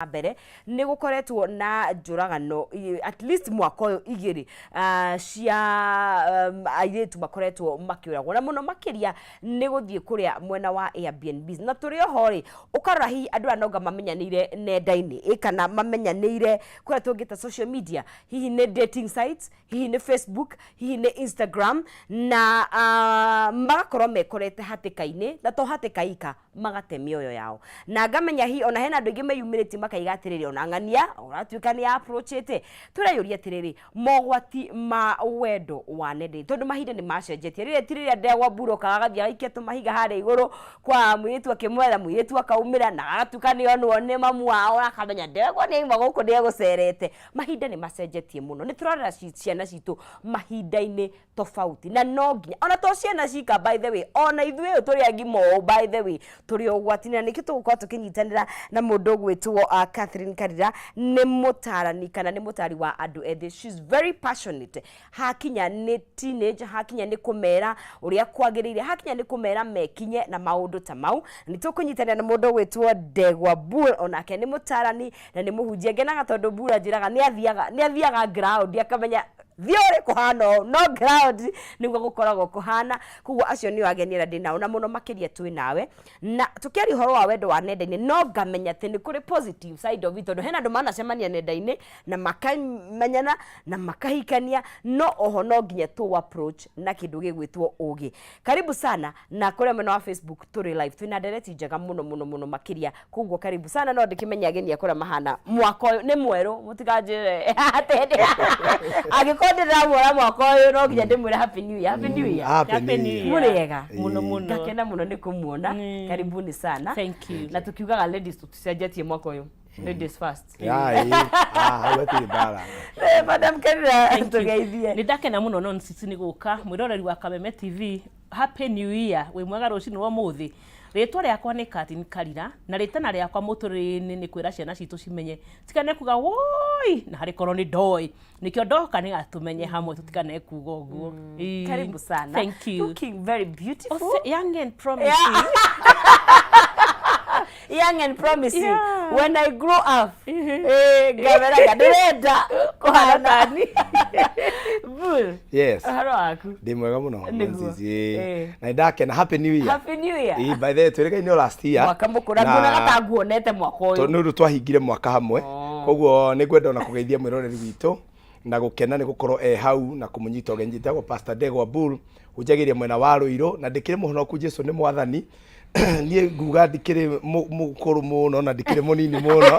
Mbere nĩ gũkoretwo na njũragano at least mwaka ũyũ igĩrĩ cia airĩtu makoretwo makĩũragwo, na mũno makĩria nĩ gũthiĩ kũrĩa mwena wa Airbnb. Na tũrĩ oho rĩ, ũkarora hihi andũ aya nonga mamenyanĩire nenda-inĩ kana mamenyanĩire kũrĩa tũngĩta social media, hihi nĩ dating sites, hihi nĩ Facebook, hihi nĩ Instagram, na magakorwo mekorete hatĩka-inĩ, na to hatĩka ika, magate mĩoyo yao. Na ngamenya hihi ona hena andũ aingĩ meyumĩrĩtie makaiga atĩrĩrĩ, ona ng'ania ũratuĩka nĩ approachĩte. Tũreyũria atĩrĩrĩ, mogwati ma wendo wa nenda-inĩ, tondũ mahinda nĩ macenjetie. Rĩrĩa ti rĩrĩa ndegwa mbura okaga agathiĩ agaikia tũmahiga harĩa igũrũ kwa mũirĩtu akĩmwetha, mũirĩtu akaumĩra na agatuĩka nĩ onwo nĩ mamu wao, akamenya ndegwa nĩ auma gũkũ nĩ egũcerete. Mahinda nĩ macenjetie mũno, nĩ tũrarera ciana citũ mahinda-inĩ tofauti, na no nginya ona to ciana cika, by the way, ona ithuĩ ũyũ tũrĩ agima ũũ, by the way, tũrĩ ũgwati. Na nĩkĩo tũgũkorwo tũkĩnyitanĩra na mũndũ ũgwĩtwo Catherine Karira, nĩ mũtarani kana nĩ mũtari wa andũ ethĩ. She's very passionate hakinya nĩ teenage, hakinya nĩ kũmera ũrĩa kwagĩrĩire, hakinya nĩ kũmera mekinye na maũndũ ta mau. Nĩ tũkũnyitanĩra na mũndũ ũgwĩtwo Ndegwa Bull, onake nĩ mũtarani na nĩ mũhunjia. Ngenaga tondũ Bull anjĩraga nĩ athiaga ground akamenya thiũrĩ kũhana ũũ, no ground nĩguo gũkoragwo kũhana. Koguo acio nĩo ageni arĩa ndĩ nao, na mũno makĩria twĩ nawe na tũkĩaria ũhoro wa wendo wa nenda-inĩ. No ngamenya atĩ nĩ kũrĩ positive side of it, tondũ hena andũ manacemania nenda-inĩ na makamenyana na makahikania, no oho no nginya tũ approach na kĩndũ gĩgwĩtwo ũgĩ. Karibu sana. Na kũrĩa mwena wa Facebook tũrĩ live, twĩna ndereti njega mũno mũno mũno makĩria, koguo karibu sana. No ndĩkĩmenye ageni a kũrĩa mahana. Mwaka ũyũ nĩ mwerũ, mũtikanjĩre atĩ angĩkorwo ndĩramuona mwaka ũyũ, no nginya ndĩmwĩre happy new year, happy new year. Happy Happy New New Year. Year. Mũrĩega? Mũno mũno. Ngakena mũno nĩ kũmuona. Karibuni sana. Thank you. Na tukiugaga ladies tũticenjetie mwaka ũyũ, ladies first. Ya, ĩĩ. Ah, hau hatirĩ mbara. Madam Karira, tũgeithie. Nĩ ndakena mũno non sisi nĩ gũka. Mwĩroreri wa Kameme TV, happy new year, wĩ mwega rũcinĩ rwa ũmũthĩ. Rĩtwa rĩakwa nĩ Katin Karira, na rĩtana rĩakwa mũtũrĩre-inĩ nĩ kwĩra ciana citũ cimenye tikane kuga woi na harĩ korwo nĩ ndoĩ, nĩkĩo ndoka nĩgetha tũmenye hamwe tũtikane kuga ũguo. Ĩĩ. Karibu sana. Thank you. Looking very beautiful. Oh, young and promising. Young and promising. When I grow up, ngameraga ndĩrenda kũhana tani Bull. Yes. Ũhoro waku? Ndĩ mwega mũno. Nĩguo. Moses, ĩĩ. Na nĩ ndakena, happy new year. Happy new year. Ĩĩ, by the way, twĩrĩgaine o last year. Mwaka mũkũra. Nguonaga ta nguonete mwaka tondũ ũyũ. Nĩ ũndũ twahingire mwaka hamwe. Koguo nĩ ngwenda ona kũgeithia mwĩroreri witũ na gũkena nĩ gũkorwo e hau na kũmũnyita ũgeni. Njĩtagwo Pastor Ndegwa Bull, hunjagĩria mwena wa Rũirũ, na ndĩkĩrĩ mũhonoku, Jesu nĩ mwathani. Niĩ nguga ndikĩrĩ mũkũrũ mũno na ndikĩrĩ mũnini mũno.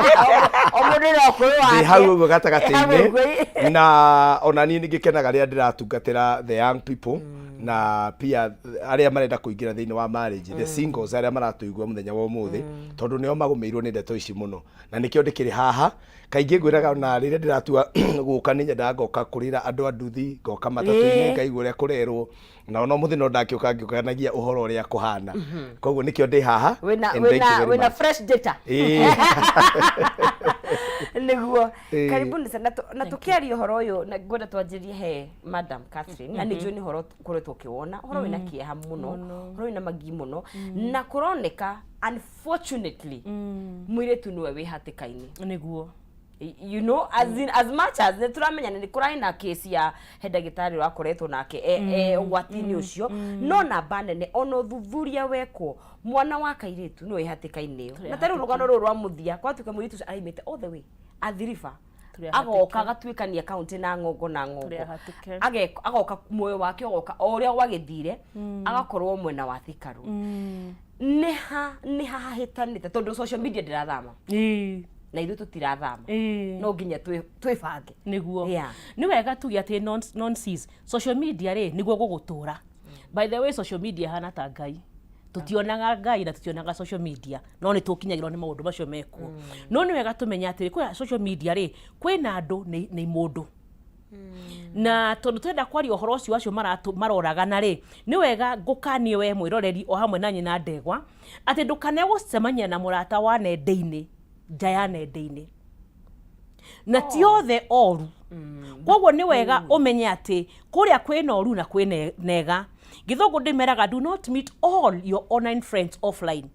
O mũndũ na ũkũrũ wake. Ndĩ hau ũguo Hau gatagatĩ-inĩ. Ũguo. Na ona niĩ nĩngĩkenaga rĩrĩa ndĩratungatĩra the young people na pia arĩa marenda kũingĩra thĩinĩ wa marriage, the singles arĩa maratũigua mũthenya wa ũmũthĩ, tondũ nĩo magũmĩirwo nĩ ndeto ici mũno, na nĩkĩo ndĩkĩrĩ haha. Kaingĩ ngwĩraga ona rĩrĩa ndĩratua gũka nĩ nyendaga ngoka kũrĩra andũ a nduthi, ngoka matatũ-inĩ, ngaigua ũrĩa kũrerwo, na ona ũmũthĩ no ndakĩũka ngĩũkanagia ũhoro ũrĩa kũhana. Koguo nĩkĩo ndĩ haha Wĩna and thank you wĩna very wĩna much. fresh data. Nĩguo. Karibuni sana. Na tũkĩaria ũhoro ũyũ, na ngwenda twanjĩrie he Madam Catherine, na nĩ njũĩ nĩ ũhoro ũkoretwo ũkĩwona, ũhoro wĩna kĩeha mũno, ũhoro wĩna magi mũno, na kũroneka unfortunately mũirĩtu nĩwe wĩ hatĩka-inĩ. As, in, as much as nĩ tũramenya nĩ kũrarĩ na kesi ya he ndagĩtarĩ ũrakoretwo nake e ũgwati-inĩ ũcio, no namba nene ona ũthuthuria wekwo, mwana wa kairĩtu nĩwe wĩ hatĩka-inĩ ĩyo. Na ta rĩu rũgano rũrũ rwa mũthia kwatuĩka mũirĩtu ũcio araimĩte all the way Athi River, Tũrĩ agoka ahatĩke. agatuĩkania kaunti na ng'ongo na ng'ongo. Tũrĩ ahatĩke. Agoka muoyo wake ũgoka o ũrĩa gwagĩthire, agakorwo mwena wa Thika Road. Nĩ ha hahĩtanĩte? Tondũ social media ndĩrathama na ithuĩ tũtirathama. No nginya twĩbange. Nĩguo. Nĩ wega tuge atĩ non-sis, social media rĩ, nĩguo gũgũtũra. By the way, social media hana ta Ngai. Tũtionaga Ngai na tũtionaga social media, no nĩ tũkinyagĩrwo nĩ maũndũ macio mekuo. No nĩ wega tũmenye atĩrĩ, kwĩ social media rĩ, kwĩna andũ nĩ mũndũ, na tondũ twenda kwaria ũhoro ũcio acio maroragana rĩ, nĩ wega ngũkanie we mwĩroreri o hamwe na nyina ndegwa atĩ ndũkane gũcemania na mũrata wa nenda-inĩ nja ya nenda-inĩ, na ti othe oru. Koguo nĩ wega ũmenye atĩ kũrĩa kwĩna ũru na kwĩ nega. Gĩthũngũ ndĩmeraga, do not meet all your online friends offline.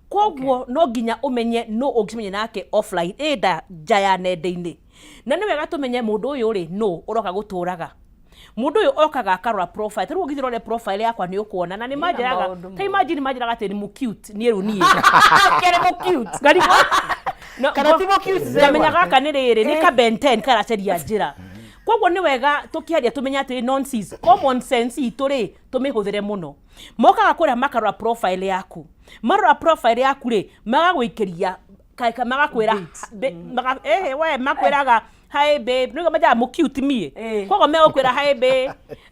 Koguo no nginya ũmenye no ũngĩcemania nake offline ĩnda nja ya nenda-inĩ. Na nĩ wega tũmenye mũndũ ũyũ rĩ, nũ ũroka gũtũraga. Mũndũ ũyũ okaga akarora profile. Ta rĩu ũngĩthiĩ ũrore profile yakwa nĩ ũkuona. Na nĩ manjĩraga, maũndũ ta imagine manjĩraga atĩ nĩ mũ cute niĩ rĩu niĩ. Kĩrĩ mũ cute. Ngarigwo. No, Kana ti mũ cute Ngamenya Zewa. gaka nĩ rĩrĩ, nĩ ka Ben 10 karacaria njĩra. Koguo nĩ wega tũkĩaria tũmenye atĩ nonsense, common sense itũ rĩ, tũmĩhũthĩre mũno. Mokaga kũrĩa makarora profile yaku. Marora profile yaku rĩ, magagũikĩria magakwĩra ehe we makwĩraga hi babe, nĩguo menjaga mũ cute miĩ. Koguo megũkwĩra hi babe,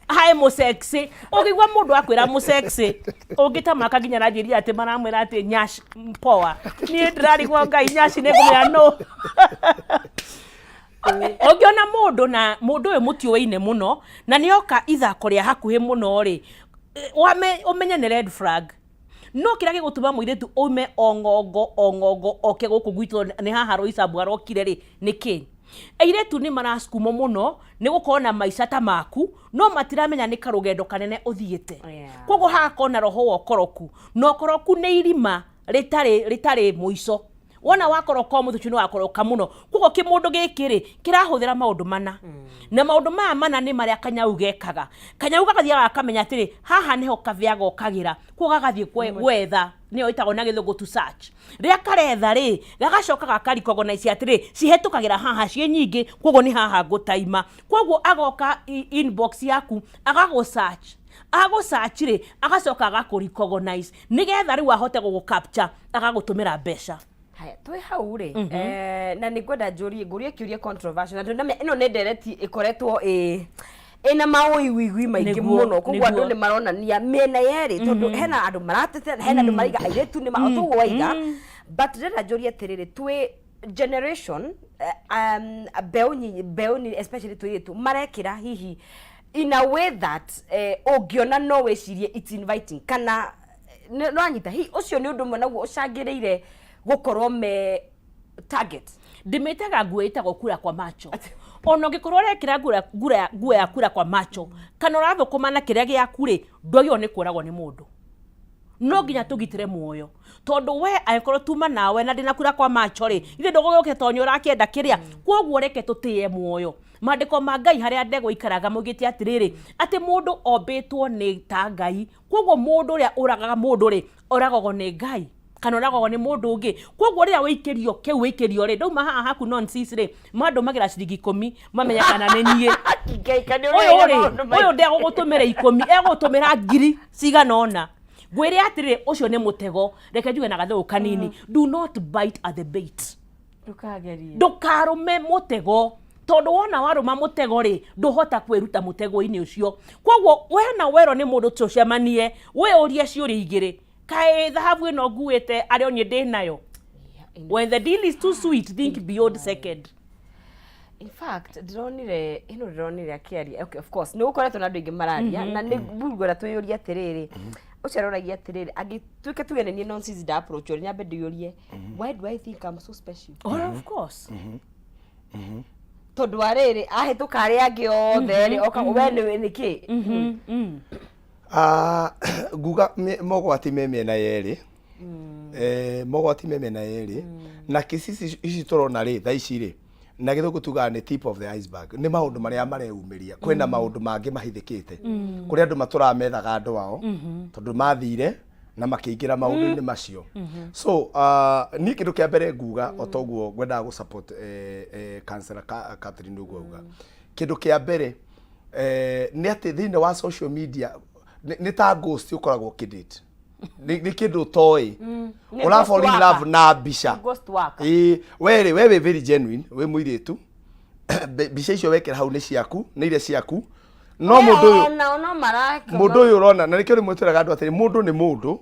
hi mũ sexy. Ũngĩigua mũndũ akwĩra mũ sexy, ũngĩtamaka nginya aranjĩria atĩ maramwĩra atĩ nyash poa. Niĩ ndĩrarigwo Ngai nyash nĩ ngũmenya nũ. Ũngĩona mũndũ na mũndũ ũyũ mũtiũaine mũno na nĩoka ithako rĩa hakuhĩ mũno rĩ, ũmenye nĩ red flag. No kĩrĩa gĩgũtũma mũirĩtu aume o ng'ongo o ng'ongo oke gũkũ gwitũ nĩ haha Roysambu arokire rĩ, nĩ kĩ? Airĩtu nĩ marasukumwo mũno nĩ gũkorwo na maica ta maku, no matiramenya nĩ karũgendo kanene ũthiĩte. Koguo hagakorwo na roho wa ũkoroku, na ũkoroku nĩ irima rĩtarĩ rĩtarĩ mũico. Wona wakoroka ũmũthĩ ũcio nĩ wakoroka mũno. Koguo kĩmũndũ gĩkĩ rĩ, kĩrahũthĩra maũndũ mana. Na maũndũ maya mana nĩ marĩa kanyau gekaga. Kanyau gagathiaga gakamenya atĩrĩ, haha nĩho kavĩa gokagĩra. Koguo gagathiĩ gwetha, nĩyo ĩtagwo na gĩthũngũ to search. Rĩrĩa karetha rĩ, gagacoka gaka recognize atĩrĩ, cihĩtũkagĩra haha ciĩ nyingĩ, koguo nĩ haha ngũtaima. Koguo agoka inbox yaku, agagũ search. Agũ search rĩ, agacoka agakũ recognize. Nĩgetha rĩu ahote gũgũ capture, agagũtũmĩra mbeca. Haya, twĩ hau rĩ, na nĩ ngwenda njũrie, ngũrie kĩũria controversial, na ndĩramenya ĩno nĩ ndereti ĩkoretwo ĩna maũiguigui maingĩ mũno, koguo andũ nĩ maronania mĩena yerĩ, tondũ hena andũ maratete, hena andũ maraiga airĩtu nĩ ma, o toguo waiga, but ndĩrenda njũrie atĩrĩrĩ, twĩ generation, mbeũ nyinyi, mbeũ nini especially tũirĩtu, marekĩra hihi in a way that ũngĩona no wĩcirie it's inviting, kana nĩ wanyita, hihi ũcio nĩ ũndũ ũmwe naguo ũcangĩrĩire gũkorwo me target. Ndĩmĩtaga nguo ĩtagwo kura kwa macho. Ona ũngĩkorwo ũrekĩra nguo ya kura kwa macho, kana ũrathũkũma na kĩrĩa gĩaku rĩ, ndwagĩrĩirwo nĩ kũragwo nĩ mũndũ. No nginya tũgitĩre muoyo. Tondũ we angĩkorwo tuma nawe na ndĩna kura kwa macho rĩ, ithe ndũgũgĩũke tondũ nĩ ũrakĩenda kĩrĩa. Kwoguo reke tũtĩe muoyo. Maandĩko ma Ngai harĩa ndegwa ikaraga maugĩte atĩrĩrĩ, atĩ mũndũ ombĩtwo nĩ ta Ngai. Kwoguo mũndũ ũrĩa ũragaga mũndũ rĩ, oragagwo nĩ Ngai kana oragagwo nĩ mũndũ ũngĩ. Kwoguo rĩrĩa wĩikĩrio kĩu wĩikĩrio rĩ, ndauma haha haku nonsense rĩ, mandũmagĩra ciringi ikũmi mamenye kana nĩ niĩ. Ũyũ rĩ, ũyũ ndegũgũtũmĩra ikũmi, egũgũtũmĩra ngiri cigana ũna. Ngwĩre atĩrĩrĩ, ũcio nĩ mũtego. Reke njuge na gathũngũ kanini, do not bite at the bait. Ndũkagerie. Ndũkarũme mũtego, tondũ wona warũma mũtego rĩ, ndũhota kwĩruta mũtego-inĩ ũcio. Koguo wena werwo nĩ mũndũ tũcemanie, wĩyũrie ciũria igĩrĩ, kaĩ thahabu ĩno nguĩte arĩ o niĩ ndĩnayo? When the deal is too sweet, think beyond second. In fact, ndĩronire ĩno ndĩronire akĩaria. Okay, of course, nĩ gũkoretwo na andũ aingĩ mararia na nĩ ngwenda twĩyũrie atĩrĩrĩ, ũcio aroragia atĩrĩrĩ, angĩtuĩka tuge nĩ niĩ nonsense nda approach rĩ, nyambe ndĩyũrie, why do I think I'm so special? Oh, of course. Tondũ wa rĩrĩ, ahĩtũka arĩa angĩ othe rĩ, oka we nĩ nĩkĩ? Nguga mogwati me mĩena yerĩ. Mogwati me mĩena yerĩ. Na kesi ici tũrona rĩ, thaa ici rĩ, na gĩthũngũ tugaga nĩ tip of the iceberg, nĩ maũndũ marĩa mareyumĩria. Kwĩna maũndũ mangĩ mahithĩkĩte. Kũrĩ andũ matũraga methaga andũ ao, tondũ mathire na makĩingĩra maũndũ-inĩ macio. So, niĩ kĩndũ kĩa mbere nguga, o toguo ngwendaga gũ support Councillor Catherine ũguo auga. Kĩndũ kĩa mbere nĩ atĩ thĩinĩ wa social media nĩ ta ghost ũkoragwo ũkĩdate. Nĩ kĩndũ ũtoĩ. Nĩ Ũra ghost fall in worker. love na mbica. Ghost worker. Ĩĩ, we rĩ, we wĩ very genuine, wĩ mũirĩtu. Mbica icio wekĩra hau nĩ ciaku, nĩ iria ciaku. No mũndũ ũyũ, Ona no maraka. mũndũ ũyũ ũrona, na nĩkĩo rĩmwe twĩraga andũ atĩrĩ, mũndũ nĩ mũndũ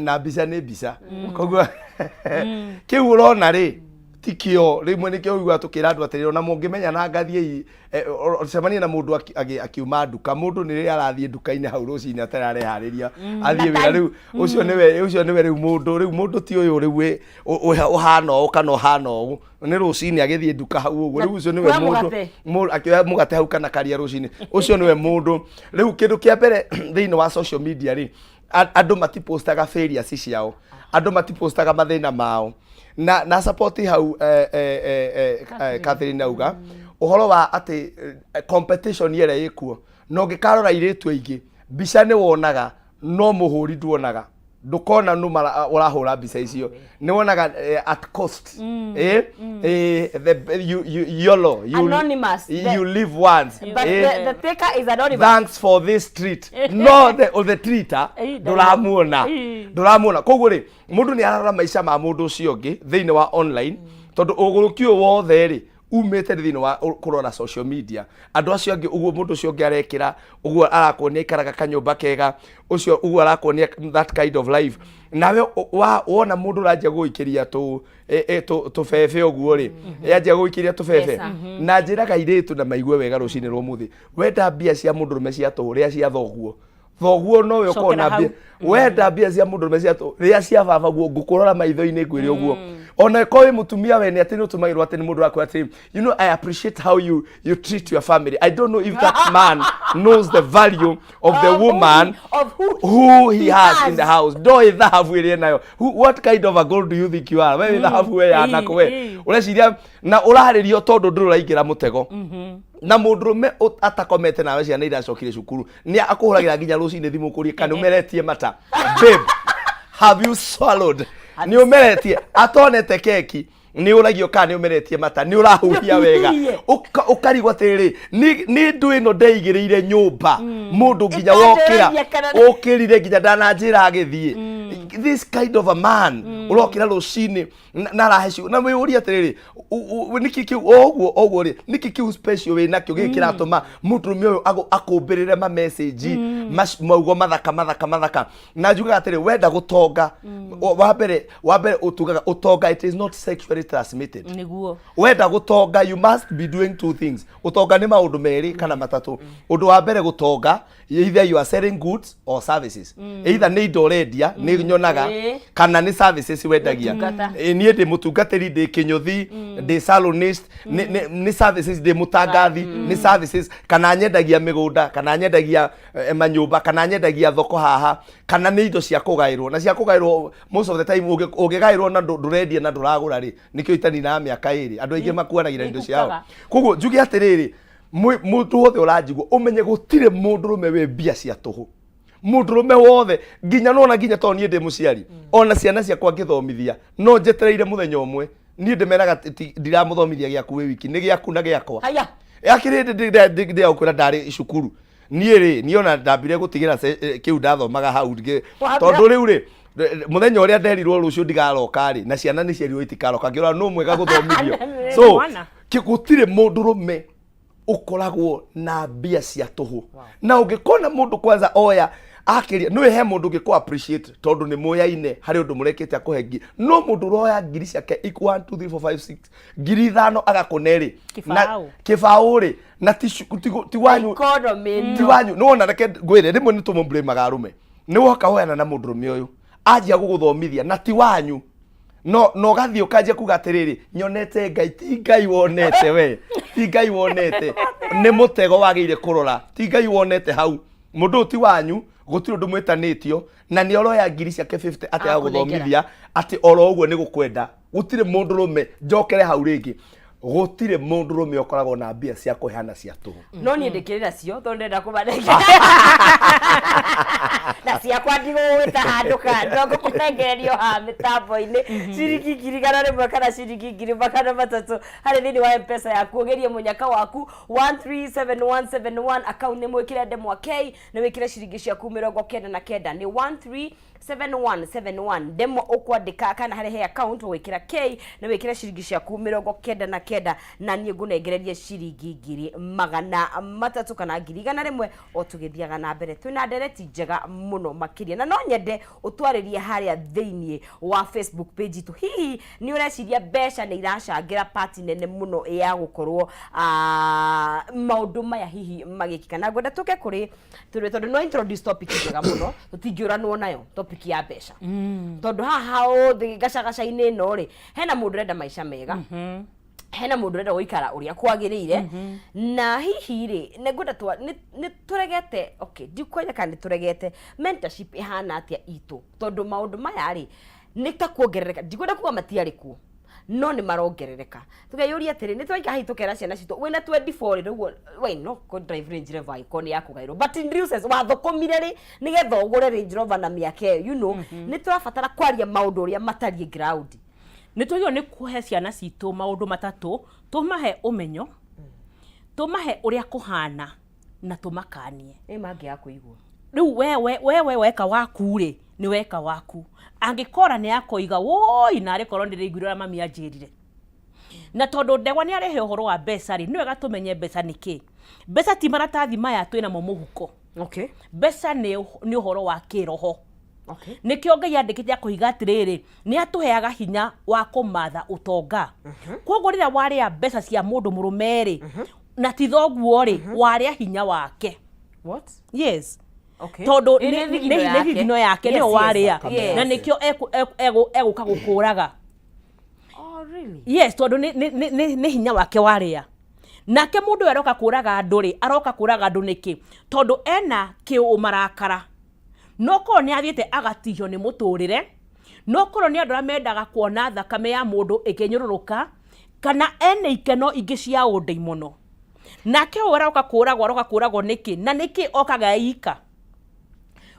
na mbica nĩ mbica. Koguo kĩu ũrona rĩ, ti kĩo. Rĩmwe nĩkĩo ũiguaga tũkĩra andũ atĩrĩrĩ, ona mũngĩmenya na ngathiĩ cemanie na mũndũ akiuma nduka, mũndũ nĩ rĩrĩa arathiĩ nduka-inĩ hau rũcinĩ atarĩ areharĩria athiĩ wĩra, rĩu ũcio nĩwe, ũcio nĩwe rĩu mũndũ, rĩu mũndũ ti ũyũ rĩu wĩ ũhana ũũ kana ũhana ũũ, nĩ rũcinĩ agĩthiĩ nduka hau ũguo, rĩu ũcio nĩwe Akĩoya mũndũ, mũgate. akĩoya mũgate hau kana karia rũcinĩ, ũcio nĩwe mũndũ. Rĩu kĩndũ kĩa mbere thĩinĩ wa social media rĩ, Andũ matipostaga failures ciao, andũ matipostaga mathĩna mao na support hau. Catherine auga ũhoro wa atĩ competition ĩrĩa ĩkuo, na ũngĩkarora airĩtu aingĩ, mbica nĩ wonaga no mũhũri nduonaga, ndũkona nũ ũrahũra mbica icio, nĩ wonaga at cost, the, you, YOLO, you, Anonymous. You live once. But the taker is anonymous. Thanks for this treat, no the treater ndũramuona. Ndũramuona. Koguo rĩ, mũndũ nĩ ararora maica ma mũndũ ũcio ũngĩ thĩinĩ wa online, tondũ ũgũrũki ũyũ wothe rĩ umĩte thĩinĩ wa kũrora social media, andũ acio angĩ, ũguo mũndũ ũcio ũngĩ arekĩra, ũguo arakuonia aikaraga kanyũmba kega, ũcio ũguo arakuonia that kind of life. Nawe wona mũndũ ũranjia gũikĩria tũ tũbebe ũguo rĩ, yanjia gũikĩria tũbebe. Mbeca. Na njĩraga airĩtu na maigue wega rũcinĩ rwa ũmũthĩ, wenda mbia cia mũndũrũme cia tũhũ, rĩa cia thoguo, thoguo nowe Cokera ũkona hau. mbia. Wenda mbia cia mũndũrũme cia tũhũ, rĩa cia baba guo, ngũkũrora maitho-inĩ ngwĩre ũguo. Ona ĩkorwo wĩ mũtumia wene atĩ nĩ ũtũmagĩrwo atĩ nĩ mũndũ wakwĩra atĩ, "You know, I appreciate how you treat your family." I don't know if that man knows the value of the Of who woman of who who he he has has. in the house. Ndoĩ thahabu ĩrĩa enayo. What kind of a gold do you think you are? We wĩ thahabu we yanako we ũreciria na ũrarĩrio tondũ ndũrĩ ũraingĩra mũtego na mũndũrũme atakomete nawe, ciana iracokire cukuru, nĩ akũhũragĩra nginya rũcinĩ thimũ kũrie kana ũmeretie mata, "Babe, have you swallowed? Nĩ ũmeretie?" Atonete keki nĩ ũragio kana nĩ ũmeretie mata, nĩ ũrahuhia wega. Nĩ ũhuhirie. Ũkarigwo atĩrĩrĩ, nĩ ndũ ĩno ndeigĩrĩire nyũmba mũndũ nginya wokĩra Ĩtanjũragia kana ũkĩrire nginya ndananjĩra agĩthiĩ. This kind of a man ũrokĩra rũcinĩ na arahe ciugo na wĩyũrie atĩrĩrĩ, nĩkĩ kĩu o ũguo o ũguo rĩ, nĩkĩ kĩu special wĩ nakĩo gĩkĩ kĩratũma mũndũrũme ũyũ akũmbĩrĩre ma message maugo mathaka mathaka mathaka? Na njugaga atĩrĩ, wenda gũtonga, wa mbere ũtugaga ũtonga, it is not sexually transmitted. Wenda gũtonga, you must be doing two things. Ũtonga nĩ maũndũ merĩ kana matatũ. Ũndũ wa mbere, gũtonga, either you are selling goods or services. Either nĩ indo ũrendia nĩ nyonaga kana nĩ services wendagia. Ũtungata. Niĩ ndĩ mũtungatĩri, ndĩ kĩnyũthi, ndĩ salonist, nĩ services, ndĩ mũtangathi, nĩ services, kana nyendagia mĩgũnda, kana nyendagia manyũmba, kana nyendagia thoko haha, kana nĩ indo cia kũgaĩrwo na cia kũgaĩrwo. Most of the time ũngĩgaĩrwo na ndũrendia na ndũragũra rĩ, nĩkĩo itaninaga mĩaka 2, andũ aingĩ makuanagĩra indo ciao. Ikuaga. Koguo njuge atĩrĩrĩ, mũndũ wothe ũranjigua ũmenye gũtirĩ mũndũrũme wĩ mbia cia tũhũ. Mũndũrũme wothe, nginya nona nginya tondũ niĩ ndĩ mũciari, ona ciana ciakwa ngĩthomithia no njetereire mũthenya ũmwe, niĩ ndĩmeraga ndiramũthomithia gĩaku wĩ wiki, nĩ gĩaku na gĩakwa. Haya. Akĩrĩ hĩndĩ ndĩagũkwĩra ndarĩ cukuru niĩ rĩ, niĩ ona ndambire gũtigĩra kĩu ndathomaga hau tondũ rĩu rĩ, mũthenya ũrĩa nderirwo rũciũ ndigaroka rĩ, na ciana nĩ cierirwo itikaroka, ngĩrora nũ mwega gũthomithio. So Mwana. gũtirĩ mũndũrũme ũkoragwo na mbia cia tũhũ. Na ũngĩkona mũndũ kwanza oya akĩria nĩ he mũndũ ũngĩ appreciate tondũ nĩ mũyaine harĩ ũndũ mũrekĩte akũhe ngiri, no mũndũ ũroya ngiri ciake 1 2 3 4 5 6 5,000 agakũne rĩ na Kĩbaũ. Kĩbaũ rĩ, na ti wanyu. Economy ĩno. Ti wanyu. Nĩ wona, reke ngwĩre, rĩmwe nĩ tũmũblamaga arũme. Nĩ woka woyana na mũndũrũme ũyũ anjia gũgũthomithia na ti wanyu, no ũgathiĩ ũkanjia kuga atĩrĩrĩ, "Nyonete Ngai." Ti Ngai wonete we, ti Ngai wonete, nĩ mũtego wagĩrĩire kũrora. Ti Ngai wonete hau, mũndũ ũyũ ti wanyu, gũtirĩ ũndũ mwĩtanĩtio na nĩ oroya ngiri ciake 50 atĩ Akũnengera. Agũthomithia atĩ oro ũguo nĩ gũkwenda. Gũtirĩ mũndũrũme, njokere hau rĩngĩ, gũtirĩ mũndũrũme ũkoragwo na mbia cia kũheana cia tũhũ. No niĩ ndĩkĩrĩ nacio tondũ ndĩrenda kũmanengera na ciakwa, ndigũgwĩta handũ kando, ngũkũnengererio haha mĩtambo-inĩ ciringi 101,000 kana ciringi 300,000 harĩ thĩinĩ wa Mpesa yaku. Ũgerie mũnyaka waku 137171, account nĩ mwĩkĩre ndemwa K nĩ wĩkĩre ciringi ciaku 99, nĩ 137171 ndemwa ũkwandĩka kana harĩa he account ũgwĩkĩra K na wĩkĩre ciringi ciaku 99, na niĩ ngũnengererie ciringi 300,000 kana 100,000 o tũgĩthiaga na mbere. Twĩna ndereti njega mũno makĩria, na no nyende ũtwarĩrie harĩa thĩinĩ wa Facebook page itũ. Hihi nĩ ũreciria mbeca nĩ iracangĩra part nene mũno ya gũkorwo maũndũ maya hihi magĩkĩka? Na ngwenda tũke kũrĩ tũrĩ tondũ no introduce topic njega mũno tũtingĩũranwo nayo, topic ya mbeca, tondũ haha ũthĩ gacagaca-inĩ ĩno rĩ, hena mũndũ ũrenda maica mega. Hena mũndũ ũrenda gũikara ũrĩa kwagĩrĩire, na hihi rĩ, nĩ ngwenda nĩ tũregete, okay, ndikwenya kana nĩ tũregete mentorship ĩhana atĩa itũ, tondũ maũndũ maya rĩ, nĩ ta kuongerereka. Ndikwenda kuga matiarĩ kuo, no nĩ marongerereka. Tũkeyũria atĩrĩ, nĩ twaikara hihi tũkera ciana citũ, wĩna 24 rĩ, rĩu we no kũ drive Range Rover angĩkorwo nĩ ya kũgaĩrwo, but in real sense, wathũkũmire rĩ nĩgetha ũgũre Range Rover na mĩaka ĩyo? Nĩ tũrabatara kwaria maũndũ ũrĩa matariĩ ground. Nĩ twagĩrĩirwo nĩ kũhe ciana citũ maũndũ matatũ: tũmahe ũmenyo, tũmahe ũrĩa kũhana, na tũmakanie. Ĩ mangĩaga kũigua? Rĩu wewe weka waku rĩ, nĩ weka waku. Angĩkora nĩ akoiga, "Woi, narĩ korwo nĩ rĩiguire ũrĩa mami anjĩrire." Na tondũ ndegwa nĩ arehe ũhoro wa mbeca rĩ, nĩ wega tũmenye mbeca nĩ kĩ. Mbeca ti maratathi maya twĩnamo mũhuko. Mbeca nĩ ũhoro wa kĩroho. Nĩkĩo Ngai andĩkĩte akũiga atĩrĩrĩ, nĩ atũheaga hinya wa kũmatha ũtonga. Koguo rĩrĩa warĩa mbeca cia mũndũ mũrũme rĩ, na ti thoguo rĩ, warĩa hinya wake. What? Yes. Tondũ Ĩ, nĩ thigino nĩ yake. thigino yake nĩyo warĩa. Na nĩkĩo egũka gũkũraga. Oh, really? Yes, tondũ nĩ hinya wake warĩa. Nake mũndũ ũyũ aroka kũraga andũ rĩ, aroka kũraga andũ nĩkĩ? Tondũ ena kĩũmarakara, no korwo nĩ athiĩte agatihio nĩ mũtũrĩre, no korwo nĩ andũ arĩa mendaga kuona thakame ya mũndũ ĩkĩnyũrũrũka, kana ena ikeno ingĩ cia ũndĩ mũno. Nake ũyũ aroka kũragwo, aroka kũragwo nĩkĩ? Na nĩkĩ okaga e ika?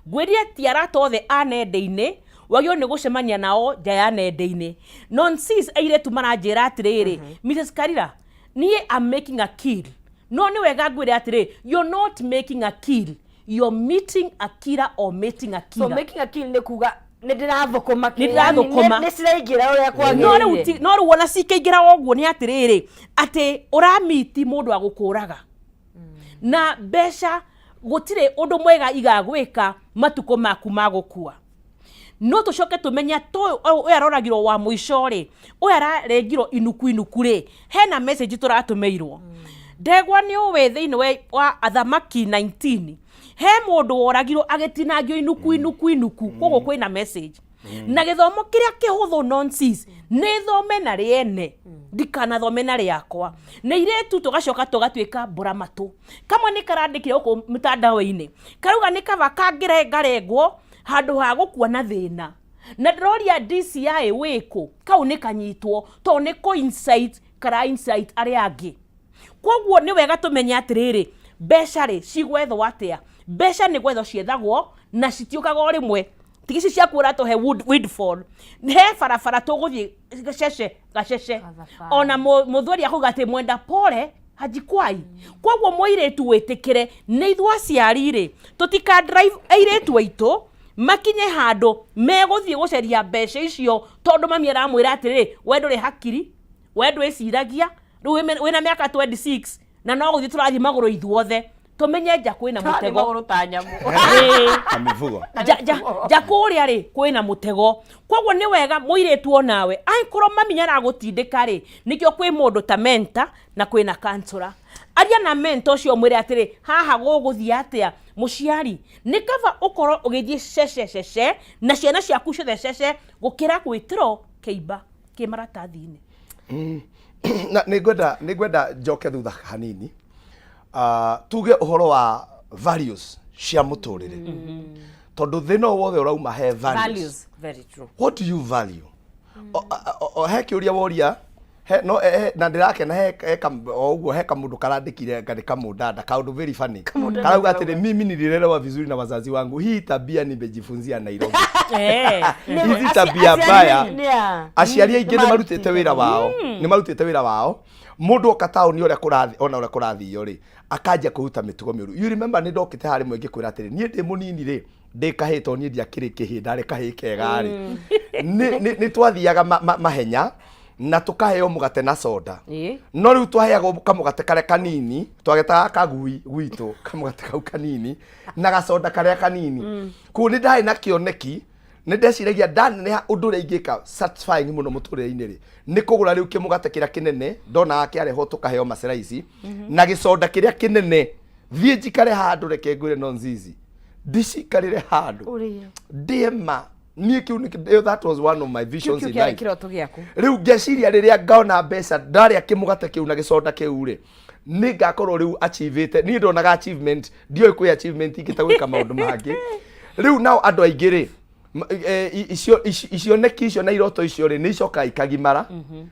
Ngwĩrire ti arata othe a nenda-inĩ wagĩrĩirwo nĩ gũcemania nao nja ya nenda-inĩ. Nonsense. Airĩtu maranjĩra atĩrĩrĩ, "Mrs Karira, niĩ I'm making a kill." No nĩ wega ngwĩre atĩrĩ, you're not making a kill, you're meeting a killer or mating a So killer. making a kill nĩ kuga nĩ ndĩrathũkũma. Nĩ ndĩrathũkũma. Nĩ ciraingĩra ũrĩa No rĩu kwagĩrĩire. no rĩu ona cikĩingĩra ũguo, nĩ atĩrĩrĩ, atĩ ũramiti mũndũ wa gũkũraga na mbeca, gũtirĩ ũndũ mwega igagwĩka matukũ maku ma gũkua. No tũcoke tũmenye atĩ ũyũ aroragirwo wa mũico rĩ, ũyũ ararengirwo inuku inuku rĩ, hena message tũratũmĩirwo. Ndegwa, nĩ ũĩ thĩinĩ wa Athamaki 19 he mũndũ woragirwo agĩtinangio inuku inuku inuku? Koguo kwĩna message na gĩthomo kĩrĩa kĩhũthũ, nonsense, nĩ thome na rĩene, ndikanathome na rĩakwa. Nĩ irĩtu tũgacoka tũgatuĩka mbũra matũ. Kamwe nĩ karandĩkire gũkũ mĩtandao-inĩ, karauga nĩ kaba kangĩrengarengwo handũ ha gũkua na thĩna. Na ndĩroria DCI wĩkũ, kau nĩ kanyitwo, tondũ nĩ kũ incite kara incite arĩa angĩ. Koguo nĩ wega tũmenye atĩrĩrĩ, mbeca rĩ, cigwethwo atĩa? Mbeca nĩ gwethwo ciethagwo, na citiũkaga o rĩmwe. Tiga ici ciaku ũratũhe windfall, he barabara tũgũthiĩ gacece gacece. Gathabarĩ. Ona mũthuri akauga atĩ mwenda pole hajikwai. Koguo mũirĩtu, wĩtĩkĩre nĩ ithuĩ aciari rĩ, tũtika drive airĩtu aitũ makinye handũ megũthiĩ gũcaria mbeca icio, tondũ mami aramwĩra atĩrĩrĩ, "We ndũrĩ hakiri, we ndwĩciragia, rĩu wĩna mĩaka 26 na no gũthiĩ tũrathiĩ magũrũ ithuothe." Tũmenye nja kwĩna Tũrathiĩ mũtego. magũrũ ta nyamũ. Ĩĩ. Ta mĩbugo. Nja kũrĩa rĩ, kwĩna mũtego. Koguo nĩ wega mũirĩtu onawe, angĩkorwo mami nĩ aragũtindĩka rĩ, nĩkĩo kwĩ mũndũ ta mentor na kwĩna counselor. Aria na mentor ũcio, mwĩre atĩrĩ, "Haha gũgũthiĩ atĩa?" Mũciari, nĩ kaba ũkorwo ũgĩthiĩ cece cece na ciana ciaku ciothe cece, gũkĩra gwĩtĩrwo kĩimba kĩ maratathi-inĩ. Na nĩ ngwenda njoke thutha hanini, tuge ũhoro wa values cia mũtũrĩre, tondũ thĩna o wothe ũrauma he values. Values, very true. What do you value? He kĩũria woria he, no, he, na ndĩrakena he o ũguo he kamũndũ karandĩkire nga nĩ kamũndanda kaũndũ very funny, karauga atĩrĩ, "Mimi nililelewa vizuri na wazazi wangu, hii tabia nimejifunzia Nairobi." Hizi tabia mbaya, aciari aingĩ nĩ marutĩte wĩra wao, nĩ marutĩte wĩra wao. Mũndũ oka taũni, ũrĩa kũrathi, ona ũrĩa kũrathio rĩ, akanjia kwĩruta mĩtugo mĩũru. You remember nĩ ndokĩte harĩ mwe ngĩkwĩra atĩrĩ, niĩ ndĩ mũnini rĩ, ndĩ kahĩĩ, tondũ niĩ ndiakĩrĩ kĩhĩĩ, ndarĩ kahĩĩ kega rĩ, nĩ twathiaga mahenya na tũkaheo mũgate na soda. No rĩu twaheagwo kamũgate karĩa kanini twagetaga kagui gwitũ, kamũgate kau kanini na gacoda karĩa kanini. Koguo nĩ ndarĩ na kĩoneki, nĩ ndeciragia ndaneneha ũndũ ũrĩa ingĩka satisfying mũno mũtũrĩre-inĩ rĩ, nĩ kũgũra rĩu kĩmũgate kĩrĩa kĩnene ndonaga kĩarehwo, tũkaheo maceraici na gĩcoda kĩrĩa kĩnene, thiĩ njikare handũ. Reke ngwĩre, no nzizi ndicikarĩre handũ Ũrĩe. Ndĩe ma. Niĩ kĩu nĩ that was one of my Kĩu visions kĩu in kĩarĩ life. kĩroto gĩaku. Rĩu ngeciria rĩrĩa ngaona mbeca, ndarĩa kĩmũgate kĩu na gĩconda kĩu rĩ, nĩ ngakorwo rĩu achievĩte. Niĩ ndonaga achievement, ndiũĩ kwĩ achievement ingĩ ta gwĩka maũndũ mangĩ. Rĩu nao andũ aingĩ rĩ, icioneki icio na iroto icio rĩ, nĩ icokaga ikagimara,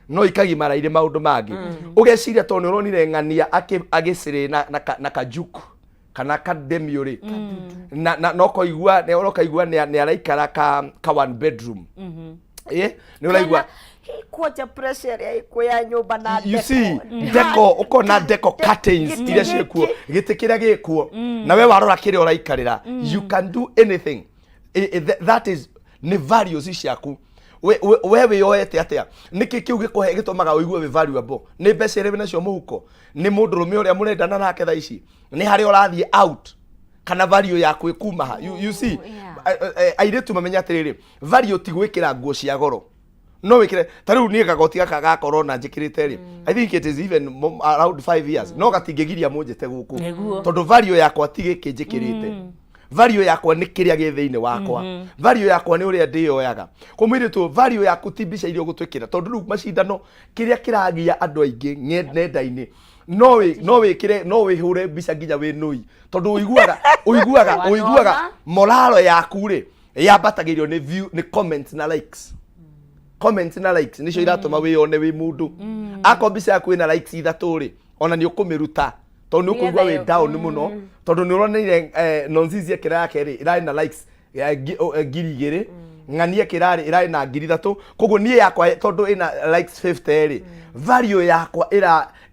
no ikagimara irĩ maũndũ mangĩ. Ũgeciria tondũ nĩ ũronire ng'ania agĩcĩrĩ na kajuku kana kademio rĩ, na no koigua nĩ ũrokaigua nĩ araikara ka one bedroom, nĩ ũraigua. Kwanja pressure ĩrĩa ĩkuo ya nyũmba na You see, deco. Deco, ũkona deco curtains gĩtĩ iria gĩkĩ. ciĩkuo, gĩtĩ kĩrĩa gĩkuo, na we warora kĩrĩa ũraikarĩra, you can do anything. That is nĩ values ciaku. We wĩyoete atĩa? Nĩkĩ kĩu gĩkũhe gĩtũmaga ũigue wĩ valuable? Nĩ mbeca iria wĩnacio mũhuko? Nĩ mũndũrũme ũrĩa mũrendana nake thaa ici? Nĩ harĩa ũrathiĩ out? Kana value yaku ĩkuma ha? You see, airĩtu mamenye atĩrĩrĩ, value ti gwĩkĩra nguo cia goro. No wĩkĩre ta rĩu niĩ gagoti gaka ga corona njĩkĩrĩte rĩ, I think it is even around 5 years, no gatingĩgiria mũnjĩte gũkũ. Tondũ value yakwa ti gĩkĩ njĩkĩrĩte. Value yakwa nĩ kĩrĩa gĩ thĩinĩ wakwa. Value yakwa nĩ ũrĩa ndĩyoyaga. Kwa mũirĩtu, value yaku ti mbica iria ũgũtwĩkĩra, tondũ rĩu macindano kĩrĩa kĩragia andũ aingĩ nenda-inĩ, no wĩkĩre, no wĩhũre mbica nginya wĩ nũi, tondũ ũiguaga Wanona? Moralo yaku rĩ, yambatagĩrio nĩ view, nĩ comments na likes. Comments na likes nicio iratũma wĩyone wĩ mũndũ. Akorwo mbica yaku ĩna likes ithatũ rĩ, ona nĩ ũkũmĩruta tondũ nĩ ũkũigua wĩ Nĩgetha down mũno, tondũ nĩ ũroneire nonzizi ekĩra yake rĩ, ĩrarĩ na likes 2000, ng'ania kĩrarĩ ĩrarĩ na 3000. Koguo niĩ yakwa tondũ ĩna likes 50 rĩ, value yakwa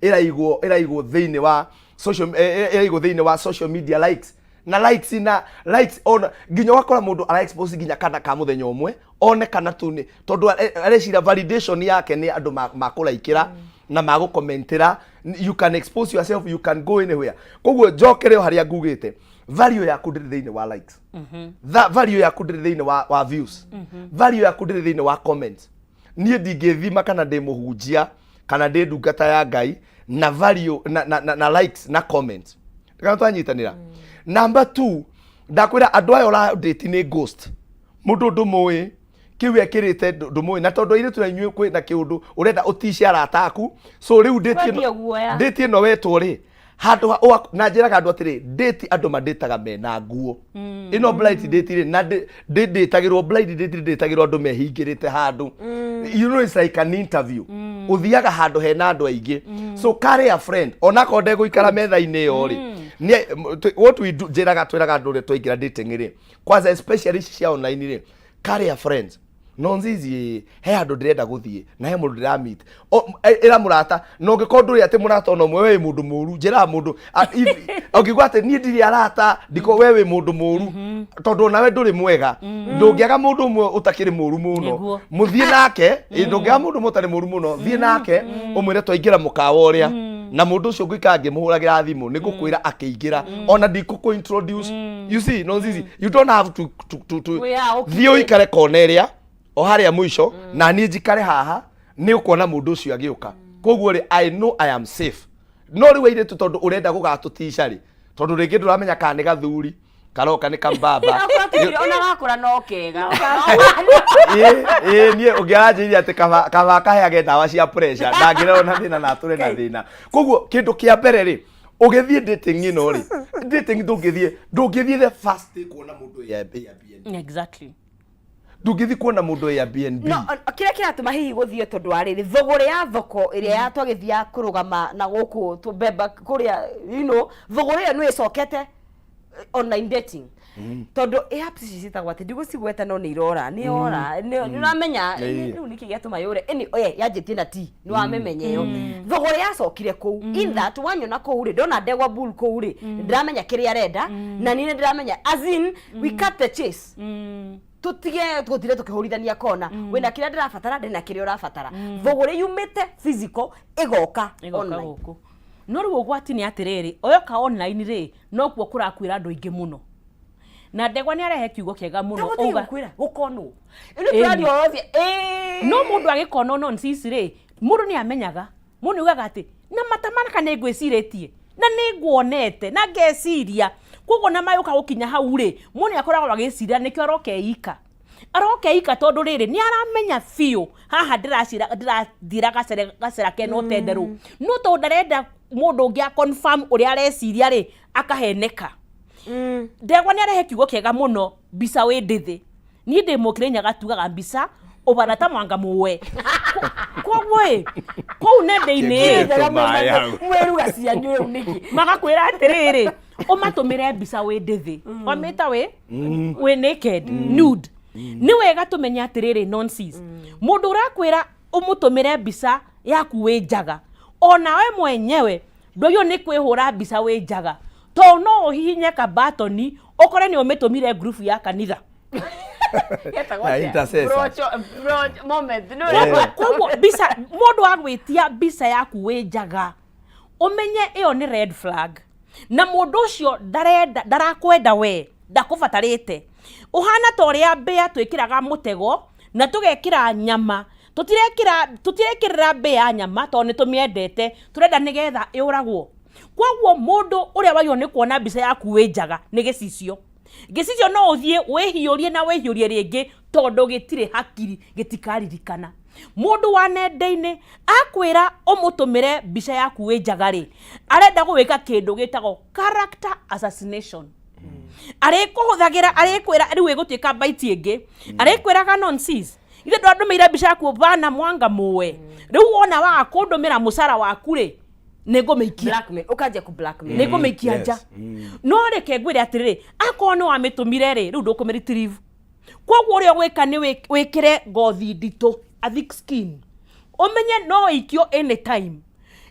ĩraigwo thĩinĩ wa social ĩraigwo thĩinĩ wa social media likes na likes. Ona nginya ũgakora mũndũ ara expose nginya kana ka mũthenya ũmwe one kana tu nĩ tondũ areciria validation yake nĩ andũ makũraikĩra na magũkomentĩra. You can expose yourself, you can go anywhere. Koguo njokere o harĩa ngugĩte, value yaku ndĩrĩ thĩinĩ wa likes. Value yaku ndĩrĩ thĩinĩ wa views. Value yaku ndĩrĩ thĩinĩ wa comments. Niĩ ndingĩthima kana ndĩ mũhunjia kana ndĩ ndungata ya Ngai na value na likes na comments. Kana twanyitanĩra? Number two, ndakwĩra andũ aya ũradate nĩ ghost. Mũndũ ndũmũĩ, kĩu ekĩrĩte ndũmũĩ, na tondũ airĩtu na inyuĩ kwĩ na kĩũndũ ũrenda ũtice arata aku, so rĩu date Kwendio guoya. Date ĩno wetwo rĩ, handũ ha na njĩraga andũ atĩrĩ, date andũ mandĩtaga mena nguo. Ĩno blind date rĩ, na ndĩtagĩrwo blind date, ndĩtagĩrwo andũ mehingĩrĩte handũ. You know, it's like an interview. Ũthiaga handũ hena andũ aingĩ, so carry a friend onakorwo ndegũikara metha-inĩ ĩyo rĩ. What we do, njĩraga, twĩraga andũ ũrĩa twaingĩra dating rĩ, kwanza especially ici cia online rĩ, carry a friend. Nonzizi, he handũ ndĩrenda gũthiĩ na he mũndũ ndĩramit. Ĩra mũrata, na ũngĩkorwo ndũrĩ atĩ mũrata ona ũmwe, we wĩ mũndũ mũru. Njĩraga mũndũ ũngĩigua atĩ niĩ ndirĩ arata ndiko, we wĩ mũndũ mũru, tondũ onawe ndũrĩ mwega. Ndũngĩaga mũndũ ũmwe ũtakĩrĩ mũru mũno. Mũthiĩ nake. Ndũngĩaga mũndũ ũmwe ũtarĩ mũru mũno, thiĩ nake ũmwĩre twaingĩra mũkawa ũrĩa, na mũndũ ũcio ngũikara ngĩmũhũragĩra thimũ, nĩ ngũkwĩra akĩingĩra, ona ndikũkũ introduce. You see, Nonzizi, you don't have to We are okay. Thiĩ ũikare kona ĩrĩa o harĩa mũico na niĩ njikare haha, nĩ ũkuona mũndũ ũcio agĩũka. Koguo rĩ, I know I am safe. No rĩu airĩtu, tondũ ũrenda gũgatũtica rĩ, tondũ rĩngĩ ndũramenya kana nĩ gathuri karoka nĩ kambaba. Ona gakũra no kega. Ĩ niĩ ũngĩaranjĩire atĩ kaba kaheage ndawa cia pressure, ndangĩrerwo na thĩna na atũre na thĩna. Koguo kĩndũ kĩa mbere rĩ, ũgĩthiĩ dating ĩno rĩ, dating ndũngĩthiĩ the first day kuona mũndũ Airbnb. Ndũngĩthiĩ kuona mũndũ Airbnb. No kĩrĩa kĩratũma hihi gũthiĩ, tondũ wa rĩrĩ, thũgũrĩ ya thoko ĩrĩa ya twagĩthiaga kũrũgama na gũkũ tũmbemba kũrĩa, thũgũrĩ ĩyo nĩ ĩcokete online dating, tondũ apps ici ciĩtagwo atĩ ndigũcigweta, no nĩ irora, nĩ ora, nĩ ũramenya. Rĩu nĩkĩ gĩatũma yũre? Ĩni yanjĩtie na ti nĩ wamĩmenya ĩyo thũgũrĩ yacokire kũu. In that wanyona kũu rĩ, ndona ndegwa bull kũu rĩ, ndĩramenya kĩrĩa arenda na niĩ nĩ ndĩramenya, as in we cut the chase, tutige gũtire tukĩhũrithania kona. Wĩna kĩrĩa ndĩrabatara, ndĩna kĩrĩa ũrabatara. Thũgũrĩ yumĩte physical ĩgoka ĩgoka online. Gũkũ no rĩu ũgwati nĩ atĩrĩrĩ, oyoka online rĩ, nokuo kũrakuĩra andũ aingĩ mũno, na ndegwa nĩ arehe kiugo kĩega mũno. Tagũtige gũkwĩra gũkonwo ĩno tũraria orothe. No mũndũ agĩkonwo nonsense rĩ, mũndũ nĩ amenyaga, mũndũ nĩ augaga atĩ na matamaraka nĩ ngwĩcirĩtie na nĩ nguonete na ngeciria. Koguo na mayũka gũkinya hau rĩ, mũndũ nĩ akoragwo agĩciria nĩkĩo aroka eika. Arokeika tondũ rĩrĩ nĩ aramenya biũ haha ndĩracira ndĩrathira gacere gacera kena ũtenderũ, no tondũ ndarenda mũndũ ũngĩ a confirm ũrĩa areciria rĩ, akaheneka. Ndegwa nĩ arehe kiugo kĩega mũno, mbica wĩ ndĩthĩ. Niĩ ndĩ Mũkĩrĩnyaga, tugaga mbica ũbana ta mwanga mũwe. Koguo ĩ kũu nenda-inĩ ĩ, Kĩngĩ. Tũmaĩ hau. Mwĩruga cianyu rĩu nĩkĩ? Magakwĩra atĩrĩrĩ, ũmatũmĩre mbica wĩ ndĩthĩ, wamĩta wĩ naked, nude. Nĩ wega tũmenye atĩrĩrĩ, nonsense, mũndũ ũrakwĩra ũmũtũmĩre mbica yaku wĩ njaga, onawe mwenyewe ndũgio nĩ kwĩhũra mbica wĩ njaga, tondũ no ũhihinye kabatoni ũkore nĩ ũmĩtũmire ngurubu ya kanitha. Getagwo Na atĩa? intercessors. Moment. Nĩ Koguo mbica, mũndũ agwĩtia mbica yaku wĩ njaga, ũmenye ĩyo nĩ red flag, na mũndũ ũcio ndarenda, ndarakwenda, we ndakũbatarĩte. Ũhana ta ũrĩa mbĩa twĩkĩraga mũtego na tũgekĩra nyama. Tũtirekĩra, tũtirekĩrĩra mbĩa nyama tondũ nĩ tũmĩendete, tũrenda nĩgetha ĩũragwo. Koguo mũndũ ũrĩa wagĩrĩirwo nĩ kuona mbica yaku wĩ njaga nĩ gĩcicio. Gĩcicio no ũthiĩ wĩhiũrie na wĩhiũrie rĩngĩ, tondũ gĩtirĩ hakiri, gĩtikaririkana. Mũndũ wa nenda-inĩ akwĩra ũmũtũmĩre mbica yaku wĩ njaga rĩ, arenda gũgĩka kĩndũ gĩtagwo character assassination. Arĩkũhũthagĩra, arĩkwĩra rĩu ĩgũtuĩka baiti ĩngĩ, arĩkwĩraga nonsense, ithe ndwandũmĩire mbica yaku bana mwanga mũwe, rĩu wona waga kũndũmĩra mũcara waku rĩ, nĩ ngũmĩikia. Blackmail, ũkanjia ku blackmail. Nĩ ngũmĩikia nja. No reke ngwĩre atĩrĩrĩ, akorwo nĩ wamĩtũmire rĩ, rĩu ndũkũmĩretrieve. Koguo ũrĩa ũgwĩka nĩ wĩkĩre ngothi nditũ, a thick skin, ũmenye no ĩikio anytime.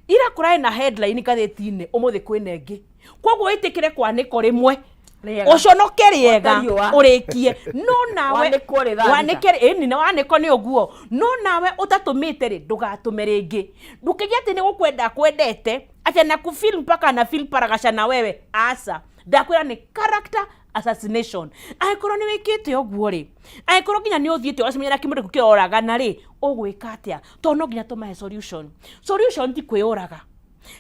Ira kũrarĩ na headline ngathĩti-inĩ, ũmũthĩ kwĩna ĩngĩ. Koguo wĩtĩkĩre kwanĩkwo rĩmwe, Rĩega. ũconoke rĩega, Ta riũa. ũrĩkie. No nawe Wanĩkwo rĩ thaa thita. Wanĩke ĩni, na wanĩkwo nĩ ũguo. No nawe ũtatũmĩte rĩ, ndũgatũme rĩngĩ. Ndũkĩgĩe atĩ nĩ gũkwenda akwendete, atĩ na kufeel mpaka na feel paragasha na wewe. Aca, ndakwĩra nĩ character assassination. Angĩkorwo nĩ wĩkĩte ũguo rĩ, angĩkorwo nginya nĩ ũthiĩte ũgacemania na kĩmũndũ kĩu kĩroragana rĩ, ũgwĩka atĩa? Tondũ no nginya tũmahe solution. Solution ti kwĩyũraga,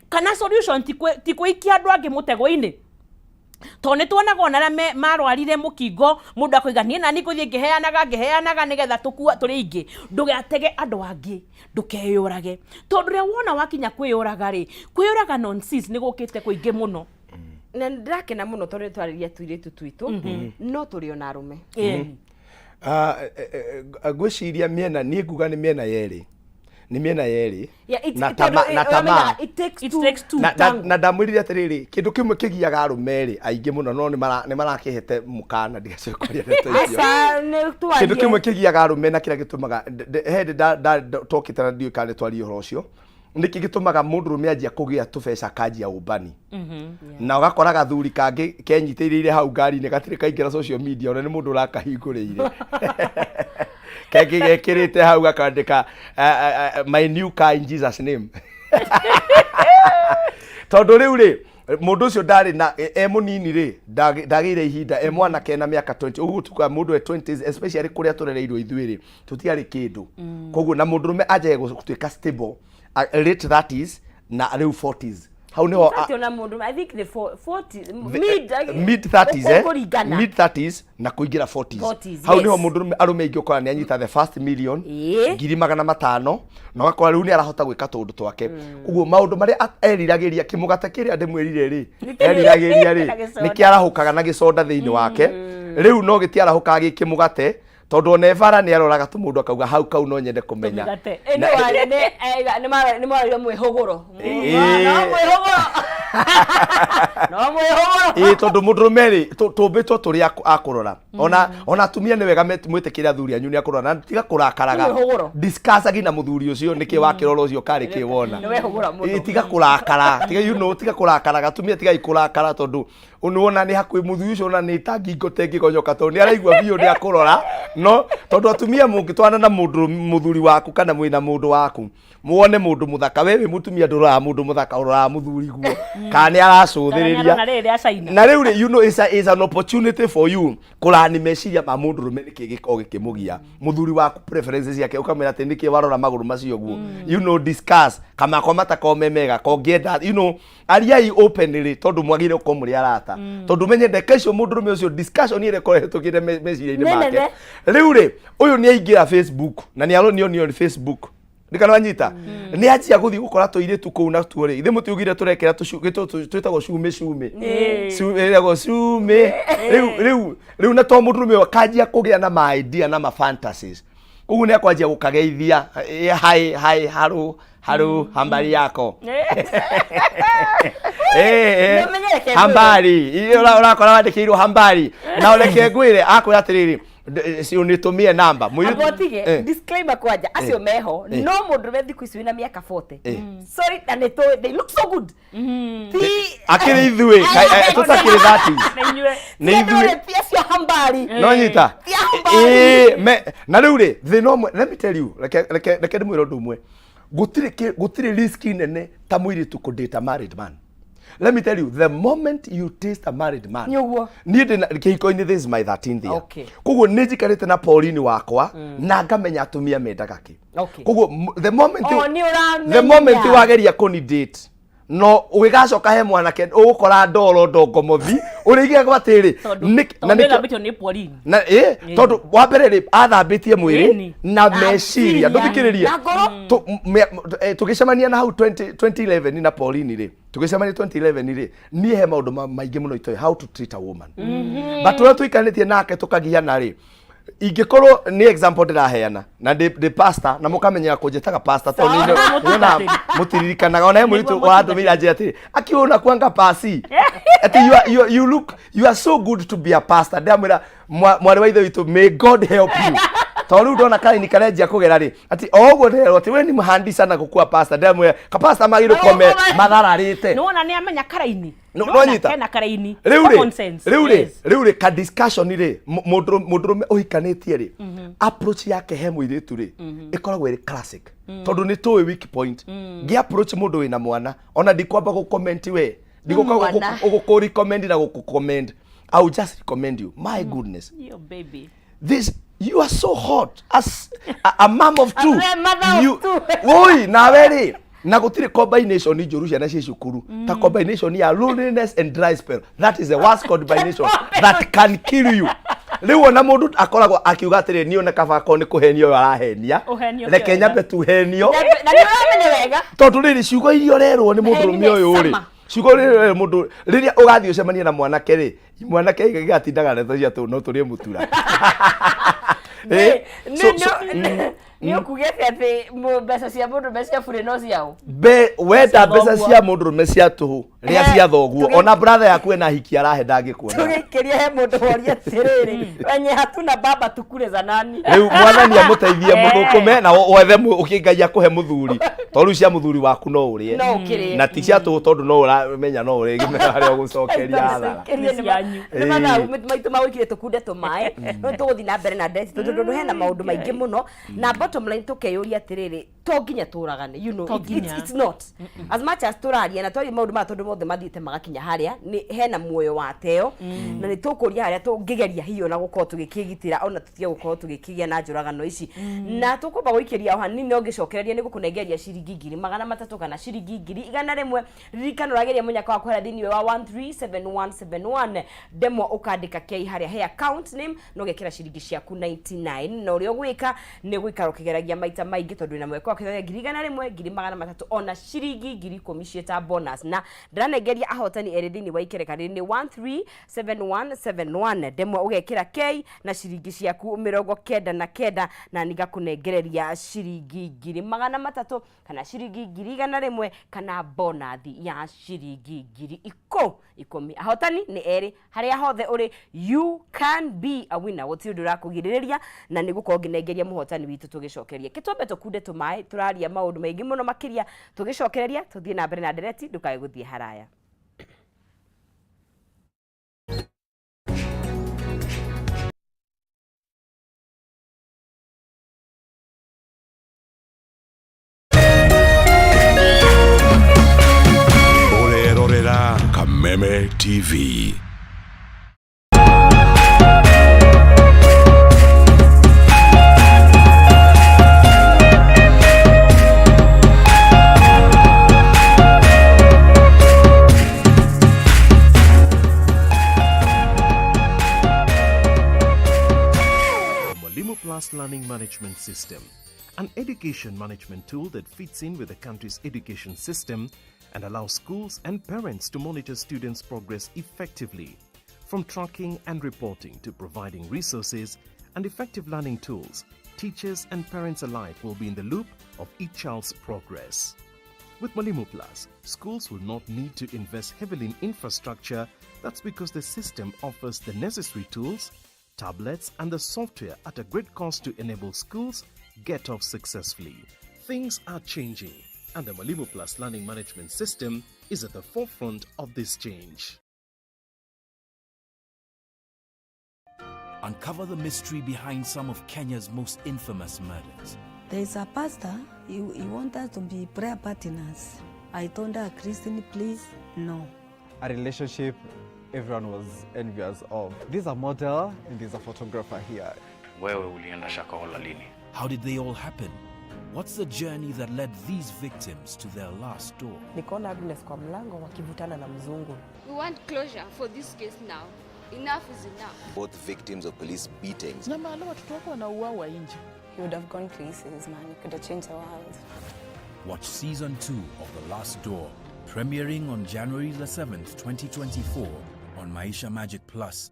kana solution ti kwĩikia andũ angĩ mũtego-inĩ, tondũ nĩ tuonaga ona arĩa marwarire mũkingo, mũndũ akoiga, "Niĩ nani ngũthiĩ ngĩheanaga ngĩheanaga nĩgetha tũkua tũrĩ aingĩ." Ndũgatege andũ angĩ, ndũkeyũrage, tondũ rĩrĩa wona wakinya kwĩyũraga rĩ, kwĩyũraga nonsense nĩ gũkĩte kũingĩ mũno. Na nĩ ndĩrakena mũno tondũ nĩ twarĩria tũirĩtu twitũ, no tũrĩ ona arũme. Ah, ngwĩciria mĩena, niĩ nguga nĩ mĩena yerĩ, nĩ mĩena yerĩ. Yeah, Na tondũ, na tamaa. ũramenyaga, it takes It two. takes two. Na tango. Na ndamwĩrire atĩrĩrĩ, kĩndũ kĩmwe kĩgiaga arũme rĩ aingĩ mũno, no nĩ marakĩhete mũkana ndigacoke kwaria ndeto icio. Aca, nĩ twarie. Kĩndũ kĩmwe kĩgiaga arũme na kĩrĩa gĩtũmaga he hĩndĩ tokĩte na ndiũĩ kana nĩ twarie ũhoro ũcio, nĩkĩ gĩtũmaga mũndũrũme anjia kũgĩa tũbeca akanjia ũmbani, na ũgakora gathuri kangĩ kenyitĩrĩire hau ngari-inĩ gatirĩ kaingĩra social media, ona nĩ mũndũ ũrakahingũrĩire, kengĩ gekĩrĩte hau gakandĩka "My new car in Jesus name", tondũ rĩu rĩ mũndũ ũcio ndarĩ na e mũnini rĩ, ndagĩire ihinda e mwanake na mĩaka 20 ũguo tuga mũndũ e 20s, especially kũrĩa tũrereirwo ithuĩ rĩ, tũtiarĩ kĩndũ. Koguo na mũndũrũme anjagia gũtuĩka stable late 30s na rĩu 40s, hau nĩho In fact, ona mũndũ, I think the 40, mid mid 30s, ũkũringana. Mid 30s na kũingĩra 40s. 40s, Hau niho mũndũrũme, arũme aingĩ ũkora nĩ anyita the first million, 500,000, na ũgakora rĩu nĩ arahota gwĩka tũũndũ twake. Ũguo maũndũ marĩa eriragĩria, kĩmũgate kĩrĩa ndĩmwĩrire rĩ, eriragĩria rĩ, Na gĩconda. nĩ kĩarahũkaga na gĩconda thĩinĩ wake. Rĩu no gĩtiarahũkaga gĩ kĩmũgate, tondũ ona ebara nĩ aroraga tũmũndũ akauga, "Hau kau no nyende kũmenya." Tũmĩgate. Nĩ warĩrio mwĩhũgũro. No mwĩhũgũro, no mwĩhũgũro. Ĩĩ, tondũ mũndũrũme rĩ, tũmbĩtwo tũrĩ a kũrora. Ona atumia nĩ wega mwĩtĩkĩre athuri anyu nĩ akũrora, na tiga kũrakaraga. Nĩ mwĩhũgũro. Discussagi na mũthuri ũcio nĩkĩ wakĩrora ũcio karĩ kĩ wona. Nĩ wehũgũra mũno. Ĩĩ, tiga kũrakara, tiga you know tiga kũrakaraga. Atumia, tigai kũrakara, tondũ nĩwona nĩ hakuhĩ mũthuri ũcio ona nĩ ta ngingo ta ĩngĩgonyoka, tondũ nĩ araigua biũ nĩ akũrora. No tondũ atumia mũngĩtwana na mũndũ mũthuri waku kana mwĩna mũndũ waku, muone mũndũ mũthaka, we wĩ mũtumia ndũroraga mũndũ mũthaka, ũroraga mũthuri guo kana nĩ aracũthĩrĩria. Kana rĩrĩ rĩa China. Na rĩu rĩ, it's an opportunity for you kũrani meciria ma mũndũrũme, nĩkĩ gĩkoragwo gĩkĩmũgia mũthuri waku, preferences ciake, ũkamwĩra atĩ nĩkĩ warora magũrũ macio ũguo, discuss kamakwa matakorwo me mega kongĩenda, ariai openly, tondũ mwagĩrĩire gũkorwo mũrĩ arata. arata, tondũ menye ndeka icio mũndũrũme ũcio discussion ĩrĩa ĩkoretwo meciria-inĩ Nĩ make. nene. Rĩu rĩ, ũyũ nĩ aingĩra Facebook na nĩ aronio nĩ Facebook ndikana wanyita, nĩ anjia gũthiĩ gũkora tũirĩtu kũu natuo rĩ, ithe mũtiugire tũrekĩra twĩtagwo cumĩ cumĩ. Ĩragwo cumĩ rĩu rĩu rĩu, na to mũndũrũme ũyũ akanjia kũgĩa na ma idea na ma fantasies, koguo nĩ akwanjia gũkageithia, "Hi hi, haru haru, hambari yako?" Nĩũmenyerete. Hambari ũrakora wandĩkĩirwo hambari, na ũreke ngwĩre, akwĩra atĩrĩrĩ, "Unitumie namba." Amba ũtige, disclaimer kwanja, acio meho no mũndũrũme thikũ ici wĩna mĩaka 40, sorry, na nĩ tũĩ they look so good, ti Akĩrĩ ithuĩ tũtakĩrĩ 30. Na inyuĩ. Nĩ ithuĩ. Ti acio hambari. No nyita. Ti hambari. Na rĩu rĩ, thĩna ũmwe, let me tell you, reke ndĩmwĩre ũndũ ũmwe, gũtirĩ risk nene ta mũirĩtu kũ date a married man. Let me tell you, the moment you taste a married man, Nĩ ũguo. Niĩ ndĩ kĩhiko-inĩ, this is my 13th year. Koguo nĩ njikarĩte na Pauline wakwa na ngamenya atumia mendaga kĩ. Koguo the moment O, nĩ ũramenya. the moment wageria kũni date, no ũgĩgacoka he mwanake ũgũkora ndoro ndongomothi ũrĩigagwo atĩrĩ Tondũ nĩthambĩtio nĩ Pauline. Na tondũ wa mbere rĩ, athambĩtie mwĩrĩ na meciria. Meciria. Ndũthikĩrĩrie. Na ngoro. Tũgĩcemania na hau 20 2011 na Pauline rĩ, tũgĩcemania 2011 rĩ, niĩ he maũndũ maingĩ mũno itoĩ how to treat a woman, but ũrĩa tũikanĩtie nake tũkagiana rĩ, ingĩkorwo nĩ example ndĩraheana na ndĩ pastor na mũkamenyera kũnjĩtaga pastor tondũ nĩona mũtiririkanaga ona he mũirĩtu Nĩguo. Wandũmĩire anjĩra atĩrĩ, akiona kwanga pasi ati you look, you are so good to be a pastor. Ndamwĩra, "Mwarĩ wa ithe witũ, may God help you," tondũ rĩu ndona kaini karenjia kũgera rĩ, ati o ũguo ndĩrerwo atĩ we ni mhandi sana gũkua pastor. Ndamwĩra kapasta magĩrĩirwo kome mathararĩte. Nĩwona nĩ amenya karaini. No Nĩwona nyita. kena karaini. Rĩu Common rĩ, sense. rĩu rĩ, rĩu rĩ, ka discussion rĩ, mũndũrũme ũhikanĩtie rĩ, approach yake he mũirĩtu rĩ, ĩkoragwo ĩrĩ classic, tondũ nĩ tũĩ weak point. Ngĩ approach mũndũ wĩna mwana, ona ndikwamba gũ comment, we ndigũka Mwana. gũkũ recommend na gũkũ commend. I will just recommend you, my goodness, Yo, baby. this, you are so hot as a mom of two. A mother of two. Woi, nawe rĩ, na gũtirĩ combination njũru ciana ciĩ cukuru ta combination ya loneliness and dry spell. That is the worst combination that can kill you. Rĩu ona mũndũ akoragwo akiuga atĩrĩ, niĩ ona kaba akorwo nĩ kũhenio ũyũ arahenia, Ũhenio reke kĩwega. nyambe tuhenio. Na nĩ ũramenya wega. Tondũ rĩrĩ, ciugo iria ũrerwo nĩ mũndũrũme ũyũ rĩ, Sama. Ciugo rĩrĩ ũrerwo mũndũ rĩrĩa ũgathiĩ ũcemanie na mwanake rĩ, mwanake gĩgatindaga ndeto cia tũ no tũrĩe mũtura. Nĩ ũkugĩte atĩ mbeca cia mũndũ cia burĩ no ciao. Be wenda mbeca thoguo. Cia mũndũrũme cia tũhũ rĩa cia thoguo, ona brother yaku ena hiki arahe ndangĩkuona. Tũgĩkĩria he mũndũ woria atĩrĩrĩ, wenye hatuna baba tukure za nani? Rĩu mwathani amũteithie mũthũkũme na wethe ũkĩ Ngai akũhe mũthuri, tondũ rĩu cia mũthuri waku no ũrĩe. No ũkĩrĩe. Na ti cia tũhũ, tondũ no ũramenya no ũrĩe gĩmera harĩa ũgũcokeria hathara. Tũgĩkĩrie Nĩ cianyu. Nĩ mathaa maitũ magũikire tũkunde tũmaĩ, no tũgũthiĩ na mbere na ndeti tondũ hena maũndũ maingĩ mũno, na bottom line tũkeyũria atĩrĩrĩ, to nginya tũragane, To nginya. it's not as much as tũraria na twaria maũndũ maya, tondũ mothe mathiĩte magakinya harĩa nĩ hena muoyo wateo, na nĩ tũkũria harĩa tũngĩgeria hiyo na gũkorwo tũgĩkĩgitĩra ona tũtige gũkorwo tũgĩkĩgĩa na njũragano ici, na tũkwamba gũikĩria o hanini no ngĩcokereria nĩ gũkũnengeria ciringi 300,000 kana ciringi 100,000. Ririkana ũrageria mũnyaka wa kũhera thĩinĩ wa 137171, ndemwa ũkandĩka K harĩa he account name na ũgekĩra ciringi ciaku 99, na ũrĩa ũgwĩka nĩ gũikara ũkĩgeragia maita maingĩ, tondũ wĩna mweke wa kũgeragia 100,000, 300,000, ona ciringi 10,000 ciĩta bonus. Na ndĩranengeria ahotani erĩ thĩinĩ wa ikereka rĩrĩ nĩ 137171, ndemwa ũgekĩra K na ciringi ciaku 99, na ningakũnengereria ciringi 300,000 kana ciringi 100,000 kana bonathi ya ciringi 10,000. Ahotani nĩ erĩ. Harĩa hothe ũrĩ, you can be a winner, gũtirĩ ũndũ ũrakũgirĩrĩria, na nĩ gũkorwo ngĩnengeria mũhotani witũ tũgĩcokeria kĩtwambe tũkunde tũmaĩ. Tũraria maũndũ maingĩ mũno makĩria tũgĩcokereria, tũthiĩ na mbere na ndereti, ndũkae gũthiĩ haraya. Ũrerorera Kameme TV. Plus Learning Management System, an education management tool that fits in with the country's education system and allows schools and parents to monitor students' progress effectively. From tracking and reporting to providing resources and effective learning tools, teachers and parents alike will be in the loop of each child's progress. With Mwalimu Plus, schools will not need to invest heavily in infrastructure. That's because the system offers the necessary tools, tablets, and the software at a great cost to enable schools get off successfully. Things are changing, and the Mwalimu Plus learning management system is at the forefront of this change. Uncover the mystery behind some of Kenya's most infamous murders. There is a pastor, he wants us to be prayer partners. I told her, Christine, please, no. A relationship everyone was envious of. There's a model and there's a photographer here. Wewe ulienda Shakahola lini? How did they all happen? What's the journey that led these victims to their last door? Nikaona Agnes kwa mlango wakivutana na mzungu. We want closure for this case now. Enough is enough. Both victims of police beatings. Na maana watoto wako wanauawa nje. He would have gone places, man. He could have changed the world. Watch season 2 of The Last Door, premiering on January the 7th, 2024 on Maisha Magic Plus.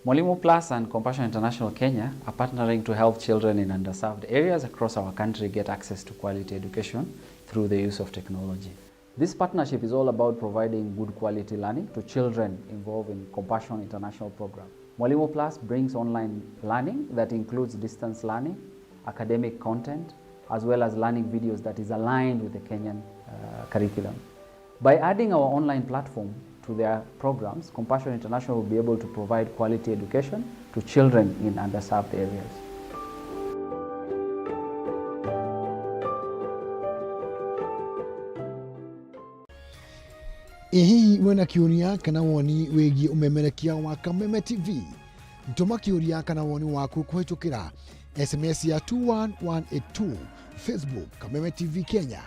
Mwalimu Plus and Compassion International Kenya are partnering to help children in underserved areas across our country get access to quality education through the use of technology. This partnership is all about providing good quality learning to children involved in Compassion International program. Mwalimu Plus brings online learning that includes distance learning, academic content, as well as learning videos that is aligned with the Kenyan curriculum. By adding our online platform to their programs, Compassion International will be able to provide quality education to children in underserved areas. Ĩ hihi wĩna kĩũria kana woni wĩgiĩ ũmemerekia wa Kameme TV? Tũma kĩũria kana woni waku kũhĩtũkĩra SMS ya 21182, Facebook Kameme TV Kenya,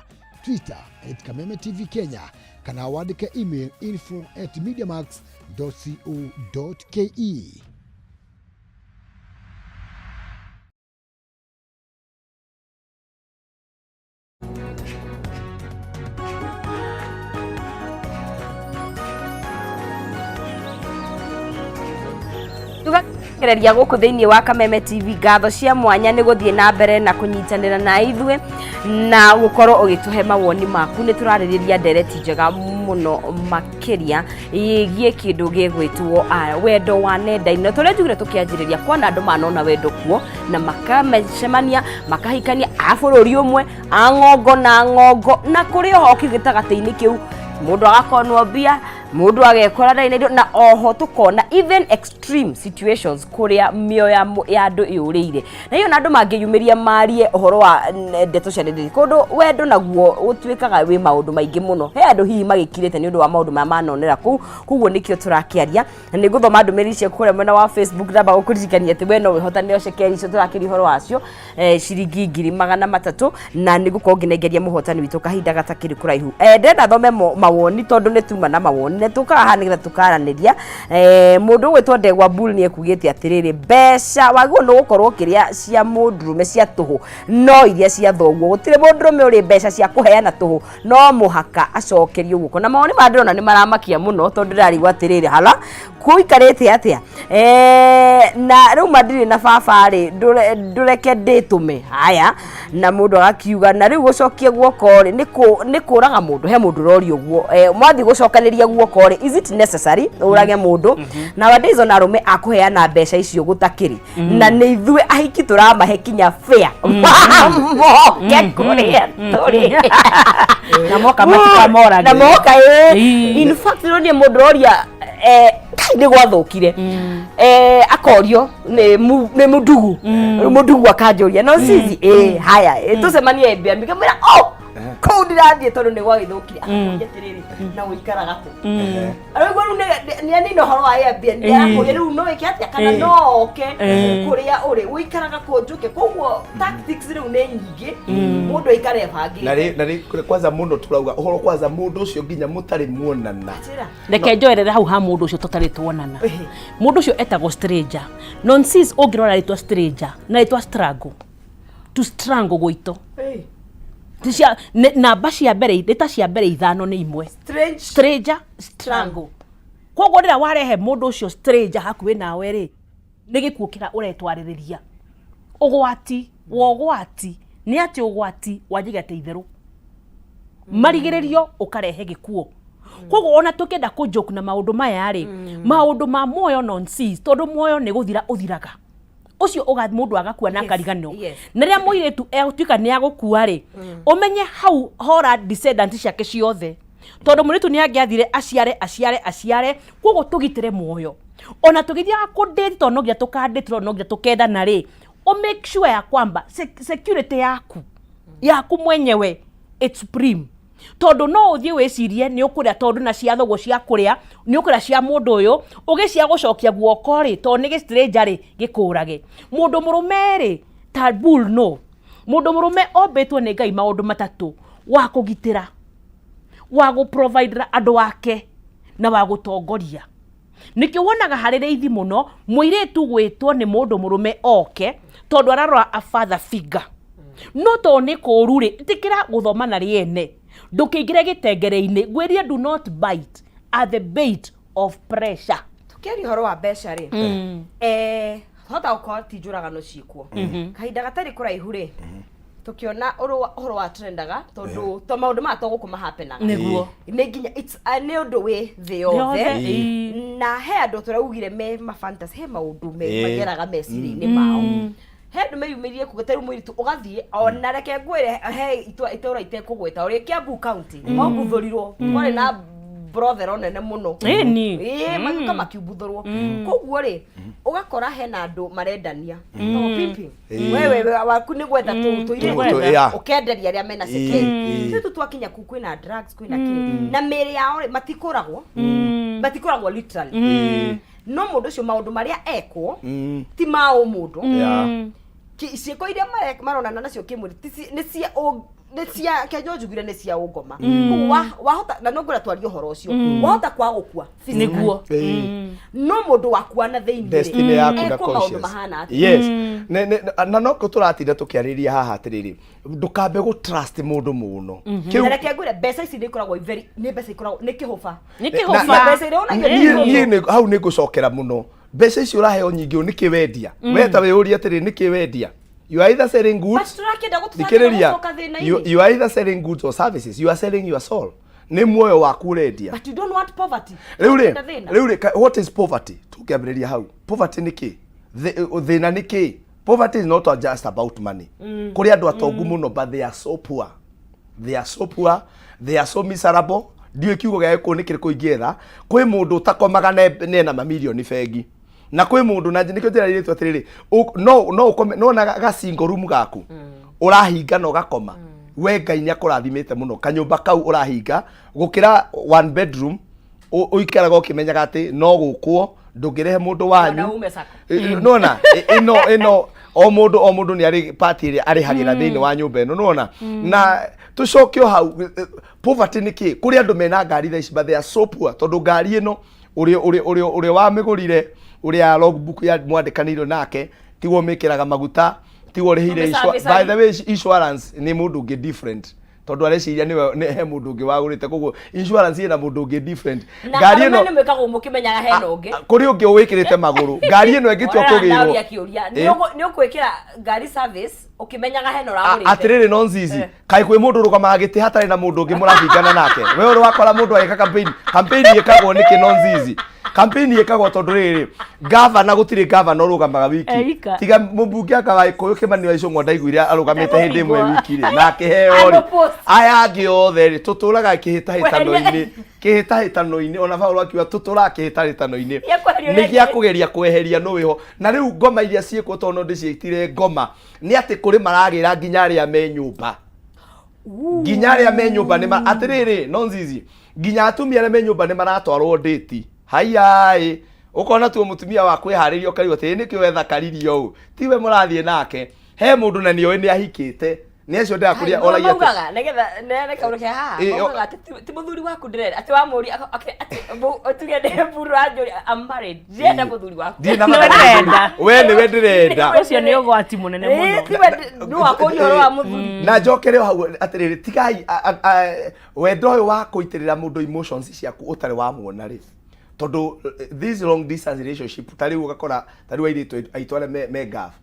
Twitter @Kameme TV Kenya, kana wandĩke email info@mediamax.co.ke. Tugakereria gũkũ thĩinĩ wa Kameme TV. Ngatho cia mwanya nĩ gũthiĩ na mbere na kũnyitanĩra na ithuĩ na gũkorwo ũgĩtũhe mawoni maku. Nĩ tũrarĩrĩria ndereti njega mũno makĩria ĩgiĩ kĩndũ gĩgwĩtwo wendo wa nenda-inĩ. Na tũrĩa njugire tũkĩanjĩrĩria, kwana andũ manona wendo kuo na makamecemania, makahikania a bũrũri ũmwe, a ng'ongo na ng'ongo, na kũrĩ oho gĩtagatĩ-inĩ kĩu mũndũ agakonwo mbia, mũndũ agekora ndarĩ na indo, na oho tũkona even extreme situations kũrĩa mĩoyo ya andũ ĩũrĩire. Na iyo na andũ mangĩyumĩria marie ũhoro wa ndeto cia nenda-inĩ, kũndũ wendo naguo ũtuĩkaga wĩ maũndũ maingĩ mũno. He andũ hihi magĩkirĩte nĩ ũndũ wa maũndũ maya manonera kũu, koguo nĩkĩo tũrakĩaria. Na nĩ ngũthoma ndũmĩrĩri ciaku kũrĩa mwena wa Facebook. Ndamba gũkũririkania atĩ we no wĩhotanĩre cekeri icio tũrakĩria ũhoro wacio, ciringi 300,000, na nĩ ngũkorwo ngĩnengeria mũhotani witũ kahinda gatakĩrĩ kũraihu. Ndĩrenda thome mawoni tondũ nĩ tuma na mawoni na tũkaga haha nĩgetha tũkaranĩria. Mũndũ ũgwĩtwo Ndegwa Bull nĩ ekugĩte atĩrĩrĩ, mbeca wagĩrĩirwo nĩ gũkorwo ũkĩrĩa cia mũndũrũme cia tũhũ, no iria cia thoguo. Gũtirĩ mũndũrũme ũrĩ mbeca cia kũheana tũhũ, no mũhaka acokerio guoko. Na mawoni maya ndĩrona nĩ maramakia mũno tondũ ndĩrarigwo atĩrĩrĩ, hala kũikarĩte atĩa? Na rĩu ma ndirĩ na baba rĩ, ndũreke ndĩtũme haya. Na mũndũ agakiuga na rĩu gũcokia guoko rĩ, nĩ kũraga mũndũ. He mũndũ ũroria ũguo, mwathiĩ gũcokanĩria guoko rĩ, is it necessary ũrage mũndũ? Nowadays ona arũme a kũheana mbeca icio gũtakĩrĩ, na nĩ ithuĩ ahiki tũramahe kinya fare moke kũrĩa tũrĩ. Na moka matikamorage. Na moka ĩ. In fact, rĩu niĩ mũndũ ũroria, kai nĩ gwathũkire, akorio nĩ mũndugu. Rĩu mũndugu akanjũria, no sisi haya, tũcemanie Airbnb, ngamwĩra, oh, kũu. Ndirathiĩ tondũ nĩ gwagĩthũkire. Akakũria atĩrĩrĩ, na ũikaraga kũ? Rĩu rĩu nĩ anina ũhoro wa Airbnb, arakũria rĩu no ĩke atĩa kana no oke kũrĩa ũrĩ, ũikaraga kũ njũke. Koguo tactics rĩu nĩ nyingĩ, mũndũ aikare ebangĩte. Na rĩ kwanza mũno tũrauga ũhoro kwanza mũndũ ũcio nginya mũtarĩ muonana. Njĩra. Reke njoerere hau ha mũndũ ũcio tũtarĩ tuonana. Mũndũ ũcio etagwo stranger. Nonsense. Ũngĩrora rĩtwa stranger na rĩtwa strangle, to strangle gwitũ. Ti namba cia mbere, nĩ cia mbere ithano nĩ imwe. Strange. Stranger, strangle. Koguo rĩrĩa warehe mũndũ ũcio stranger hakuhĩ nawe rĩ, nĩ gĩkuũ kĩrĩa ũretwarĩrĩria. Ũgwati wa ũgwati nĩ atĩ ũgwati wanjagia ta itherũ, marigĩrĩrio ũkarehe gĩkuũ. Koguo ona tũkĩenda kũ joke na maũndũ maya rĩ, maũndũ ma muoyo nonsense, tondũ muoyo nĩ gũthira ũthiraga ũcio ũga mũndũ agakua na akariganĩrwo. Na rĩrĩa mũirĩtu egũtuĩka nĩ agũkua rĩ, ũmenye hau hora descendant ciake ciothe, tondũ mũirĩtu nĩ angĩathire aciare, aciare, aciare. Koguo tũgitĩre muoyo ona tũgĩthiaga kũdate, tondũ no nginya tũkadate, tondũ no nginya tũkendana rĩ, ũ make sure ya kwamba security yaku mwenyewe it's supreme, tondũ no ũthiĩ wĩcirie nĩ ũkũrĩa, tondũ na cia thoguo cia kũrĩa nĩ ũkũrĩa cia mũndũ ũyũ, ũgĩcia gũcokia guoko rĩ, tondũ nĩ gĩ-stranger rĩ, gĩkũrage. Mũndũ mũrũme rĩ, ta bull, no mũndũ mũrũme ombĩtwo nĩ Ngai maũndũ matatũ: wa kũgitĩra, wa gũprovidera andũ ake, na wa gũtongoria. Nĩkĩo wonaga harĩ raithi mũno mũirĩtu gwĩtwo nĩ mũndũ mũrũme oke, tondũ ararora a father figure. No tondũ nĩ kũũru rĩ, ĩtĩkĩra gũthoma na rĩene, ndũkĩingĩre gĩtengere-inĩ. Ngwĩrie, do not bite at the bait of pressure. Tũkĩaria ũhoro wa mbeca rĩ, hota gũkorwo ti njũragano ciĩkuo. Kahinda gatarĩ kũraihu rĩ, tũkĩona ũhoro wa trendaga, tondũ to maũndũ maya to gũkũ mahapenaga. Nĩ nginya nĩ ũndũ wĩ thĩ yothe. Yothe, ĩĩ. Na he andũ tũraugire me ma fantasy, he maũndũ me mageraga meciria-inĩ mao. He andũ meyumĩrie kuga ta rĩu mũirĩtu ũgathiĩ, ona reke ngwĩre, he itũra itekũgweta ũrĩa Kiambu County maumbuthũrirwo, kwarĩ na brothero nene mũno. Ĩĩ, magĩũka makiumbuthũrwo. Koguo rĩ, ũgakora hena andũ marendania to pimping. Wewe waku nĩ gwetha tũirĩtu ũkenderia arĩa mena security. Tũirĩtu twakinya kuu kwĩna drugs, kwĩna kĩ, na mĩĩrĩ yao rĩ, matikũragwo, matikũragwo literally, no mũndũ ũcio maũndũ marĩa ekwo ti ma ũmũndũ. Ciĩko iria maronana nacio kĩmwĩrĩ nĩ cia Kenya njugire nĩ cia ũngoma. Koguo wahota na no ngwĩra twarie ũhoro ũcio, wahota kwaga gũkua physically. No mũndũ wakua na thĩinĩ rĩ, Destiny yaku na ekwo maũndũ conscience. mahana atĩa? Yes. Na no kũ tũratinda tũkĩarĩria haha atĩrĩrĩ, ndũkambe gũ trust mũndũ mũno. Na reke ngwĩre, mbeca ici nĩ ikoragwo very, nĩ mbeca ikoragwo nĩ kĩhũba. Nĩ kĩhũba. Mbeca iria wonagio nĩ Niĩ kĩhũba. Niĩ hau nĩ ngũcokera mũno. Mbeca icio ũraheo nyingĩ ũũ, nĩkĩ wendia? We ta wĩyũrie atĩrĩ, nĩkĩ wendia? You are either selling goods. But tũrakĩenda gũtũrakĩenda Thikĩrĩria. gũcoka thĩna-inĩ. You are either selling goods or services. You are selling your soul. Nĩ muoyo waku ũrendia. But you don't want poverty. Rĩu rĩ, Tũrakĩenda thĩna. rĩu rĩ, what is poverty? Tũkĩambĩrĩria hau, poverty nĩ kĩ? Thĩna nĩ kĩ? Poverty is not just about money. Kũrĩ andũ atongu mũno, but they are so poor, they are so poor, they are so miserable. Ndiũĩ kiugo gĩa gĩkũyũ nĩ kĩrĩkũ ingĩetha. Kwĩ mũndũ ũtakomaga nena mamirioni bengi, na kwĩ mũndũ na nĩkĩo njĩra irĩtwo atĩrĩrĩ, no ũkome no na ga single room gaku ũrahinga na ũgakoma. We Ngai nĩ akũrathimĩte mũno, kanyũmba kau ũrahinga gũkĩra one bedroom ũikaraga ũkĩmenyaga atĩ no gũkwo ndũngĩrehe mũndũ wanyu. Ona ume sako. Nona ĩno o mũndũ nĩ arĩ part ĩrĩa arĩhagĩra thĩinĩ wa nyũmba ĩno, nona na tũcoke o hau. Poverty nĩ kĩ? Kũrĩ andũ mena ngari thaa ici, but they are so poor, tondũ ngari ĩno ũrĩa wamĩgũrire, ũrĩa logbook ya mwandĩkanĩirwo nake tiguo mĩkĩraga maguta, tiguo ũrĩhĩire. Ũmĩservice. By the way, insurance nĩ mũndũ ũngĩ different, tondũ areciria nĩwe nĩ he mũndũ ũngĩ wagũrĩte, koguo insurance ĩna mũndũ ũngĩ different. Na Ngari arũme ĩno nĩ mwĩkagwo mũkĩmenyaga hena ũngĩ. Kũrĩ ũngĩ wĩkĩrĩte magũrũ ngari ĩno ĩngĩtua Ona kũgĩrwo. ndaũria kĩũria. Nĩ ũkwĩkĩra ngari service ũkĩmenyaga hena ũragũrĩte? Atĩrĩrĩ, no nzizi kaĩ kwĩ mũndũ ũrũgamaga gĩtĩ hatarĩ na mũndũ ũngĩ mũrabingana nake? We ũrĩ wakora mũndũ agĩka campaign? Campaign ĩkagwo nĩkĩ? No nzizi, campaign ĩkagwo tondũ rĩrĩ, gavana, gũtirĩ gavana ũrũgamaga wiki. Eika. Tiga mũmbunge anga wa Gĩkũyũ Kĩmani wa Icũng'wa, ndaiguire arũgamĩte hĩndĩ ĩmwe wiki rĩ na akĩheo rĩ. Unopposed. Aya angĩ othe rĩ, tũtũraga kĩhĩtahĩtano-inĩ, kĩhĩtahĩtano-inĩ. Ona Paũlũ akiuga tũtũraga kĩhĩtahĩtano-inĩ. Gĩa kweheria nĩ ũrĩa gĩa kũgeria kweheria nũ wĩho. Na rĩu ngoma iria ciĩkwo, tondũ no ndĩciĩtire ngoma, nĩ atĩ kũrĩ maragĩra nginya arĩa me nyũmba. Nginya arĩa me nyũmba nĩ atĩrĩrĩ, no nzizi, nginya atumia arĩa me nyũmba nĩ maratwarwo ndĩti. Haiyaĩ, ũkona tuo mũtumia wa kwĩharĩria, ũkarigwo atĩ nĩkĩ wethakaririo ũũ, tiwe mũrathiĩ nake, he mũndũ na nĩoĩ nĩ ahikĩte, nĩ acio ndĩrakũria oragia atĩ- Maugaga nĩgetha neane kaũndũ ke haha. Maugaga atĩ ti mũthuri waku ndĩrenda, atĩ wamũria tuge nĩ mburu anjũria, I'm married, ndĩrenda mũthuri waku. Ndirĩ na bata na mũthuri. We nĩwe ndĩrenda. Ũcio nĩ ũgwati mũnene mũno. Tiwe nĩ wakũria ũhoro wa mũthuri. Na njokere o hau atĩrĩrĩ, tigai wendo ũyũ wa kũitĩrĩra mũndũ emotions ciaku ũtarĩ wamuona rĩ, tondũ this long distance relationship, ta rĩu ũgakora ta rĩu airĩtu aitũ arĩa me Gulf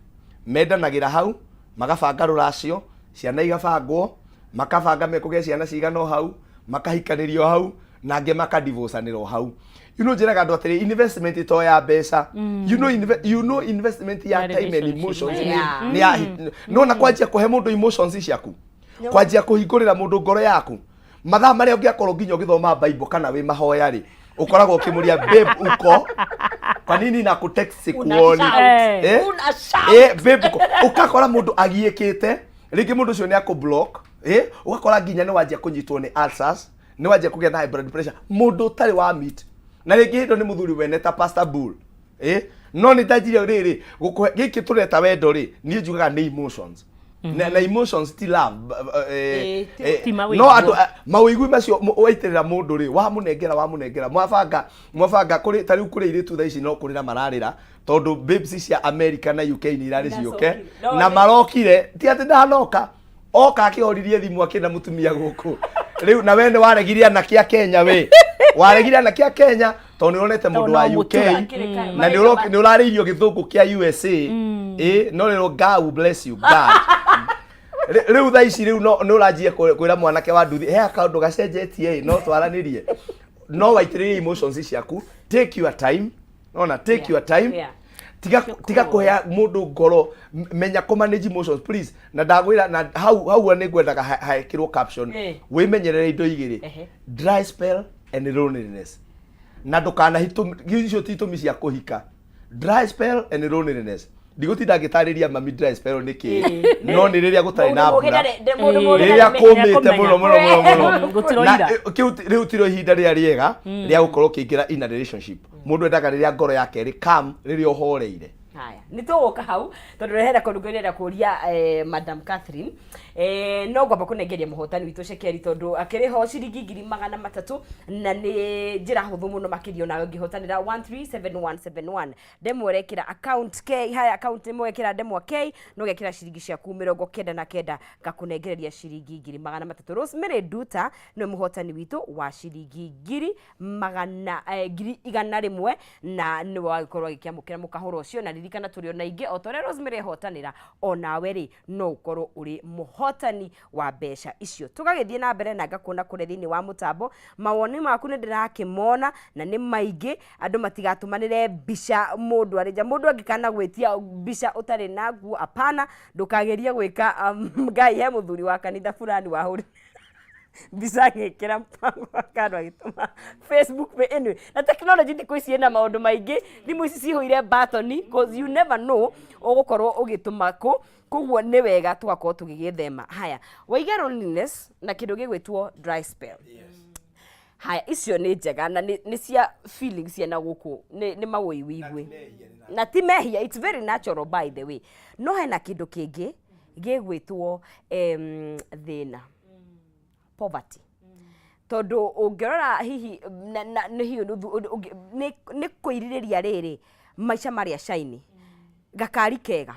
mendanagĩra hau, magabanga rũracio, ciana igabangwo, makabanga mekũgĩa ciana cigana o hau, makahikanĩrio hau, na angĩ makadivocanĩra o hau. Njĩraga andũ atĩrĩ, investment to ya mbeca. Investment ya Ya time and relationship. emotions nĩ ya nona kwanjia kũhe mũndũ emotions ciaku, kwanjia kũhingũrĩra mũndũ ngoro yaku, mathaa marĩa ũngĩakorwo nginya ũgĩthoma Bible kana wĩ mahoya rĩ, ũkoragwo ũkĩmũria, "Babe, uko kwa nini na kutext sikuoni?" Una shout. Eh? Una shout. Eh, babe, uko ũkakora mũndũ agiĩkĩte, rĩngĩ mũndũ ũcio nĩ akũ-block, ũgakora nginya nĩ wanjia kũnyitwo nĩ ulcers, nĩ wanjia kũgĩa na high blood pressure, mũndũ ũtarĩ wa meet na rĩngĩ hĩndĩ nĩ mũthuri wene ta Pastor Bull, no nĩ ndanjirie rĩrĩ gũkũhe gĩkĩ tũreta wendo rĩ, niĩ njugaga nĩ emotions na emotions ti love. Ti mawĩigwi. No andũ mawĩigwi macio waitĩrĩra mũndũ rĩ, wamũnengera mwabanga kũrĩ ta rĩu kũrĩ airĩtu thaa ici no kũrĩra mararĩra tondũ babes cia America na UK nĩ irarĩ ciũke. No, na marokire ti atĩ ndanoka oka akĩhoririe thimũ akĩenda mũtumia gũkũ rĩu, na we nĩ waregire anake a Kenya, we waregire anake a Kenya tondũ nĩ ũronete mũndũ wa no UK mũtura. Na nĩ ũrarĩirio gĩthũngũ kĩa USA, no rĩrĩ, God will bless you, God. Rĩu thaa ici rĩu no nĩ ũranjia kwĩra mwanake wa nduthi he akaũndũ gacenjetie, no twaranĩrie, no waitĩrĩrie emotions ciaku. Take your time, nona take your time. Tiga kũhea mũndũ ngoro, menya kũ manage emotions, please. Na ndagwĩra na hau hau nĩ ngwendaga hekĩrwo caption. Wĩmenyerere indo igĩrĩ: dry spell and loneliness. Na ndũkanahitũ icio ti itũmi cia kũhika. Dry spell and loneliness, ndigũtinda ngĩtarĩria mami dry spell nĩ kĩĩ, no nĩ rĩrĩa gũtarĩ na Mũndũ mũũgĩ mbura, mũndũ mũũgĩ rĩrĩa ndarĩ kũmĩte mũno mũno mũno mũno. Gũtiroira. Na, kĩu rĩu tiro ihinda rĩrĩa rĩega rĩa gũkorwo ũkĩingĩra in a relationship. Mũndũ endaga rĩrĩa ngoro yake ĩrĩ calm, rĩrĩa ũhoreire. Haya, nĩ tũgũka hau tondũ hena kũndũ ngwenda kũria Madam Catherine, no ngwamba kũnengeria mũhotani witũ cekeri tondũ akĩrĩ ho ciringi 300,000, na nĩ njĩra hũthũ mũno makĩria onawe ũngĩhotanĩra. 137171 ndemwa ũrekĩra account K haya, account ĩmwe ĩkĩra ndemwa K na ũgekĩra ciringi ciaku 99, ngakũnengereria ciringi 300,000. Rosemary Nduta nĩwe mũhotani witũ wa ciringi ngiri magana 100,000, na nĩwe wagĩkorwo agĩkĩamũkĩra mũkahũro ũcio. Na ririkana tũrĩ ona ingĩ, o ta ũrĩa Rosemary ehotanĩra, onawe rĩ no ũkorwo ũrĩ mũhotani wa mbeca icio. Tũgagĩthiĩ na mbere na ngakuona kũrĩa thĩinĩ wa mũtambo, mawoni maku nĩ ndĩrakĩmona na nĩ maingĩ. Andũ matigatũmanĩre mbica mũndũ arĩ nja. Mũndũ angĩkana gwĩtia mbica ũtarĩ na nguo, apana, ndũkagerie gwĩka. Ngai he mũthuri wa kanitha fulani wahũrire mbica agĩkĩra mpango wa kando agĩtũma Facebook page. Anyway, na technology thikũ ici ĩna maũndũ maingĩ, thimũ ici cihũire batoni, cause you never know ũgũkorwo ũgĩtũma kũ. Koguo nĩ wega tũgakorwo tũgĩgĩthema. Haya, waiga loneliness na kĩndũ gĩgwĩtwo dry spell. Haya, icio nĩ njega na nĩ cia feelings cia na gũkũ nĩ mawĩiwigwi na ti mehia, it's very natural, by the way. No hena kĩndũ kĩngĩ gĩgwĩtwo thĩna, poverty, tondũ ũngĩrora hihi na nĩ hihi nĩ kwĩrirĩria rĩrĩ maica marĩa shiny, gakari kega,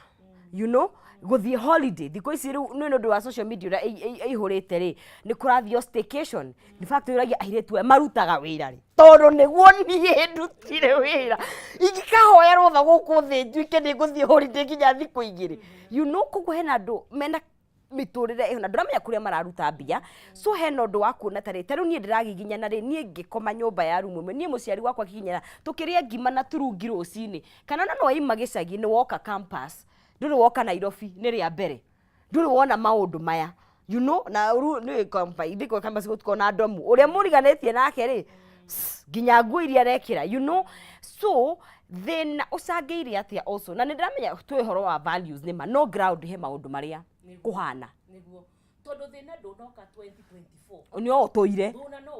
gũthiĩ holiday thikũ ici rĩu nĩ ũndũ wa social media ũrĩa ĩihũrĩte rĩ, nĩ kũrathio staycation. In fact, ũragia airĩtu aya marutaga wĩra rĩ, tondũ nĩguo niĩ ndutire wĩra ingĩkahoya rũtha gũkũ thĩ njuĩke nĩ ngũthiĩ holiday nginya thikũ 2. Koguo hena andũ mena mĩtũrĩre ĩyo na ndũramenya kũrĩa mararuta mbia. So hena ũndũ wa kuona tarĩ ta rĩu niĩ ndĩragiginyana rĩ, niĩ ngĩkoma nyũmba ya rumu ĩmwe, niĩ mũciari wakwa akiginyana tũkĩrĩa ngima na turungi rũcinĩ, kana no waima gĩcagi nĩ woka campus, ndũrĩ woka Nairobi nĩ rĩa mbere, ndũrĩ wona maũndũ maya, na rĩu nĩ ndiko campus gũtikorwo na ndomu ũrĩa mũriganĩtie nake rĩ, nginya nguo iria arekĩra. So thĩna ũcangĩire atĩa also? Na nĩ ndĩramenya twĩ ũhoro wa values nĩ ma no ground he maũndũ marĩa kũhana. Nĩguo. Tondũ thĩna ndũnoka 2024. Nĩ o ũtũire.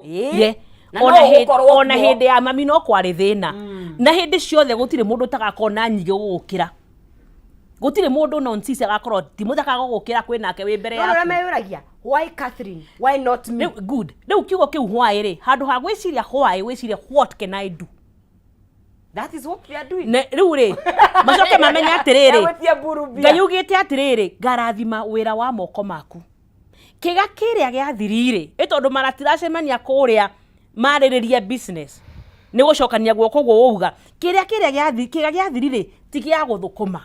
Ĩĩ. Ye. Na Ona no hĩndĩ- ũgũkorwo ona kuo. hĩndĩ ya mami no kwarĩ thĩna na hĩndĩ ciothe gũtirĩ mũndũ ũtagakorwo na nyingĩ gũgũkĩra. Gũtirĩ mũndũ nonsense agakorwo ti mũthaka gũgũkĩra kwĩ nake wĩ mbere No ũrĩa yaku. meyũragia, why Catherine, why not me? Rĩu good, rĩu kiugo kĩu why rĩ, handũ ha gwĩciria why wĩcirie what can I do. That is what we are doing. Ne- rĩu rĩ, macoke mamenye atĩrĩrĩ, Egwĩtia mburu mbia. Ngai augĩte atĩrĩrĩ, ngarathima wĩra wa moko maku. Kĩga kĩrĩa gĩathirire ĩ tondũ maratiracemania kũrĩa marĩrĩrie business nĩ gũcokania guoko guo wauga kĩrĩa kĩrĩa gĩathi kĩga gĩathirire ti gĩa gũthũkũma.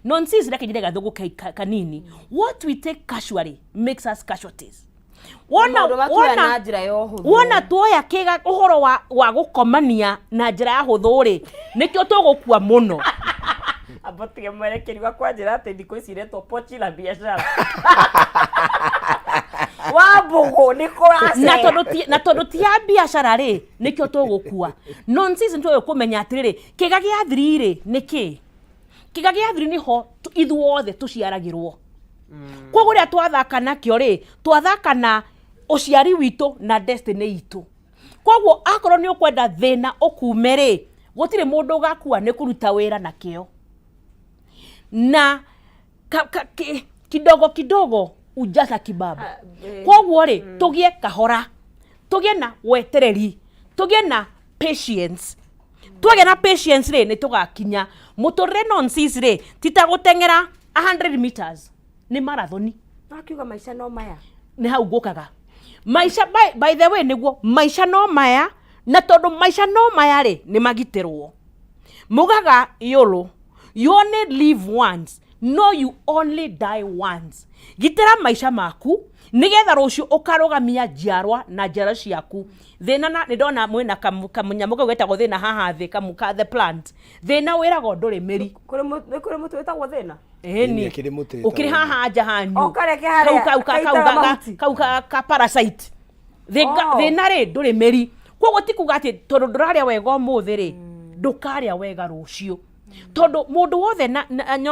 Nonsense, reke njire gathũngũ kanini, what we take casually makes us casualties. Wona Maũndũ matuoya na njĩra ya ũhũthũ. Wona tuoya kĩga ũhoro wa gũkomania na njĩra ya hũthũ rĩ, nĩkĩo tũgũkua mũno. Ambotige mwerekeri wakwa njĩra atĩ thikũ ici iretwo pochi la biashara. Wambũgũ nĩ kũracera. Na tondũ ti ya biacara rĩ, nĩkĩo tũgũkua. Nonsense, nĩ tũgũkũmenya atĩrĩrĩ, kĩga gĩa thiri rĩ nĩ kĩ? Kĩga gĩa thiri nĩho ithuothe tũciaragĩrwo. Koguo rĩrĩa twathaka nakĩo rĩ, twathaka na ũciari witũ na destiny itũ. Koguo akorwo nĩ ũkwenda thĩna ũkume rĩ, gũtirĩ mũndũ ũgakua nĩ kũruta wĩra na kĩo. Na kidogo kidogo ujaza kibaba. Koguo rĩ, tũgĩe kahora, tũgĩe na wetereri, tũgĩe na patience. Twagĩa na patience rĩ, nĩ tũgakinya. Mũtũrĩre nonsense rĩ, ti ta gũteng'era 100 meters, nĩ marathoni. Akiuga maica no maya. Nĩ hau ngũkaga. Maica, by the way, nĩguo maica no maya, na tondũ maica no maya rĩ, nĩ magitĩrwo. Mugaga yũlũ, you only live once, no you only die once. Gitĩra maica maku nĩgetha rũciũ ũkarũgamia njiarwa na njiarwa ciaku. Thĩna na nĩ ndona mwĩna kamũnyamũ kau getagwo thĩna haha thĩ, kamu ka the plant. Thĩna wĩragwo ndũrĩ mĩri. Nĩ kũrĩ mũtĩ wĩtagwo thĩna? Ĩni. Nĩ kĩrĩ mũtĩ Ũkĩrĩ wĩtagwo haha nja hanyu. O karĩa ke harĩa, Kau, kau, kau, kaitaga kau, mahuti. kau ka parasite. Oh. Thĩna rĩ ndũrĩ mĩri. Koguo ti kuga atĩ tondũ ndũrarĩa wega ũmũthĩ rĩ, ndũkarĩa wega rũciũ. Tondũ mũndũ wothe na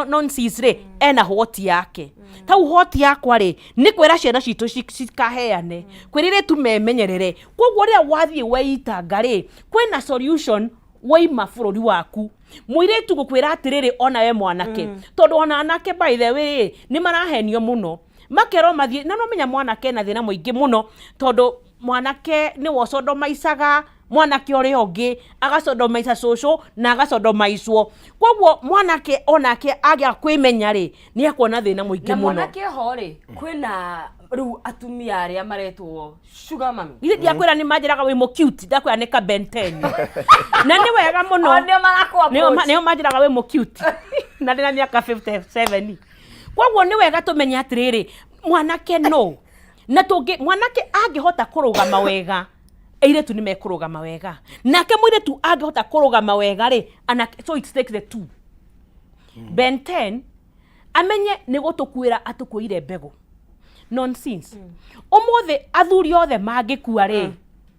nonsense rĩ, ena hoti yake. Tau hoti yakwa rĩ, nĩ kwĩra ciana citũ cikaheane, kwĩra airĩtu memenyerere. Koguo rĩrĩa wathiĩ weitanga rĩ, kwĩna solution waima bũrũri waku. Mũirĩtu gũkwĩra atĩrĩrĩ, ona we mwanake, tondũ ona anake by the way rĩ, nĩ marahenio mũno. Makerwo mathiĩ, na no menya mwanake ena thĩna mũingĩ mũno, tondũ mwanake nĩwe ũcondomaicaga mwanake ũrĩa ũngĩ, agacondomaica cũcũ na agacondomaicwo. Koguo mwanake onake agĩa kwĩmenya rĩ, nĩ akuona thĩna mũingĩ Na mũno. mwanake ho rĩ, kwĩna rĩu atumia arĩa maretwo sugar mummy. Ithe ndiakwĩra nĩ manjĩraga wĩ mũ cute, ndakwĩra nĩ ka Ben 10. Na nĩ wega mũno. O nĩo marakũ approach. Nĩo manjĩraga wĩ mũ cute. Na ndĩna mĩaka 57. Koguo nĩ wega tũmenye atĩrĩrĩ, mwanake no. Na tũngĩ, mwanake angĩhota kũrũgama wega, airĩtu nĩ mekũrũgama wega. Nake mũirĩtu angĩhota kũrũgama wega rĩ, anake, so it takes the two. Ben 10 amenye nĩ gũtũkuĩra atũkuĩire mbegũ. Nonsense. Ũmũthĩ athuri othe mangĩkua rĩ,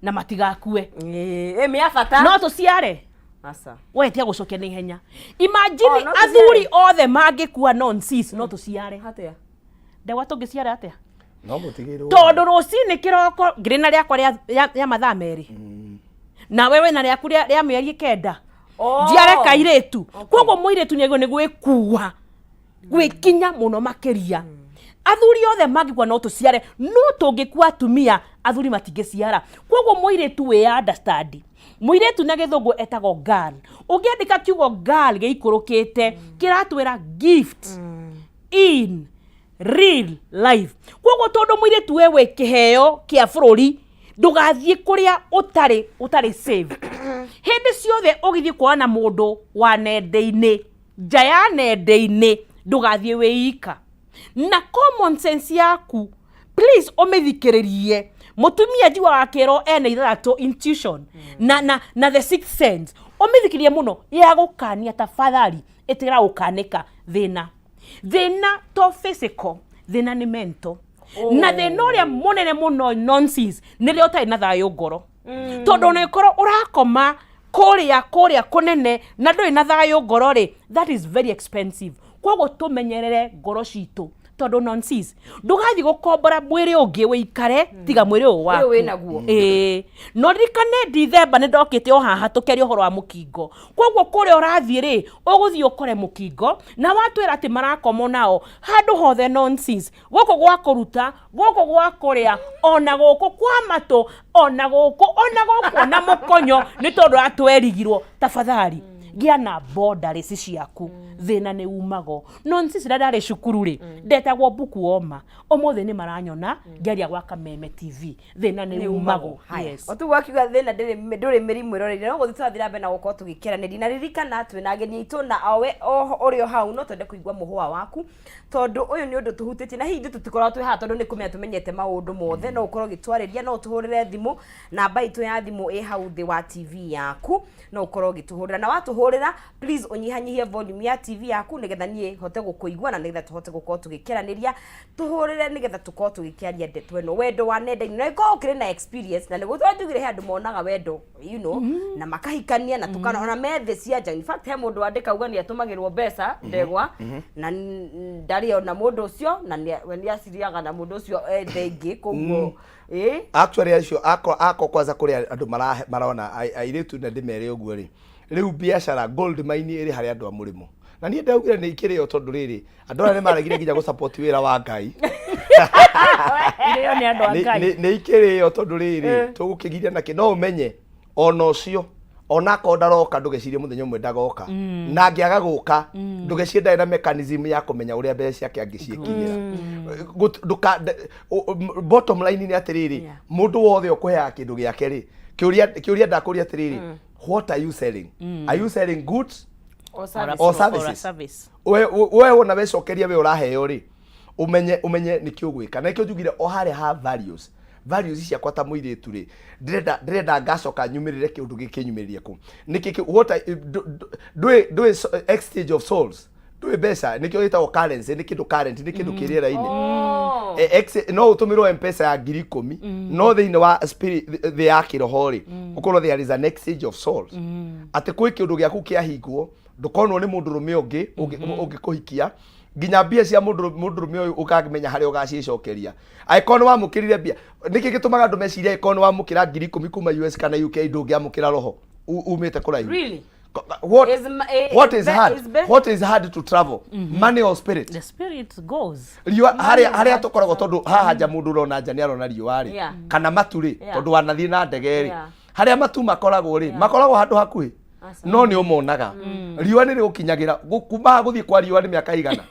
na matigakue. Ĩ, mĩ ya bata. No tũciare. Aca. We tia gũcokia na ihenya. Imagine Oh, no tũciare. athuri othe mangĩkua nonsense, no tũciare. Atĩa? Ndegwa tũngĩciara atĩa? No mũtigĩrwo. Tondũ rũcinĩ kĩroko ngĩrĩ na rĩakwa rĩa mathaa merĩ. Nawe wĩna rĩaku rĩa mĩeri 9. Oh. Njiare kairĩtu. Koguo mũirĩtu nĩ agĩrĩirwo nĩ gwĩkua, gwĩkinya mũno makĩria. Athuri othe mangĩkua no tũciare, no tũngĩkua atumia athuri matingĩciara. Koguo mũirĩtu wĩ understand. Mũirĩtu na gĩthũngũ etagwo girl. Ũngĩandĩka kiugo girl gĩikũrũkĩte, kĩratwĩra gift in real life. Koguo tondũ mũirĩtu we wĩ kĩheo kĩa bũrũri, ndũgathiĩ kũrĩa ũtarĩ safe. Hĩndĩ ciothe ũgĩthiĩ kuona mũndũ wa nenda-inĩ, nja ya nenda-inĩ, ndũgathiĩ wĩ ika. Na common sense yaku, please ũmĩthikĩrĩrie. Mũtumia njiguaga akĩrwo ena ithathatũ intuition na the sixth sense. Ũmĩthikĩrĩrie mũno ya gũkania, tafadhali ĩtĩkĩra gũkanĩka thĩna. Thĩna to physical, thĩna nĩ mental. Na thĩna ũrĩa mũnene mũno nonsense nĩ rĩrĩa ũtarĩ na thayũ ngoro. Tondũ ona ĩkorwo ũrakoma kũrĩa kũnene na ndũrĩ na thayũ ngoro rĩ, that is very expensive. Koguo tũmenyerere ngoro citũ. Tondũ nonsense, ndũgathiĩ gũkombora mwĩrĩ ũngĩ wĩikare tiga mwĩrĩ ũyũ waku. Ũyũ wĩnaguo. Ĩĩ, no ririkane Dithemba nĩ ndokĩte o haha tũkĩaria ũhoro wa mũkingo. Koguo kũrĩa ũrathiĩ rĩ, ũgũthiĩ ũkore mũkingo, na watwĩra atĩ marakomwo nao handũ hothe nonsense, gũkũ gwa kũruta, gũkũ gwa kũrĩa, ona gũkũ kwa matũ, ona gũkũ, ona gũkũ, ona mũkonyo, nĩ tondũ atwerigirwo. Tafadhali gĩa na boundaries ciaku. Thĩna nĩ umago nonsense. Rĩrĩa ndarĩ cukuru rĩ, ndetagwo mbuku oma. Ũmũthĩ nĩ maranyona ngĩaria gwa Kameme TV. Thĩna nĩ umago. Yes. O tu wakiuga thĩna ndĩrĩ ndũrĩ mĩrimũ ĩroreire, no gũthiĩ tũrathiĩ na mbere na gũkorwo tũgĩkĩaranĩria, na ririkana twĩna ageni aitũ, na owe ũrĩ o hau no twende kũigua mũhũa waku, tondũ ũyũ nĩ ũndũ tũhutĩtie, na hihi ithuĩ tũtikoragwo twĩ haha tondũ nĩ kũmenya tũmenyete maũndũ mothe. No ũkorwo ũgĩtwarĩria, no ũtũhũrĩre thimũ, namba itũ ya thimũ ĩ hau thĩ wa TV yaku, no ũkorwo ũgĩtũhũrĩra. Na watũhũrĩra, please ũnyihanyihie volume ya TV yaku nĩgetha niĩ hote gũkũigua na nĩgetha tũhote gũkorwo tũgĩkĩaranĩria. Tũhũrĩre nĩgetha tũkorwo tũgĩkĩaria ndeto ĩno, wendo wa nenda-inĩ, na ĩkorwo ũkĩrĩ na experience, na nĩguo tũranjugire he andũ monaga wendo na makahikania na tukana ona methe cia nja. In fact, he mũndũ wandĩka uga nĩ atũmagĩrwo mbeca ndegwa na ndarĩ ona mũndũ ũcio, na we nĩ aciriaga na mũndũ ũcio ende ingĩ, koguo ĩ. Actually, acio ako kwanza kũrĩa andũ marona airĩtu, na ndĩmere ũguo rĩ, rĩu biacara gold mine ĩrĩ harĩ andũ a mũrĩmo, na niĩ ndaugire nĩ ikĩrĩo, tondũ rĩrĩ, andũ aya nĩ maregire nginya gũ support wĩra wa Ngai. Irĩo nĩ andũ a Ngai. Nĩ ikĩrĩo, tondũ rĩrĩ, tũgũkĩgiria nakĩ? No ũmenye ona ũcio onakorwo ndaroka, ndũgecirie mũthenya ũmwe ndagoka, na angĩaga gũka, ndũgecirie ndarĩ na mechanism ya kũmenya ũrĩa mbeca ciake angĩciĩkinyĩra. Bottom line nĩ atĩrĩrĩ, mũndũ wothe ũkũheaga kĩndũ gĩake rĩ, kĩũria ndakũria atĩrĩrĩ, what are you selling? Are you selling goods or service? Or Or a services? Service. We wona wecokeria, we ũraheo rĩ, ũmenye nĩkĩ ũgwĩka. Na nĩkĩo njugire o harĩa ha values ciakwa ta mũirĩtu rĩ, ndĩrenda ngacoka nyumĩrĩre kĩũndũ gĩkĩ nyumĩrĩrie kũ nĩkĩ what ndũĩ exchange of souls, ndũĩ mbeca, nĩkĩo gĩtagwo currency, nĩ kĩndũ current, nĩ kĩndũ kĩ rĩera-inĩ. No ũtũmĩrwo Mpesa ya 10,000, no thĩinĩ wa spirit, thĩ ya kĩroho rĩ, ũkorwo there is an exchange of souls, atĩ kwĩ kĩũndũ gĩaku kĩahingwo, ndũkonwo nĩ mũndũrũme ũngĩ ũngĩkũhikia, nginya mbia cia mũndũrũme ũyũ ũkamenya harĩa ũgacicokeria angĩkorwo nĩ wamũkĩrire mbia. Nĩkĩ gĩtũmaga andũ mecirie angĩkorwo nĩ wamũkĩra 10,000 kuma US kana UK, ndũngĩamũkĩra roho umĩte kũraihu? Really? What, Is what is hard, is what is hard to travel, money or spirit? The spirit goes. Riũa harĩa tũkoragwo, tondũ haha nja mũndũ ũrona nja nĩ arona riũa rĩ, kana matu rĩ, tondũ wanathiĩ na ndege rĩ, harĩa matu makoragwo rĩ, makoragwo handũ hakuhĩ, no nĩ ũmonaga. Riũa nĩ rĩgũkinyagĩra. Kuma haha gũthiĩ kwa riũa nĩ mĩaka igana.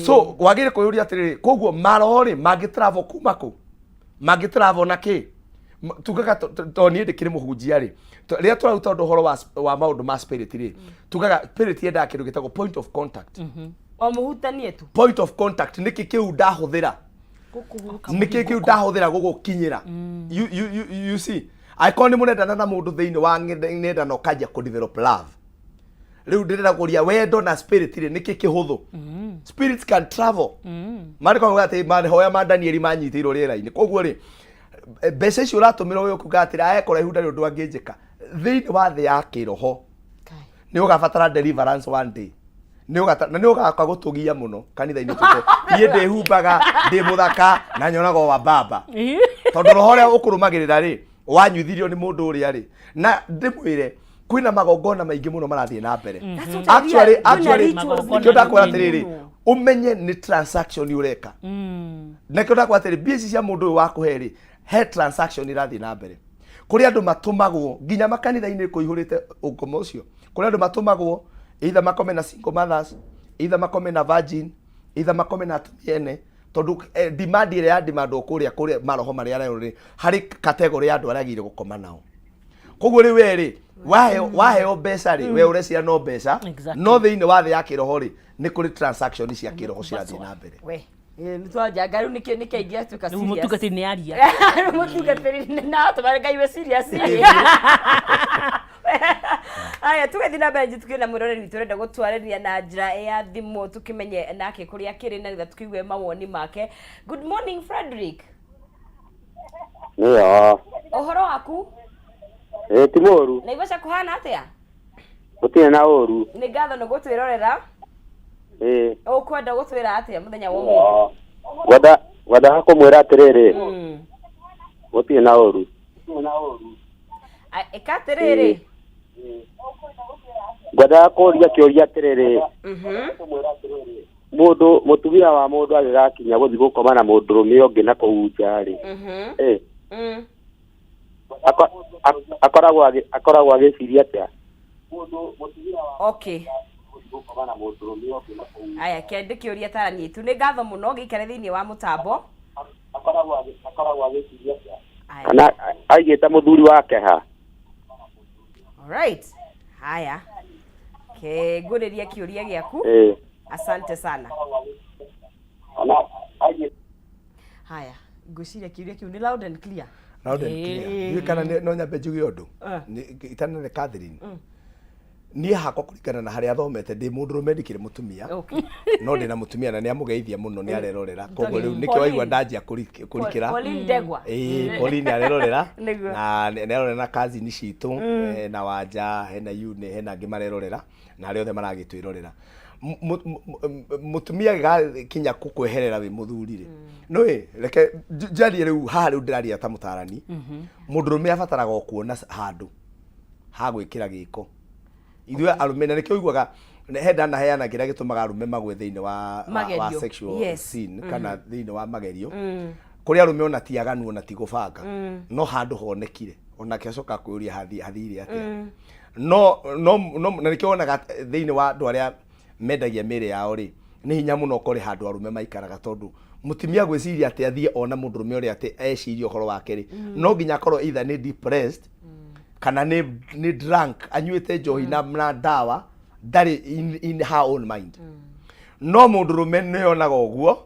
So wagĩrĩire kwĩyũria atĩrĩrĩ, koguo maroho rĩ, mangĩ travel kuma kũ? Mangĩ travel na kĩ? Tugaga to niĩ ndĩkĩrĩ mũhunjia rĩ, rĩrĩa tũraruta ũndũ ũhoro wa maũndũ ma spirit rĩ, tugaga spirit yendaga kĩndũ gĩtagwo point of contact. O mũhutanie tu. Point of contact, nĩkĩ kĩu ndahũthĩra, nĩkĩ kĩu ndahũthĩra gũgũkinyĩra? You see, angĩkorwo nĩ mũrendana na mũndũ thĩinĩ wa nenda na ũkanjia kũ develop love, rĩu ndĩrenda kũria, wendo na spirit rĩ, nĩkĩ kĩhũthũ? Spirits can travel. Marĩko mauga atĩ mahoya ma Danieli manyitĩirwo rĩera-inĩ. Koguo rĩ, mbeca icio ũratũmĩrwo wĩ ũkuga atĩrĩ ae kũraihu, ndarĩ ũndũ angĩnjĩka. Thĩinĩ wa thĩ ya kĩroho nĩ ũgabatara deliverance one day. Na nĩ ũgaka gũtũgia mũno kanitha-inĩ tũte niĩ ndĩhumbaga ndĩ mũthaka na nyonaga o wa baba, tondũ roho ũrĩa ũkũrũmagĩrĩra rĩ, wanyuithirio nĩ mũndũ ũrĩa rĩ. Na ndĩmwĩre kwĩna magongona maingĩ mũno marathiĩ na mbere. That's what I Actually, realize. Kwĩna actually, rituals nĩkĩo ndakwĩra nyingĩ atĩrĩrĩ, mũno. ũmenye nĩ transaction ũreka. Nakĩo ndakwĩra atĩrĩ, mbia ici cia mũndũ ũyũ wakũhe rĩ, he transaction irathiĩ na mbere. Kũrĩ andũ matũmagwo nginya makanitha-inĩ kũihũrĩte ũngoma ũcio. Kũrĩ andũ matũmagwo either makome na single mothers, either makome na virgin, either makome na atumia ene, tondũ demand ĩrĩa ya demand kũrĩa maroho marĩa areo rĩ, harĩ category ya andũ arĩa agĩrĩire gũkoma nao. Koguo rĩu we rĩ, waheo mbeca rĩ, we ũreciria no mbeca. No thĩinĩ wa thĩ ya kĩroho rĩ, nĩ kũrĩ transaction cia kĩroho cirathiĩ na mbere. We nĩtwanjanga rĩu, nĩkĩ ingĩatuĩka Rĩu serious? Mũtungatĩri nĩ aria. Rĩu mũtungatĩri na tũmare Ngai we serious. Aya, tũgĩthiĩ na mbere, tukĩrĩ na mwĩroreri witũ ũrenda gũtwarĩria na njĩra ya thimũ, tũkĩmenye nake kũrĩa akĩrĩ na nĩgetha tũkĩigue mawoni make. Good morning, Frederick. Nĩyo. Ũhoro waku? Ĩ ti mũru. Naivasha kũhana atĩa? Gũtirĩ na ũru. Nĩ ngatho nĩ gũtwĩrorera. Ĩĩ. Ũkwenda gũtwĩra atĩa mũthenya wa ũmũthĩ? Ngwenda ngwendaga kũmwĩra atĩrĩrĩ, gũtirĩ na ũru. A- Ĩka atĩrĩrĩ. Ngwendaga kũria kĩũria atĩrĩrĩ, mũndũ mũtumia wa mũndũ agĩgakinya gũthiĩ gũkoma na mũndũrũme ũngĩ na kũu nja rĩ, ĩ akoragwo akoragwo agĩciria atĩa? Okay. Aya, kĩndĩ kĩũria tarani itu. Nĩ ngatho mũno gĩikare thĩinĩ wa mũtambo. Aya. Kana aigĩte mũthuri wake ha? Alright. Haya. Ke ngũrĩrie kĩũria gĩaku. Ĩĩ. Asante sana. Haya, ngwĩciria kĩũria kĩu nĩ loud and clear. Loud and clear. Ndiũĩ kana no nyambe njuge ũndũ. Itanare Catherine. Niĩ hakwa kũringana na harĩa thomete ndĩ mũndũrũme ndikĩrĩ mũtumia. No ndĩna mũtumia na nĩ amũgeithia mũno nĩ arerorera. Koguo rĩu nĩkĩo waigua ndanjia kũrikĩra. Pauline Ndegwa. Ĩĩ, Pauline arerorera. Nĩguo. Na nĩ arerorera na cousin citũ, na Wanja, hena Yune, hena angĩ marerorera na arĩa othe maragĩtwĩrorera. Mũtumia agĩgakinya kũkweherera wĩ mũthuri rĩ, nĩũĩ reke njarie rĩu haha rĩu ndĩraria ta mũtarani. Mũndũrũme abataraga o kuona handũ ha gwĩkĩra gĩko. Ithuĩ arũme na nĩkĩo ũiguaga he ndanaheana kĩrĩa gĩtũmaga arũme magwe thĩinĩ wa Magerio. sexual sin kana thĩinĩ wa magerio. Kũrĩ arũme ona ti aganu ona ti gũbanga, no handũ honekire onake acoka kwĩyũria hathire atĩa. No no no na nĩkĩo wonaga thĩinĩ wa andũ arĩa mendagia mĩĩrĩ yao rĩ, nĩ hinya mũno ũkore handũ arũme maikaraga, tondũ mũtumia gwĩciria atĩ athiĩ ona mũndũrũme ũrĩa atĩ eciria ũhoro wake rĩ, no nginya akorwo either nĩ depressed kana nĩ drunk, anyuĩte njohi na ndawa, ndarĩ in her own mind. No mũndũrũme nĩ onaga ũguo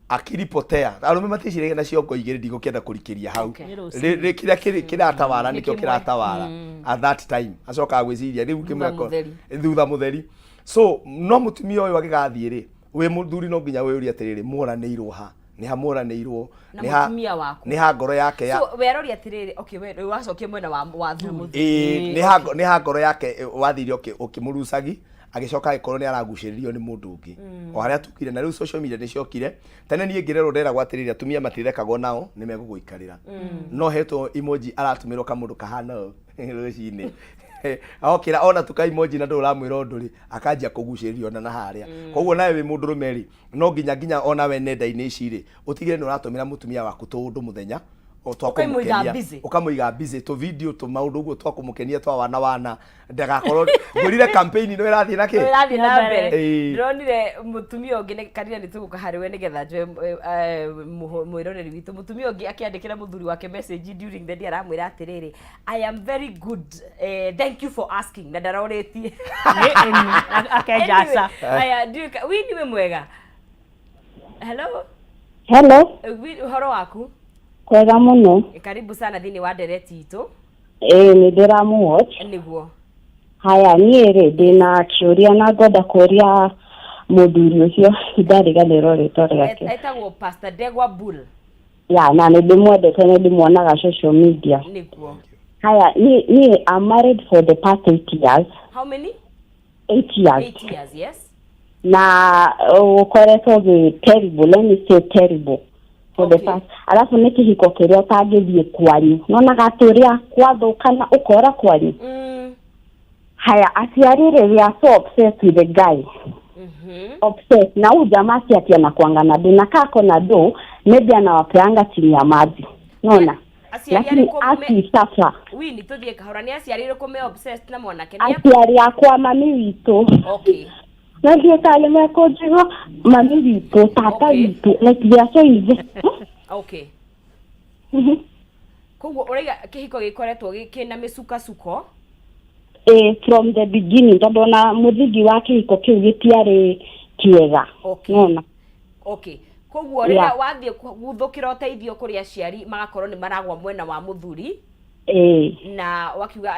akiripotea. Arũme maticiragia na ciongo igĩrĩ, ndigũkĩenda kũrikĩria hau. Kĩrĩa kĩratawara nĩkĩo Nĩ kĩmwe. kĩratawara at that time, acokaga gwĩciria rĩu Thutha kĩmwe mũtheri. Thutha mũtheri. So no mũtumia ũyũ agĩgathiĩ rĩ, wĩ mũthuri no nginya wĩyũrie atĩrĩrĩ, mworanĩirwo ha? Nĩ ha mworanĩirwo? Na Nĩ ha- mũtumia waku. Nĩ ha ngoro yake ya So werori atĩrĩrĩ, okay, we rĩu wacokia mwena wa thuri. Ĩĩ, nĩ ha ngoro yake wathire ũkĩmũrucagi, agĩcoka agĩkorwo nĩ aragucĩrĩrio nĩ mũndũ ũngĩ o harĩa tukire. Na rĩu social media nĩ ciokire. Tene niĩ ngĩrerwo nderagwo atĩrĩrĩ, atumia matithekagwo nao nĩ megũgũikarĩra, no hetwo emoji aratũmĩrwo kamũndũ kahana ũũ rũcinĩ okĩra ona tuka emoji na ndũrĩ ũramwĩra ũndũ rĩ, akanjia kũgucĩrĩrio ona na harĩa. Koguo nawe wĩ mũndũrũme rĩ, no nginya onawe nenda-inĩ ici rĩ, ũtigĩre nĩ ũratũmĩra mũtumia waku tũũndũ mũthenya o twa Ũkamũiga kũmũkenia. busy. Ũkamũiga busy, tũ video tũ maũndũ ũguo twa kũmũkenia twa wana wana, ndagakorwo ngwĩrire campaign ĩno ĩrathiĩ na kĩ Ĩrathiĩ na mbere. Ĩĩ. Ndĩronire mũtumia ũngĩ karira nĩ tũgũka harĩ we nĩgetha njoe mwĩroreri witũ. Mũtumia ũngĩ akĩandĩkĩra mũthuri wake message during the day, aramwĩra atĩrĩrĩ, "I am very good, thank you for asking," na ndarorĩtie. Akenja aca. Anyway, aya ndiũĩ Winnie wĩ mwega? Hello. Hello. Winnie, ũhoro waku? Kwega mũno. Karibu sana thĩinĩ wa ndereti itũ. Ĩĩ, nĩ ndĩramũwatch. Nĩguo. Haya, niĩ rĩ ndĩna kĩũria na ngwenda kũria mũthuri ũcio, ndariganĩrwo rĩtwa rĩake. Etagwo Pastor Ndegwa Bull. Ya, na nĩ ndĩmwendete, nĩ ndĩmuonaga social media. Nĩguo. Haya, niĩ I'm married for the past 8 years. How many? 8 years. 8 years, yes. Na ũkoretwo gĩ terrible, let me say terrible for the past. Alafu nĩ kĩhiko kĩrĩa ũtangĩthiĩ kwanyu, nonaga atĩ ũrĩa kwathũkana ũkora kwanyu. Haya, aciari rĩ, we are so obsessed with the guy, obsessed na huyu jamaa. Si ati anakuanga na do, na kaa ako na do, maybe anawapeanga chini ya maji, naona. Aciari Lakini arĩkũ asi sasa Winnie, tũthiĩ kahora. Nĩ aciari arĩkũ me obsessed na mwanake? Nĩ Aciari akwa, mami witũ. Na ndiĩ kana nĩmekũnjigua, mami witũ, tata witũ, like they are so invested. Okay, koguo ũraiga kĩhiko gĩkoretwo kĩna mĩcukacuko. Eh, from the beginning, tondũ ona mũthingi wa kĩhiko kĩu gĩtiarĩ kĩega. Nona. Okay, koguo rĩrĩa wathiĩ guthũkĩra ũteithio kũrĩ aciari, magakorwo nĩ maragwa mwena wa mũthuri. Na wakiuga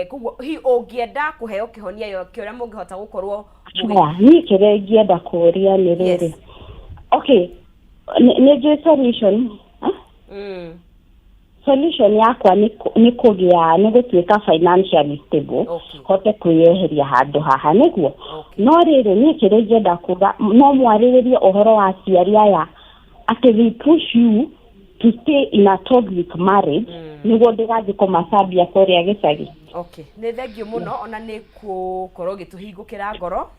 koguo hi ũngĩenda kũheo kĩhonia yo kĩũrĩa mũngĩhota gũkorwo Haya, niĩ kĩrĩa ingĩenda kũũria nĩ rĩrĩ, okay, nĩ njũĩ solution. Solution yakwa nĩ nĩ kũgĩa nĩ gũtuĩka financially stable, hote kwĩyeheria handũ haha nĩguo. No rĩrĩ, niĩ kĩrĩa ingĩenda kuga, no mwarĩrĩrie ũhoro wa aciari aya atĩ they push you to stay in a toxic marriage nĩguo ndĩgathiĩ kũmacambia kũrĩa gĩcagi. Okay, nĩ thengiũ mũno ona nĩ gũkorwo ũgĩtũhingũkĩra ngoro.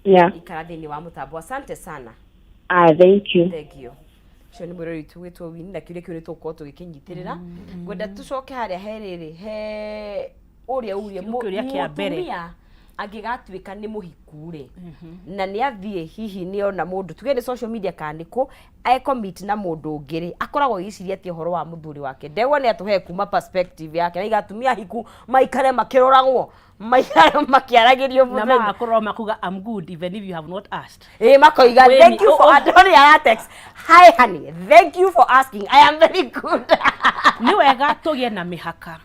Ikara thĩinĩ wa mũtambo, asante sana. Ah, thank you. Thengiũ. Ũcio nĩ mwĩrori witũ wĩtwo Winnie, na kĩũria kĩu nĩ tũgũkorwo tũgĩkĩnyitĩrĩra. Ngwenda tũcoke harĩa he rĩrĩ, he ũrĩa urie Kĩũria kĩa mbere. Mũtumia angĩgatuĩka nĩ mũhiku rĩ, na nĩ athiĩ hihi nĩ ona mũndũ, tuge nĩ social media kana nĩ kũ, e-commit na mũndũ ũngĩ rĩ, akoragwo agĩciria atĩa ũhoro wa mũthuri wake? Ndegwa nĩ atũhe kuma perspective yake, na iga atumia ahiku maikare makĩroragwo, maikare makĩaragĩrio Na mũthenya. Magakorwo makuga, "I'm good," even if you have not asked. Ĩ, makoiga, Wĩni- "Thank you for oh. Andoni aratext, 'Hi honey, thank you for asking, I am very good.'" Nĩ wega tũgĩe na mĩhaka.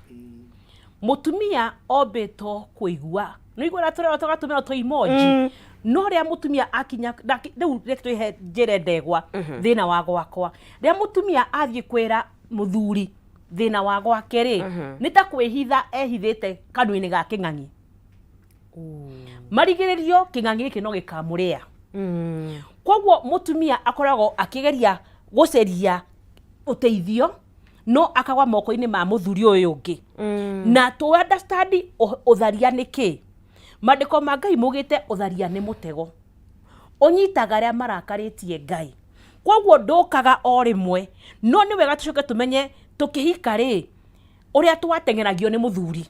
Mũtumia ombĩtwo kũigua, nĩ igua ũrĩa tũrerwo tũgatũmĩrwo tũ emoji. No rĩrĩa mũtumia akinya rĩu reke twĩhe njĩre ndegwa thĩna wa gwakwa, rĩrĩa mũtumia athiĩ kwĩra mũthuri thĩna wa gwake rĩ, nĩ ta kwĩhitha ehithĩte kanua-inĩ ga kĩng'ang'i. Marigĩrĩrio kĩng'ang'i gĩkĩ no gĩkamũrĩa. Koguo mũtumia akoragwo akĩgeria gũcaria ũteithio no akagwa moko-inĩ ma mũthuri ũyũ ũngĩ. Na tũ understand ũtharia nĩ kĩ. Maandĩko ma Ngai maugĩte ũtharia nĩ mũtego ũnyitaga arĩa marakarĩtie Ngai, koguo ndũkaga o rĩmwe. No nĩ wega tũcoke tũmenye tũkĩhika rĩ, ũrĩa twateng'eragio nĩ mũthuri,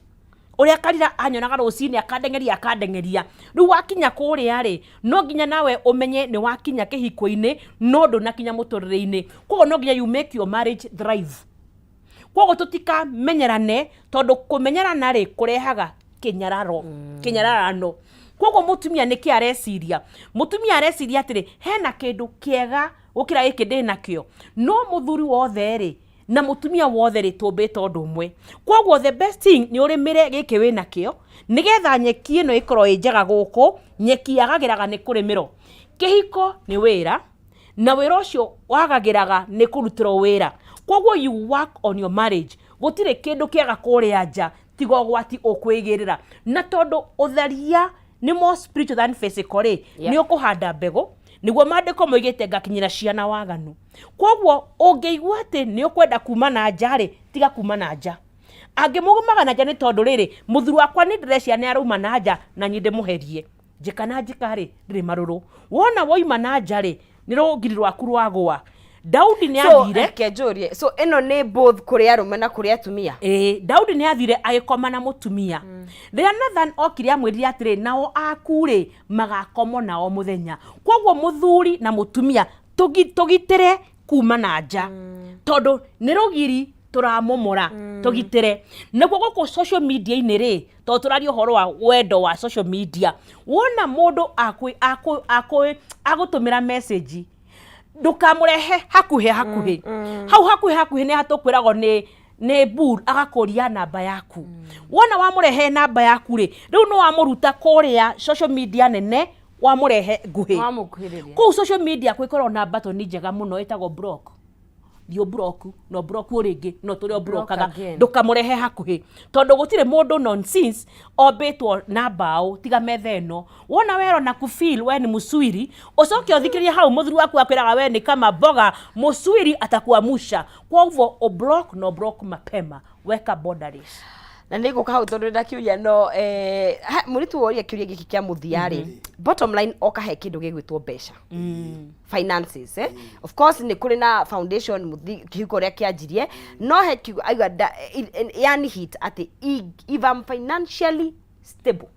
ũrĩa karira anyonaga rũcinĩ akandengeria akandengeria. Rĩu wakinya kũrĩa rĩ, no nginya nawe ũmenye nĩ wakinya kĩhiko-inĩ no ndũnakinya mũtũrĩre-inĩ, koguo no nginya you make your marriage thrive. Koguo tũtikamenyerane, tondũ kũmenyerana rĩ kũrehaga kĩnyararo, kĩnyararano. Koguo mũtumia nĩkĩ areciria? Mũtumia areciria atĩrĩ, hena kĩndũ kĩega gũkĩra gĩkĩ ndĩ nakĩo. No mũthuri wothe rĩ na mũtumia wothe rĩ, tũmbĩte ũndũ ũmwe. Koguo the best thing nĩ ũrĩmĩre gĩkĩ wĩ nakĩo, nĩgetha nyeki ĩno ĩkorwo ĩ njega. Gũkũ nyeki yagagĩraga nĩ kũrĩmĩrwo. Kĩhiko nĩ wĩra, na wĩra ũcio wagagĩraga nĩ kũrutĩrwo wĩra. Koguo you work on your marriage. Gũtirĩ kĩndũ kĩega kũrĩa nja tiga ũgwati ũkwĩgĩrĩra. Na tondũ ũtharia nĩ more spiritual than physical rĩ, nĩ ũkũhanda mbegũ, nĩguo maandĩko moigĩte ngakinyĩra ciana waganu. Koguo ũngĩigua atĩ nĩ ũkwenda kuma na nja rĩ, tiga kuma na nja. Angĩmumaga na nja nĩ tondũ rĩrĩ, mũthuri wakwa nĩ ndĩreciria nĩ arauma na nja na niĩ ndĩmũherie, njĩka na njĩka rĩ, ndĩrĩ marũrũ. Wona woima na nja rĩ, nĩ rũgiri rwaku rwagũa. Daudi nĩ So athire. Reke njũrie, so ĩno nĩ both kũrĩ arũme na kũrĩ atumia? Ĩĩ, Daudi nĩ athire agĩkoma na mũtumia. Rĩrĩa Nathan okire amwĩrire atĩrĩ, nao aku rĩ magakomwo nao mũthenya. Koguo mũthuri na mũtumia tũgitĩre kuma na nja, tondũ nĩ rũgiri tũramomora. Tũgitĩre naguo gũkũ social media-inĩ rĩ, tondũ tũraria ũhoro wa wendo wa social media. Wona mũndũ agũtũmĩra message, ndũkamũrehe hakuhĩ hakuhĩ. Hau hakuhĩ hakuhĩ nĩ hatũkwĩragwo nĩ bull agakũria namba yaku. Wona wamũrehe namba yaku rĩ, rĩu nĩ wamũruta kũrĩa social media nene, wamũrehe nguhĩ. Wamũkuhĩrĩria. Kũu social media kwĩkorwo na button njega mũno ĩtagwo block. Thiĩ ũblock na ũblock o rĩngĩ, no tũrĩa Block ũblokaga. Again. Ndũkamũrehe hakuhĩ, tondũ gũtirĩ mũndũ nonsense ombĩtwo na mbaũ tiga metha ĩno. Wona wero na kufeel we nĩ mũcuiri, ũcoke ũthikĩrĩrie hau mũthuri waku akwĩraga we nĩ kama mboga mũcuiri, atakuamusha. Koguo ũblock na ũblock mapema, weka boundaries. Na nä ngå ka hau tondå ndä kiuria no mũritu woria kä ũria gĩkĩ kĩa mũthia rĩ, bottom line oka he kĩndũ gĩgwĩtwo mbeca, finances, eh? Of course nĩ kũrĩ na foundation kĩhiko ũrĩa kĩanjirie, no he kiugo aigua yani hit atĩ if I'm financially stable,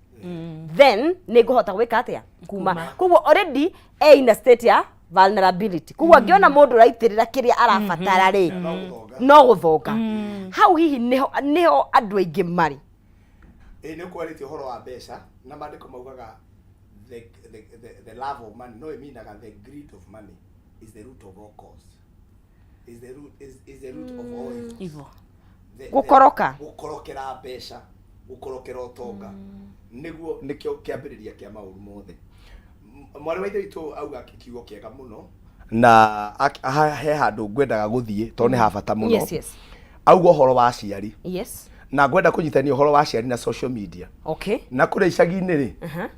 then nĩ ngũhota gwĩka atĩa kuma. Koguo already e in a state ya vulnerability. Koguo angĩona mũndũ ũraitĩrĩra kĩrĩa arabatara rĩ, no gũthonga hau. Hihi nĩho andũ aingĩ marĩ. Ĩ, nĩ ũkwarĩtie ũhoro wa mbeca, na maandĩko maugaga the love of money, no ĩminaga the greed of money is the root of all cause, is the root of all evils. Evil. Gũkoroka. Gũkorokera mbeca, gũkorokera ũtonga, nĩguo nĩkĩo kĩambĩrĩria kĩa maũru mothe. Mwarĩ wa ithe witũ auga kiugo kĩega mũno, na he handũ ngwendaga gũthiĩ tondũ nĩ ha bata mũno. Auga ũhoro wa aciari. Yes. Na ngwenda kũnyitania ũhoro wa aciari na social media. Okay. Na kũrĩa icagi-inĩ rĩ,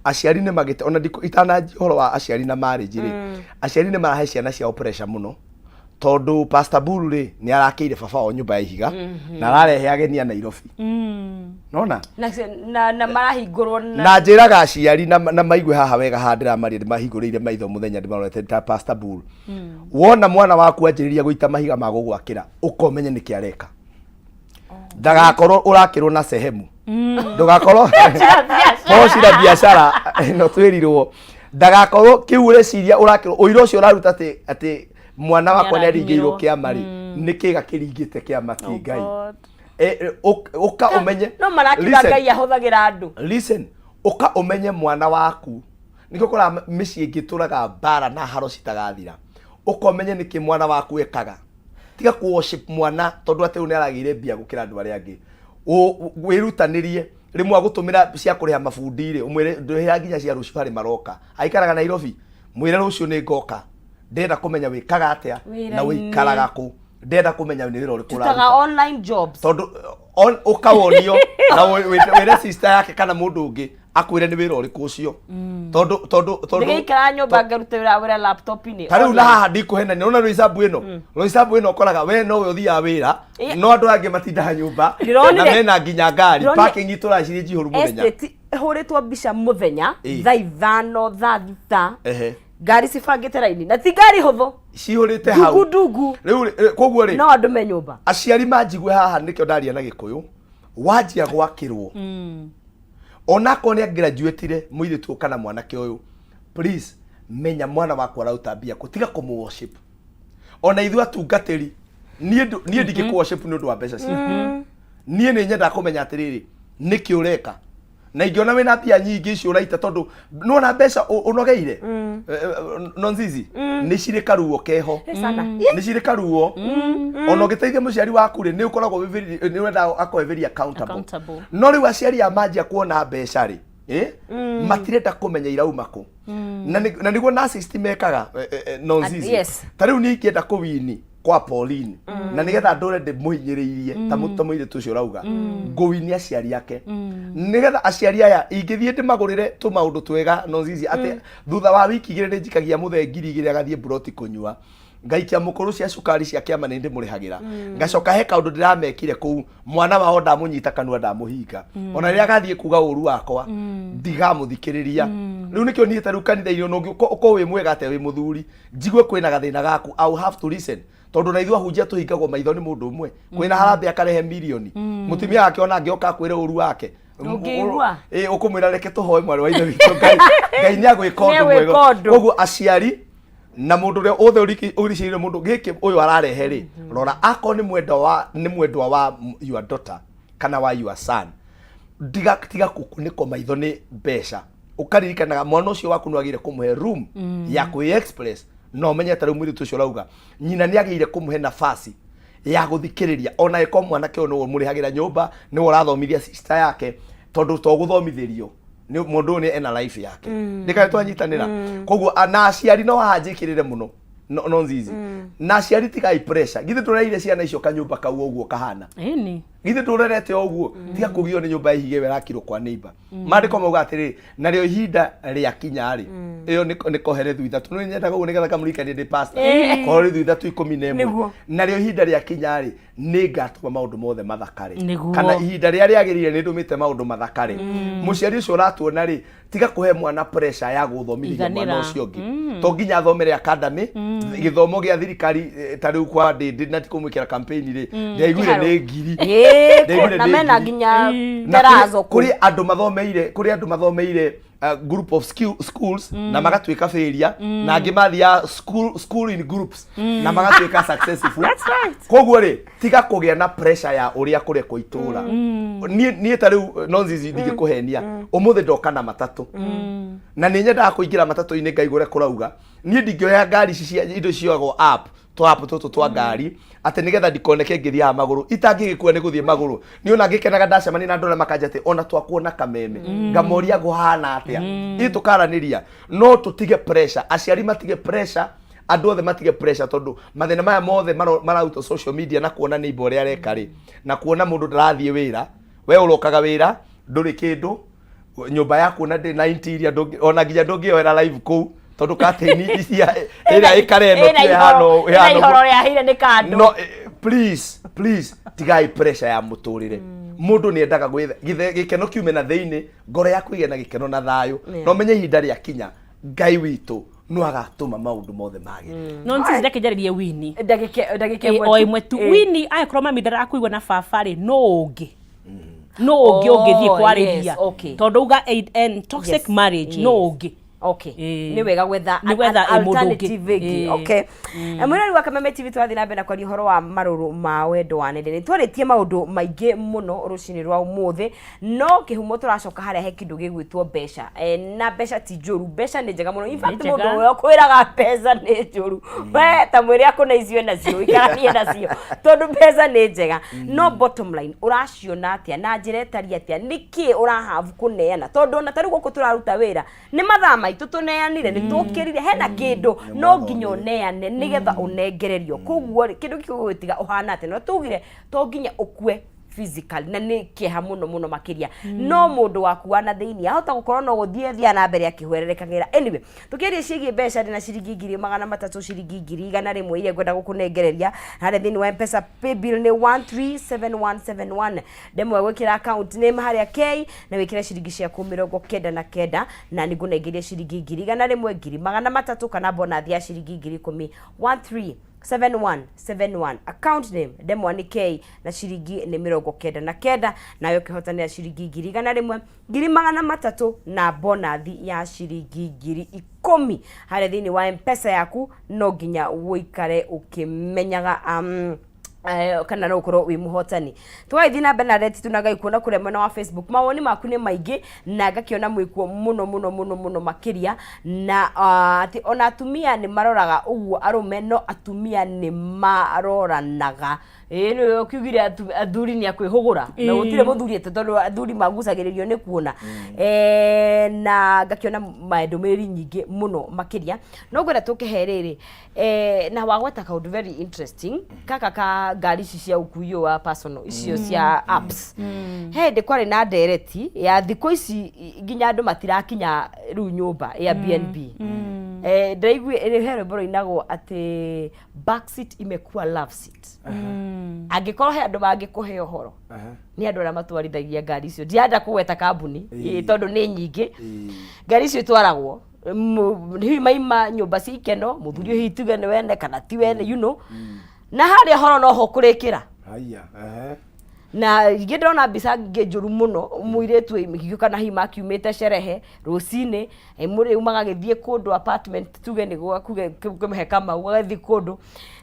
aciari nĩ magĩte ona ndikũ itananjia ũhoro wa aciari na marriage rĩ, aciari nĩ marahe ciana ciao pressure mũno tondũ Pastor Buru rĩ nĩ arakĩire baba wao nyũmba ya ihiga na ararehe ageni a Nairobi. Nona? Na marahingũrwo na Na njĩraga aciari na maigue haha wega haha ndĩramaria ndĩmahingũrĩire maitho mũthenya ndĩmarorete ta Pastor Buru. Wona mwana waku anjĩrĩria gũita mahiga ma gũgwakĩra ũkomenye nĩkĩ areka. Ndagakorwo ũrakĩrwo na sehemu. Ndũgakorwo poci na biacara ĩno twĩrirwo. Ndagakorwo kĩu ũreciria ũrakĩrwo ũira ũcio ũraruta atĩ atĩ mwana wakwa nĩ aringĩirwo kĩama rĩ nĩ kĩga kĩringĩte kĩama ti Ngai. Ũka ũmenye no marakiuga Listen. Ngai ahũthagĩra andũ. Listen, ũka ũmenye mwana waku nĩkĩo ũkoraga mĩciĩ ĩngĩ ĩtũraga mbara na haro citagathira. Ũka ũmenye nĩkĩ mwana waku ekaga. Tiga kũ worship mwana tondũ atĩ rĩu nĩ aragĩire mbia gũkĩra andũ arĩa angĩ. Wĩrutanĩrie rĩmwe agũtũmĩra cia kũrĩha mabundi rĩ ũmwĩre ndũhĩra nginya cia rũciũ harĩ maroka. Aikaraga Nairobi, mwĩre rũciũ nĩ ngoka. Ndĩrenda kũmenya wĩkaga atĩa na Wĩra-inĩ. wĩikaraga kũ. Ndĩrenda kũmenya nĩ wĩra ũrĩkũ Tutaga ũraruta. online jobs. Tondũ ũkawonio na wĩre sister yake kana mũndũ ũngĩ akwĩre nĩ wĩra ũrĩkũ ũcio. Tondũ tondũ tondũ Ndĩgĩikara nyũmba ngarute wĩra wĩra laptop-inĩ. ta rĩu na online. haha ndikũhenania nona roisabu ĩno roisabu ĩno ũkoraga we nowe ũthiaga wĩra no andũ angĩ matindaga nyũmba Ndĩronire- na mena nginya ngari ndĩronire- parking itũraga cirĩ njihũru mũthenya. Estate ĩhũrĩtwo mbica mũthenya thaa 5 thaa 6 ngari cibangĩte raini na ti ngari hũthũ Cihũrĩte hau ndungu ndungu. Rĩu rĩ, koguo rĩ no andũ me nyũmba. Aciari manjigue haha nĩkĩo ndaria na gĩkũyũ wanjia gwakĩrwo onakorwo nĩ angraduatire mũirĩtu ũyũ kana mwanake ũyũ, please menya mwana waku arauta mbia kũ, tiga kũmũ worship. Ona ithuĩ atungatĩri niĩ niĩ ndingĩkũ worship nĩ ũndũ wa mbeca ciaku. Niĩ nĩ nyendaga kũmenya atĩrĩrĩ nĩkĩ ũreka na ingĩona wĩna mbia nyingĩ icio ũraita tondũ nĩwona mbeca ũnogeire. Nonzizi nĩ cirĩ karuo keho. Sana. Nĩ cirĩ karuo ona ũngĩteithia mũciari waku rĩ nĩ ũkoragwo wĩ nĩ wendaga akorwo very accountable. Accountable. No rĩu aciari a manjia kuona mbeca rĩ matirenda kũmenya irauma kũ. Na nĩguo narcissist mekaga nonzizi. Yes. Ta rĩu niĩ ingĩenda kũwini kwa Pauline na nĩgetha ndũre ndĩmũhinyĩrĩirie ta mũirĩtu ũcio ũrauga ngũwini aciari ake nĩgetha aciari aya ingĩthiĩ ndĩmagũrĩre tũmaũndũ twega nonzizi atĩ thutha wa wiki 2 nĩ njikagia mũthee 2000 agathiĩ mburoti kũnyua ngaikia mũkũrũ cia cukari cia kĩama nĩ ndĩmũrĩhagĩra ngacoka he kaũndũ ndĩramekire kũu mwana wao ndamũnyita kanua ndamũhinga ona rĩrĩa agathiĩ kuga ũru wakwa ndigamũthikĩrĩria. Rĩu nĩkĩo niĩ ta rĩu kanitha-inĩ ona ũkorwo wĩ mwega atĩa wĩ mũthuri njigue kwĩna gathĩna gaku, I will have to listen tondũ na ithuĩ ahunjia tũhingagwo maitho nĩ mũndũ ũmwe kwĩna harambee akarehe mirioni mũtumia wake ona angĩoka akwĩre ũru wake. Ndũngĩigua. Ũkũmwĩra reke tũhoe mwarĩ wa ithe witũ Ngai Ngai nĩ agwĩka ũndũ Nĩegwĩka mwega. ũndũ. Koguo aciari na mũndũ ũrĩa othe ũricĩire mũndũ gĩkĩ ũyũ ararehe rĩ rora akorwo nĩ mwendwa wa nĩ mwendwa wa your daughter kana wa your son ndiga tiga kũkunĩkwo maitho nĩ mbeca ũkaririkanaga mwana ũcio waku nĩ wagĩrĩire kũmũhe room ya kwĩ express na ũmenye ta rĩu mũirĩtu ũcio ũrauga nyina nĩ agĩrĩire kũmũhe nafasi ya gũthikĩrĩria ona ĩko mwanake ũyũ nĩwe ũmũrĩhagĩra nyũmba nĩwe ũrathomithia sister yake tondũ to gũthomithĩrio nĩ mũndũ ũyũ nĩ ena life yake ndĩkae twanyitanĩra koguo na aciari no haha njĩkĩrĩre mũno no nzizi na aciari tigai pressure githĩ tũreire ciana icio kanyũmba kau ũguo kahana Ĩni. Githĩ tũrerete o ũguo tiga kũgio nĩ nyũmba ya ihiga ĩyo ĩrakirwo kwa neighbor. Maandĩko mauga atĩrĩrĩ narĩo ihinda rĩakinya rĩ ĩyo nĩ koherethu 3 nĩ nyendaga ũguo nĩgetha kamũririkanie ndĩ pastor koherethu 3:11. Nĩguo. Narĩo ihinda rĩakinya rĩ nĩ ngatũma maũndũ mothe mathakare. Nĩguo. Kana ihinda rĩrĩa rĩagĩrĩire nĩ ndũmĩte maũndũ mathakare. Mũciari ũcio ũratuona rĩ tiga kũhe mwana pressure ya gũthomithia mwana Iganĩra. ũcio ũngĩ to nginya athomere academy gĩthomo gĩa thirikari ta rĩu kwa ndĩndĩ na ti kũmwĩkĩra campaign rĩ ndaiguire nĩ ngiri. Ndaiguire na nĩ mena ngiri. nginya Na terazo kũu. kũrĩ andũ mathomeire kũrĩ andũ mathomeire group of schools na magatuĩka failure na angĩ mathiaga school in groups na magatuĩka successful. That's right. Koguo rĩ tiga kũgĩa na pressure ya ũrĩa kũrekwo itũra. Niĩ ta rĩu no nzizi ndingĩkũhenia ũmũthĩ ndoka na matatũ na nĩ nyendaga kũingĩra matatũ-inĩ ngaigua ũrĩa kũrauga. Niĩ ndingĩoya ngari ici cia indo cioyagwo app twa app tũtũ twa ngari atĩ nĩgetha ndikoneke ngĩthiaga magũrũ itangĩgĩkua nĩ gũthiĩ magũrũ. Niĩ ona ngĩkenaga ndacemania na andũ arĩa makanja atĩ ona twakuona kameme ngamoria ngũhana atĩa ĩ tũkaranĩria no tũtige pressure aciari matige pressure. Andũ othe matige pressure, tondũ mathĩna maya mothe mararutwo social media na kuona neighbor ũrĩa areka rĩ, na kuona mũndũ ndarathiĩ wĩra, we ũrokaga wĩra ndũrĩ kĩndũ, nyũmba yaku ona ndĩ na interior, ona nginya ndũngĩoera live kũu tondũ curtain icia ĩrĩa ĩkara ĩno Ĩna tiyo ĩhana ĩna ĩhana ihoro rĩahĩire nĩ kandũ. No, please, please, tigai pressure ya mũtũrĩre. Mũndũ nĩ endaga gwĩtha gĩkeno kiume na thĩinĩ, ngoro yaku ĩgĩe na gĩkeno na thayũ. Na ũmenye ihinda rĩakinya Ngai witũ no agatũma maũndũ mothe magĩre. No nĩ reke njarĩrie Wini. Ndagĩka Ĩ, ĩmwe o tu. ĩmwe tu. Ĩ. Wini, angĩkorwo mami ndarakuigua na baba rĩ, no ũngĩ no ũngĩ Oh, ũngĩthiĩ yes, kwarĩria, okay. tondũ uga and toxic marriage no ũngĩ. Okay. Ĩ. Nĩ wega gwetha Nĩ gwetha an ĩ mũndũ ũngĩ. alternative ĩngĩ. Ĩ. Okay. Mwĩrori wa Kameme TV, tũrathiĩ na mbere na kwaria ũhoro wa marũrũ ma wendo wa nenda-inĩ. Twarĩtie maũndũ maingĩ mũno rũcinĩ rwa ũmũthĩ, no kĩhumo tũracoka harĩa he kĩndũ gĩgwĩtwo mbeca. Na mbeca ti njũru, mbeca nĩ njega mũno. In fact, njega. mũndũ ũrĩa ũkwĩraga mbeca nĩ njũru, we ta mwĩre akũne icio nacio, ikaranie nacio, tondũ mbeca nĩ njega. No bottom line, ũraciona atĩa na njĩra ĩtariĩ atĩa? Nĩkĩ ũrahavu kũneana? Tondũ ona ta rĩu gũkũ tũraruta wĩra nĩ mathaa maitũ tũneanire, nĩ tũkĩrire, hena kĩndũ no nginya ũneane nĩgetha ũnengererio. Koguo rĩ, kĩndũ gĩkĩ gũgĩtiga ũhana atĩa? No tugire to nginya ũkue physically, na nĩ kĩeha mũno mũno makĩria, no mũndũ waku wa na thĩinĩ ahota gũkorwo no gũthiĩ athiaga na mbere akĩhwererekagĩra. Anyway, tũkĩaria ciĩgiĩ mbeca, ndĩna ciringi 300,000, ciringi 100,000 iria ngwenda gũkũnengereria harĩa thĩinĩ wa Mpesa. Paybill nĩ 137171. Ndemwa gwĩkĩra account name harĩa K na wĩkĩre ciringi ciaku 99, na nĩ ngũnengeria ciringi 100,000, 300,000 kana bonathi ya ciringi 10,000. 137171, account name ndemwa nĩ K na ciringi nĩ 99, nawe ũkĩhotanĩra ciringi 100,000, 300,000 na bonathi ya ciringi 10,000 harĩa thĩinĩ wa Mpesa yaku. No nginya ũikare ũkĩmenyaga kana no ũkorwo wĩ mũhotani. Tũgagĩthiĩ na mbere na reti tu na Ngai kuona kũrĩa mwena wa Facebook mawoni maku nĩ maingĩ, na ngakĩona mwĩkuo mũno mũno mũno mũno makĩria, na atĩ ona atumia nĩ maroraga ũguo arũme, no atumia nĩ maroranaga. Ĩĩ, nĩwe ũkiugire athuri nĩ akwĩhũgũra na gũtirĩ mũthuri atĩ, tondũ athuri magucagĩrĩrio nĩ kuona. Na ngakĩona ndũmĩrĩri nyingĩ mũno makĩria, no ngwenda tũkĩhe rĩrĩ na wagweta kaũndũ very interesting kaka ka ngari ici cia ũkui ũyũ wa personal icio cia apps. He hĩndĩ kwarĩ na ndereti ya thikũ ici nginya andũ matirakinya rĩu nyũmba Airbnb. Ndĩraigua he rwĩmbo rũinagwo atĩ backseat imekuwa love seat. Angĩkorwo he andũ mangĩkũhe ũhoro, nĩ andũ arĩa matwarithagia ngari icio. Ndirenda kũgweta kambuni, tondũ nĩ nyingĩ ngari icio itwaragwo. Hihi maima nyũmba cia ikeno, mũthuri ũyũ hihi tuge nĩ wene kana ti wene, na harĩa horo noho kũrĩkĩra. Haya, ehe. Na ingĩ ndĩrona mbica ingĩ njũru mũno, mũirĩtu kana hihi makiumĩte cerehe rũcinĩ, rĩu magagĩthiĩ kũndũ apartment, tuge nĩ gwaku kũmũhe Kamau, agathiĩ kũndũ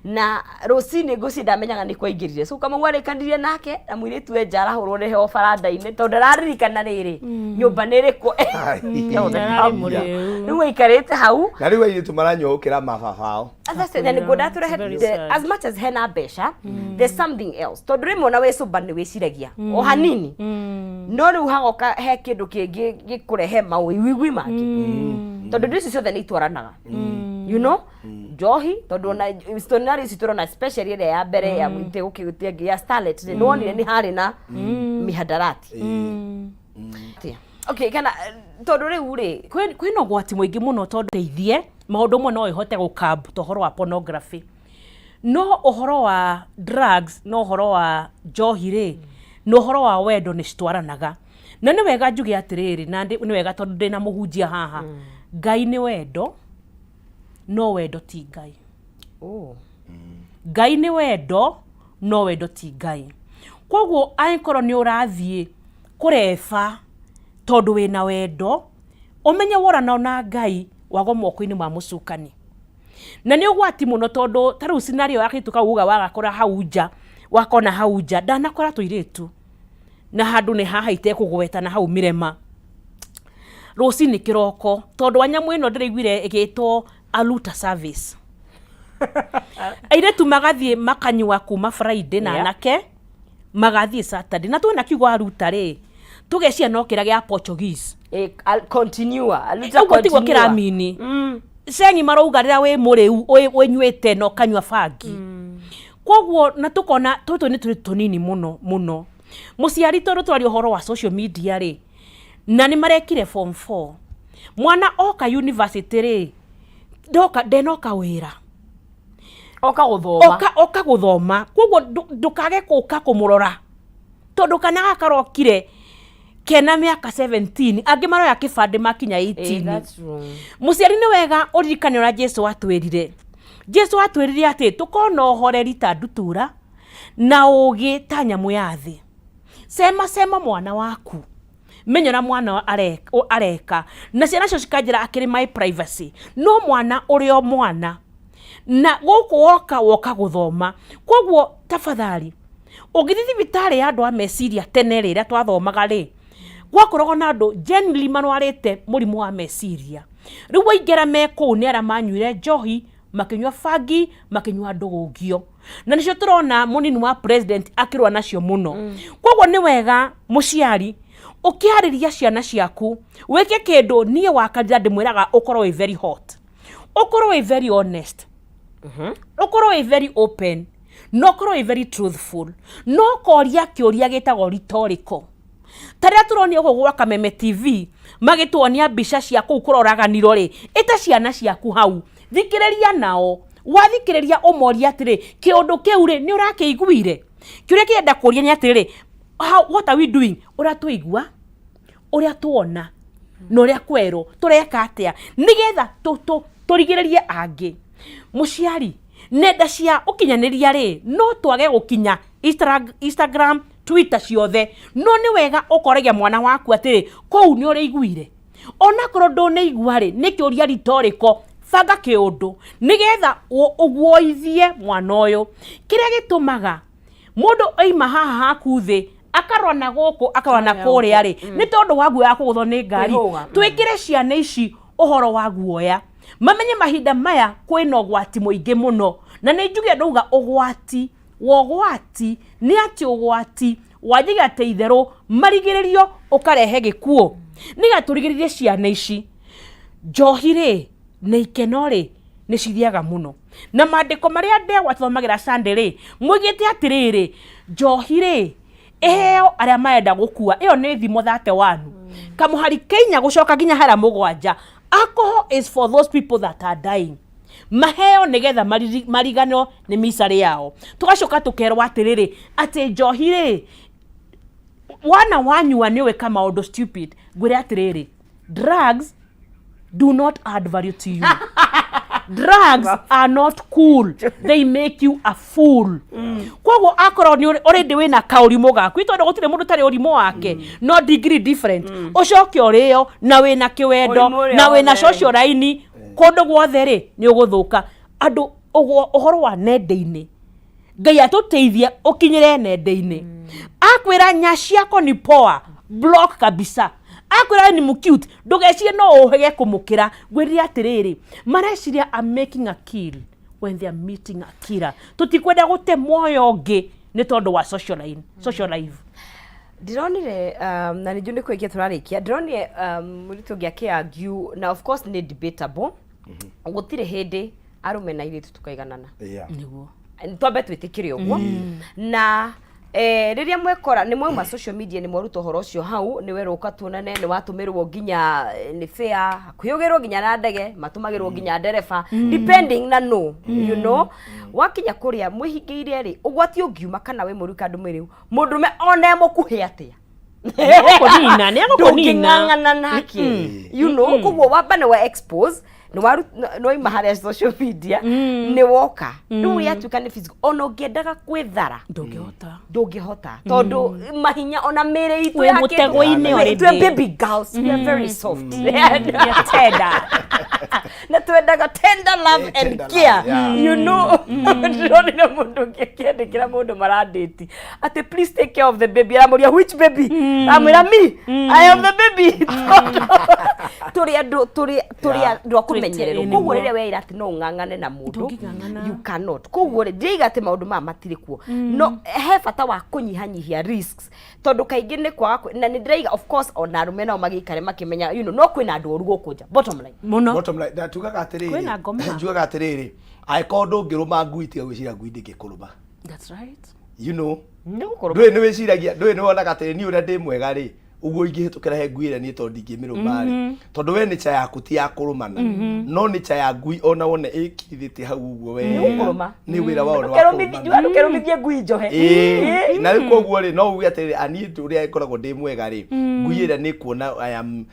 na rũcinĩ ngũci ndamenyaga nĩ kwaingĩrire. So Kamau arĩkanirie nake na mũirĩtu enja arahũrwo nĩ heho baranda-inĩ, tondũ ndararirikana rĩrĩ nyũmba nĩ ĩrĩkũ. Ndararĩ mũrĩu. Rĩu aikarĩte hau. Na rĩu airĩtu maranyua gũkĩra mababa ao. That's it. Na nĩguo ndatũrehe Very sad. As much as hena mbeca, there's something else, tondũ rĩmwe ona wĩ sober nĩ wĩciragia o hanini, no rĩu hagoka he kĩndũ kĩngĩ gĩkũrehe maũiguigui mangĩ, tondũ indo ici ciothe nĩ itwaranaga, njohi, tondũ ona scenario ici tũrona, especially ĩrĩa ya mbere ya ĩtegũkĩ- ya starlet, nĩ wonire nĩ harĩ na mihadarati. Atĩa? Okay, kana tondũ rĩu rĩ Kwĩna ũgwati mũingĩ mũno, tondũ teithie maũndũ amwe no ĩhote gũkab ta ũhoro wa pornography, no ũhoro wa drugs no ũhoro wa njohi rĩ, na ũhoro wa wendo nĩ citwaranaga. Na nĩ wega njuge atĩrĩrĩ, na nĩ wega tondũ ndĩna mũhunjia haha, Ngai nĩ wendo, no wendo ti Ngai. Oh. Ngai nĩ wendo, no wendo ti Ngai. Koguo angĩkorwo nĩ ũrathiĩ kũreba tondũ wĩna wendo, ũmenye worana na Ngai, wagwo moko-inĩ ma mũcukani, na nĩ ũgwati mũno, tondũ ta rĩu scenario ya kairĩtu kau uga wagakora hau nja, wakona hau nja, ndanakora tũirĩtu na handũ nĩ haha itekũgweta na hau Mirema rũcinĩ kĩroko, tondũ wa nyamũ ĩno ndĩraiguire ĩgĩtwo aluta service. Airĩtu magathiĩ makanyua kuma Friday na anake magathiĩ Saturday, na tuona kiugo aruta rĩ, tũgecia no kĩrĩa gĩa Portuguese. Continua, aluta Ũguo tiguo continua. kĩramini. Cengi marauga rĩrĩa wĩ mũrĩu ũnyuĩte na ũkanyua bangi. Koguo na tũkona tũtũ nĩ tũrĩ tũnini mũno mũno. Mũciari tondũ twaria ũhoro wa social media rĩ, na nĩ marekire form 4. Mwana oka university rĩ, ndoka ndenoka wĩra. Oka gũthoma. Oka, oka gũthoma. Koguo ndũkage gũka kũmũrora. Tondũ kana gaka karokire kena mĩaka 17, angĩ maroya kĩbandĩ makinya 18. That's true. Mũciari nĩ wega ũririkane ũrĩa Jesu atwĩrire. Jesu atwĩrire atĩ tũkorwo na ũhoreri ta ndutura na ũũgĩ ta nyamũ ya thĩ. Cema cema mwana waku, menya ũrĩa mwana areka, na ciana cio cikanjĩra akĩrĩ my privacy, no mwana ũrĩ o mwana, na gũkũ woka woka gũthoma. Koguo tafadhali ũngĩthiĩ thibitarĩ ya andũ a meciria tene rĩrĩa twathomaga rĩ, gwakoragwo na andũ genuinely marwarĩte mũrimũ wa meciria. Rĩu waingĩra me kũu nĩ arĩa manyuire njohi, makĩnyua bangi, makĩnyua ndũgũngio. Na nĩcio tũrona mũnini wa president akĩrũa nacio mũno. Koguo nĩ wega mũciari ũkĩarĩria ciana ciaku wĩke kĩndũ niĩ wa kanitha ndĩmwĩraga ũkorwo wĩ very hot, ũkorwo wĩ very honest, ũkorwo wĩ very open, na ũkorwo wĩ very truthful, no koria kĩũria gĩtagwo rhetorical. Ta rĩrĩa tũronio gũkũ gwa Kameme TV magĩtuonia mbica cia kũu kũroraganirwo rĩ, ĩta ciana ciaku hau, thikĩrĩria nao, wathikĩrĩria ũmorie atĩrĩ, kĩũndũ kĩu rĩ, nĩ ũrakĩiguire? Kĩũria kĩrenda kũria nĩ atĩrĩrĩ, what are we doing? Ũrĩa twaigua, ũrĩa tuona, na ũrĩa kwerwo, tũreka atĩa? Nĩgetha tũrigĩrĩrie angĩ. Mũciari, nenda cia ũkinyanĩria rĩ, no twage gũkinya Instagram, Twitter ciothe, no nĩ wega ũkoragia mwana waku atĩrĩ, kũu nĩ ũrĩiguire? Onakorwo ndũnĩigua rĩ, nĩ kĩũria rhetorical, banga kĩũndũ nĩgetha ũguoithie mwana ũyũ. Kĩrĩa gĩtũmaga mũndũ oima haha haku thĩ akarora na gũkũ akarora na kũrĩa rĩ, nĩ tondũ wa guoya kũgũthwo nĩ ngari. Kwĩhũga. Twĩkĩre ciana ici ũhoro wa guoya, mamenye mahinda maya kwĩna ũgwati mũingĩ mũno, na nĩ njuge ndauga ũgwati wa ũgwati nĩ atĩ ũgwati wanjagia atĩ itherũ marigĩrĩrio ũkarehe gĩkuũ. Nĩgetha tũrigĩrĩrie ciana ici, njohi rĩ na ikeno rĩ nĩ cithiaga mũno. Na maandĩko marĩa ndegwa tũthomagĩra Sunday rĩ, moigĩte atĩrĩrĩ, njohi rĩ ĩheo arĩa marenda gũkua, ĩyo nĩ thimo 31 kamũhari kainya gũcoka nginya harĩa mũgwanja. Alcohol is for those people that are dying, maheo nĩgetha mariganwo nĩ micarĩ yao. Tũgacoka tũkerwo atĩrĩrĩ, atĩ njohi rĩ, wana wanyua nĩ ũwĩka maũndũ stupid. Ngwĩre atĩrĩrĩ, drugs do not add value to you. Drugs are not cool, they make you a fool. Koguo akorwo nĩ already wĩna kaũrimũ gaku, tondũ gũtirĩ mũndũ ũtarĩ ũrimũ wake, no degree different, ũcoke ũrĩo na wĩna kĩwendo Ũrimũ ũrĩa na wĩna wothe. social line kũndũ guothe rĩ, nĩ ũgũthũka. Andũ ũhoro wa nenda-inĩ, Ngai atũteithie ũkinyĩre nenda-inĩ. Akwĩra nyaci yako ni poa, block kabisa. Akwĩra ni cute, ndũgecirie no ũhĩge kũmũkĩra. Ngwĩrire atĩrĩrĩ, mareciria I'm making a kill when they are meeting a killer. Tũtikwenda gũte muoyo ũngĩ nĩ tondũ wa social line, social life. Ndironire, na nĩ njũĩ nĩ kũrĩkia tũrarĩkia, ndironire mũirĩtu ũngĩ akĩargue, na of course nĩ debatable, gũtirĩ hĩndĩ arũme na airĩtu tũkaiganana. Nĩguo. Twambe twĩtĩkĩre ũguo. Na rĩrĩa mwekora nĩ mwauma social media, nĩ mwaruta ũhoro ũcio hau, nĩ werũka tuonane, nĩ watũmĩrwo nginya nĩ fare, hakuhĩ ũgĩrwo nginya na ndege, matũmagĩrwo nginya ndereba, depending na no, you know, wakinya kũrĩa mwĩhingĩire rĩ, ũgwati ũngiuma kana wĩ mũru kandũ mwĩrĩ, mũndũrũme ona e mũkuhĩ atĩa, Nĩegũkũnina, nĩegũkũnina. ndũngĩng'ang'ana nake, you know. Koguo wamba nĩ wa expose, nĩ waima harĩa social media, nĩ woka rĩu yatuĩka nĩ physical, ona ũngĩendaga kwĩthara ndũngĩhota, ndũngĩhota, tondũ mahinya ona mĩrĩ itũ Wĩ yakĩtwo- mũtego-inĩ already. Twĩ baby girls, we are very soft. We are tender. Na twendaga tender love and tender love, care, you know. Ndĩronire mũndũ ũngĩ akĩandĩkĩra mũndũ marandĩti atĩ please take care of the baby, aramũria which baby, aramwĩra me, I am the baby. Tondũ tũrĩ andũ tũrĩ andũ a Tũrĩ kĩmenyererwo. Ĩĩ, Koguo nĩguo. rĩrĩa weira atĩ no ũng'ang'ane na mũndũ, Ndũngĩng'ang'ana. you cannot. Koguo rĩ, ndiaiga atĩ maũndũ maya matirĩ kuo, no he bata wa kũnyihanyihia risks, tondũ kaingĩ nĩ kwaga na nĩ ndĩraiga, of course, ona arũme nao magĩikare makĩmenya, no kwĩna andũ oru gũkũ nja, bottom line. Mũno. Bottom line, na tugaga atĩrĩrĩ, Kwĩna ngoma. Njugaga atĩrĩrĩ, angĩkorwo ndũngĩrũma ngui, tiga gwĩciria ngui ndĩngĩkũrũma. That's right. Ndũĩ nĩ wĩciragia, ndũĩ nĩ wonaga atĩrĩ, niĩ ũrĩa ndĩ mwega rĩ, ũguo ingĩhĩtũkĩra he ngui ĩrĩa niĩ tondũ ndingĩmĩrũma rĩ, tondũ we nature yaku ti ya kũrũmana, no nature ya ngui ona wone ĩkirithĩtie hau ũguo wega, Nĩgũkũrũma. Nĩ wĩra wao nĩ wa kũrũmana. Ndũkerũmithie ngui njohe. Ĩĩ, na rĩu koguo rĩ, no uge atĩrĩrĩ, aniĩ ũrĩa ĩkoragwo ndĩ mwega rĩ, ngui ĩrĩa nĩ kuona I am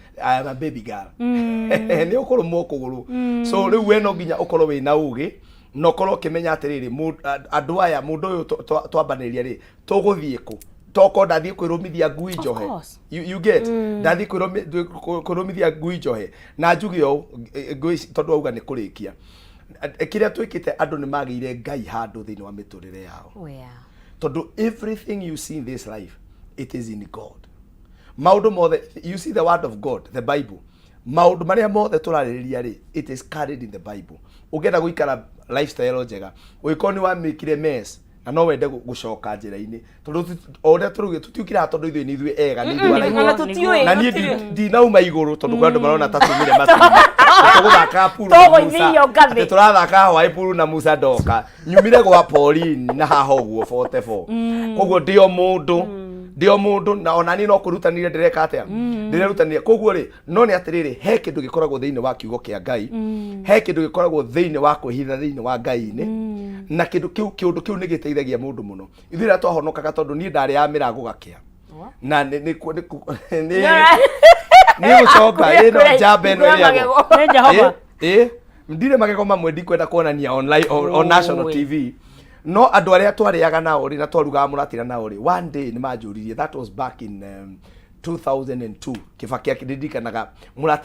a baby girl, nĩ ũkũrũmwo kũgũrũ. So rĩu we no nginya ũkorwo wĩna ũgĩ na ũkorwo ũkĩmenya atĩrĩrĩ, andũ aya, mũndũ ũyũ twambanĩria rĩ, tũgũthiĩ kũ, toko ndathiĩ kwĩrũmithia ngui njohe. Course. You get, ndathiĩ kwĩrũmithia ngui njohe na njuge ũũ, ngui ici, tondũ auga nĩ kũrĩkia kĩrĩa twĩkĩte, andũ nĩ magĩire Ngai handũ thĩinĩ wa mĩtũrĩre yao, Oh, yeah. tondũ everything you see in this life, it is in God. Maũndũ mothe you see, the word of God, the Bible, maũndũ marĩa mothe tũrarĩrĩria rĩ, it is carried in the Bible. Ũngĩenda gũikara lifestyle njega, ũngĩkorwo nĩ wamĩkire mess na no wende gũcoka njĩra-inĩ, tondũ o ũrĩa tũrauga, tũtiũkire haha tondũ ithuĩ nĩ ithuĩ ega, nĩ ithuĩ araika. Ona tũtiũĩ, Na niĩ tũtirĩ. ndinauma igũrũ, tondũ kwĩ andũ marona ta tumire matuinĩ tũgũthaka puru na Musa. Tũgũithĩirio ngathĩ. Atĩ tũrathaka hwaĩ puru na Musa, ndoka nyumire gwa Pauline na haha ũguo 44. Koguo ndĩ o mũndũ, ndĩ o mũndũ, na ona niĩ no kwĩrutanĩria ndĩreka atĩa, ndĩrerutanĩria. Koguo rĩ, no nĩ atĩrĩrĩ, he kĩndũ gĩkoragwo thĩinĩ wa kiugo kĩa Ngai, he kĩndũ gĩkoragwo thĩinĩ wa kwĩhitha thĩinĩ wa Ngai-inĩ, na kĩndũ kĩu, kĩũndũ kĩu nĩ gĩteithagia mũndũ mũno. Ithuĩ rĩrĩa twahonokaga, tondũ niĩ ndarĩ ya mĩrango gakĩa na nĩ gũcoka ĩno njamba ĩno Kuoya ĩrĩagwo. magego. Nĩ Jehova. Ĩ, ndirĩ magego mamwe, ndikwenda kuonania online on national Oi. TV, no andũ arĩa twarĩaga nao rĩ, na twarugaga mũratira nao rĩ, one day nĩ manjũririe, that was back in 2002, Kĩbaki akĩririkanaga mũratira.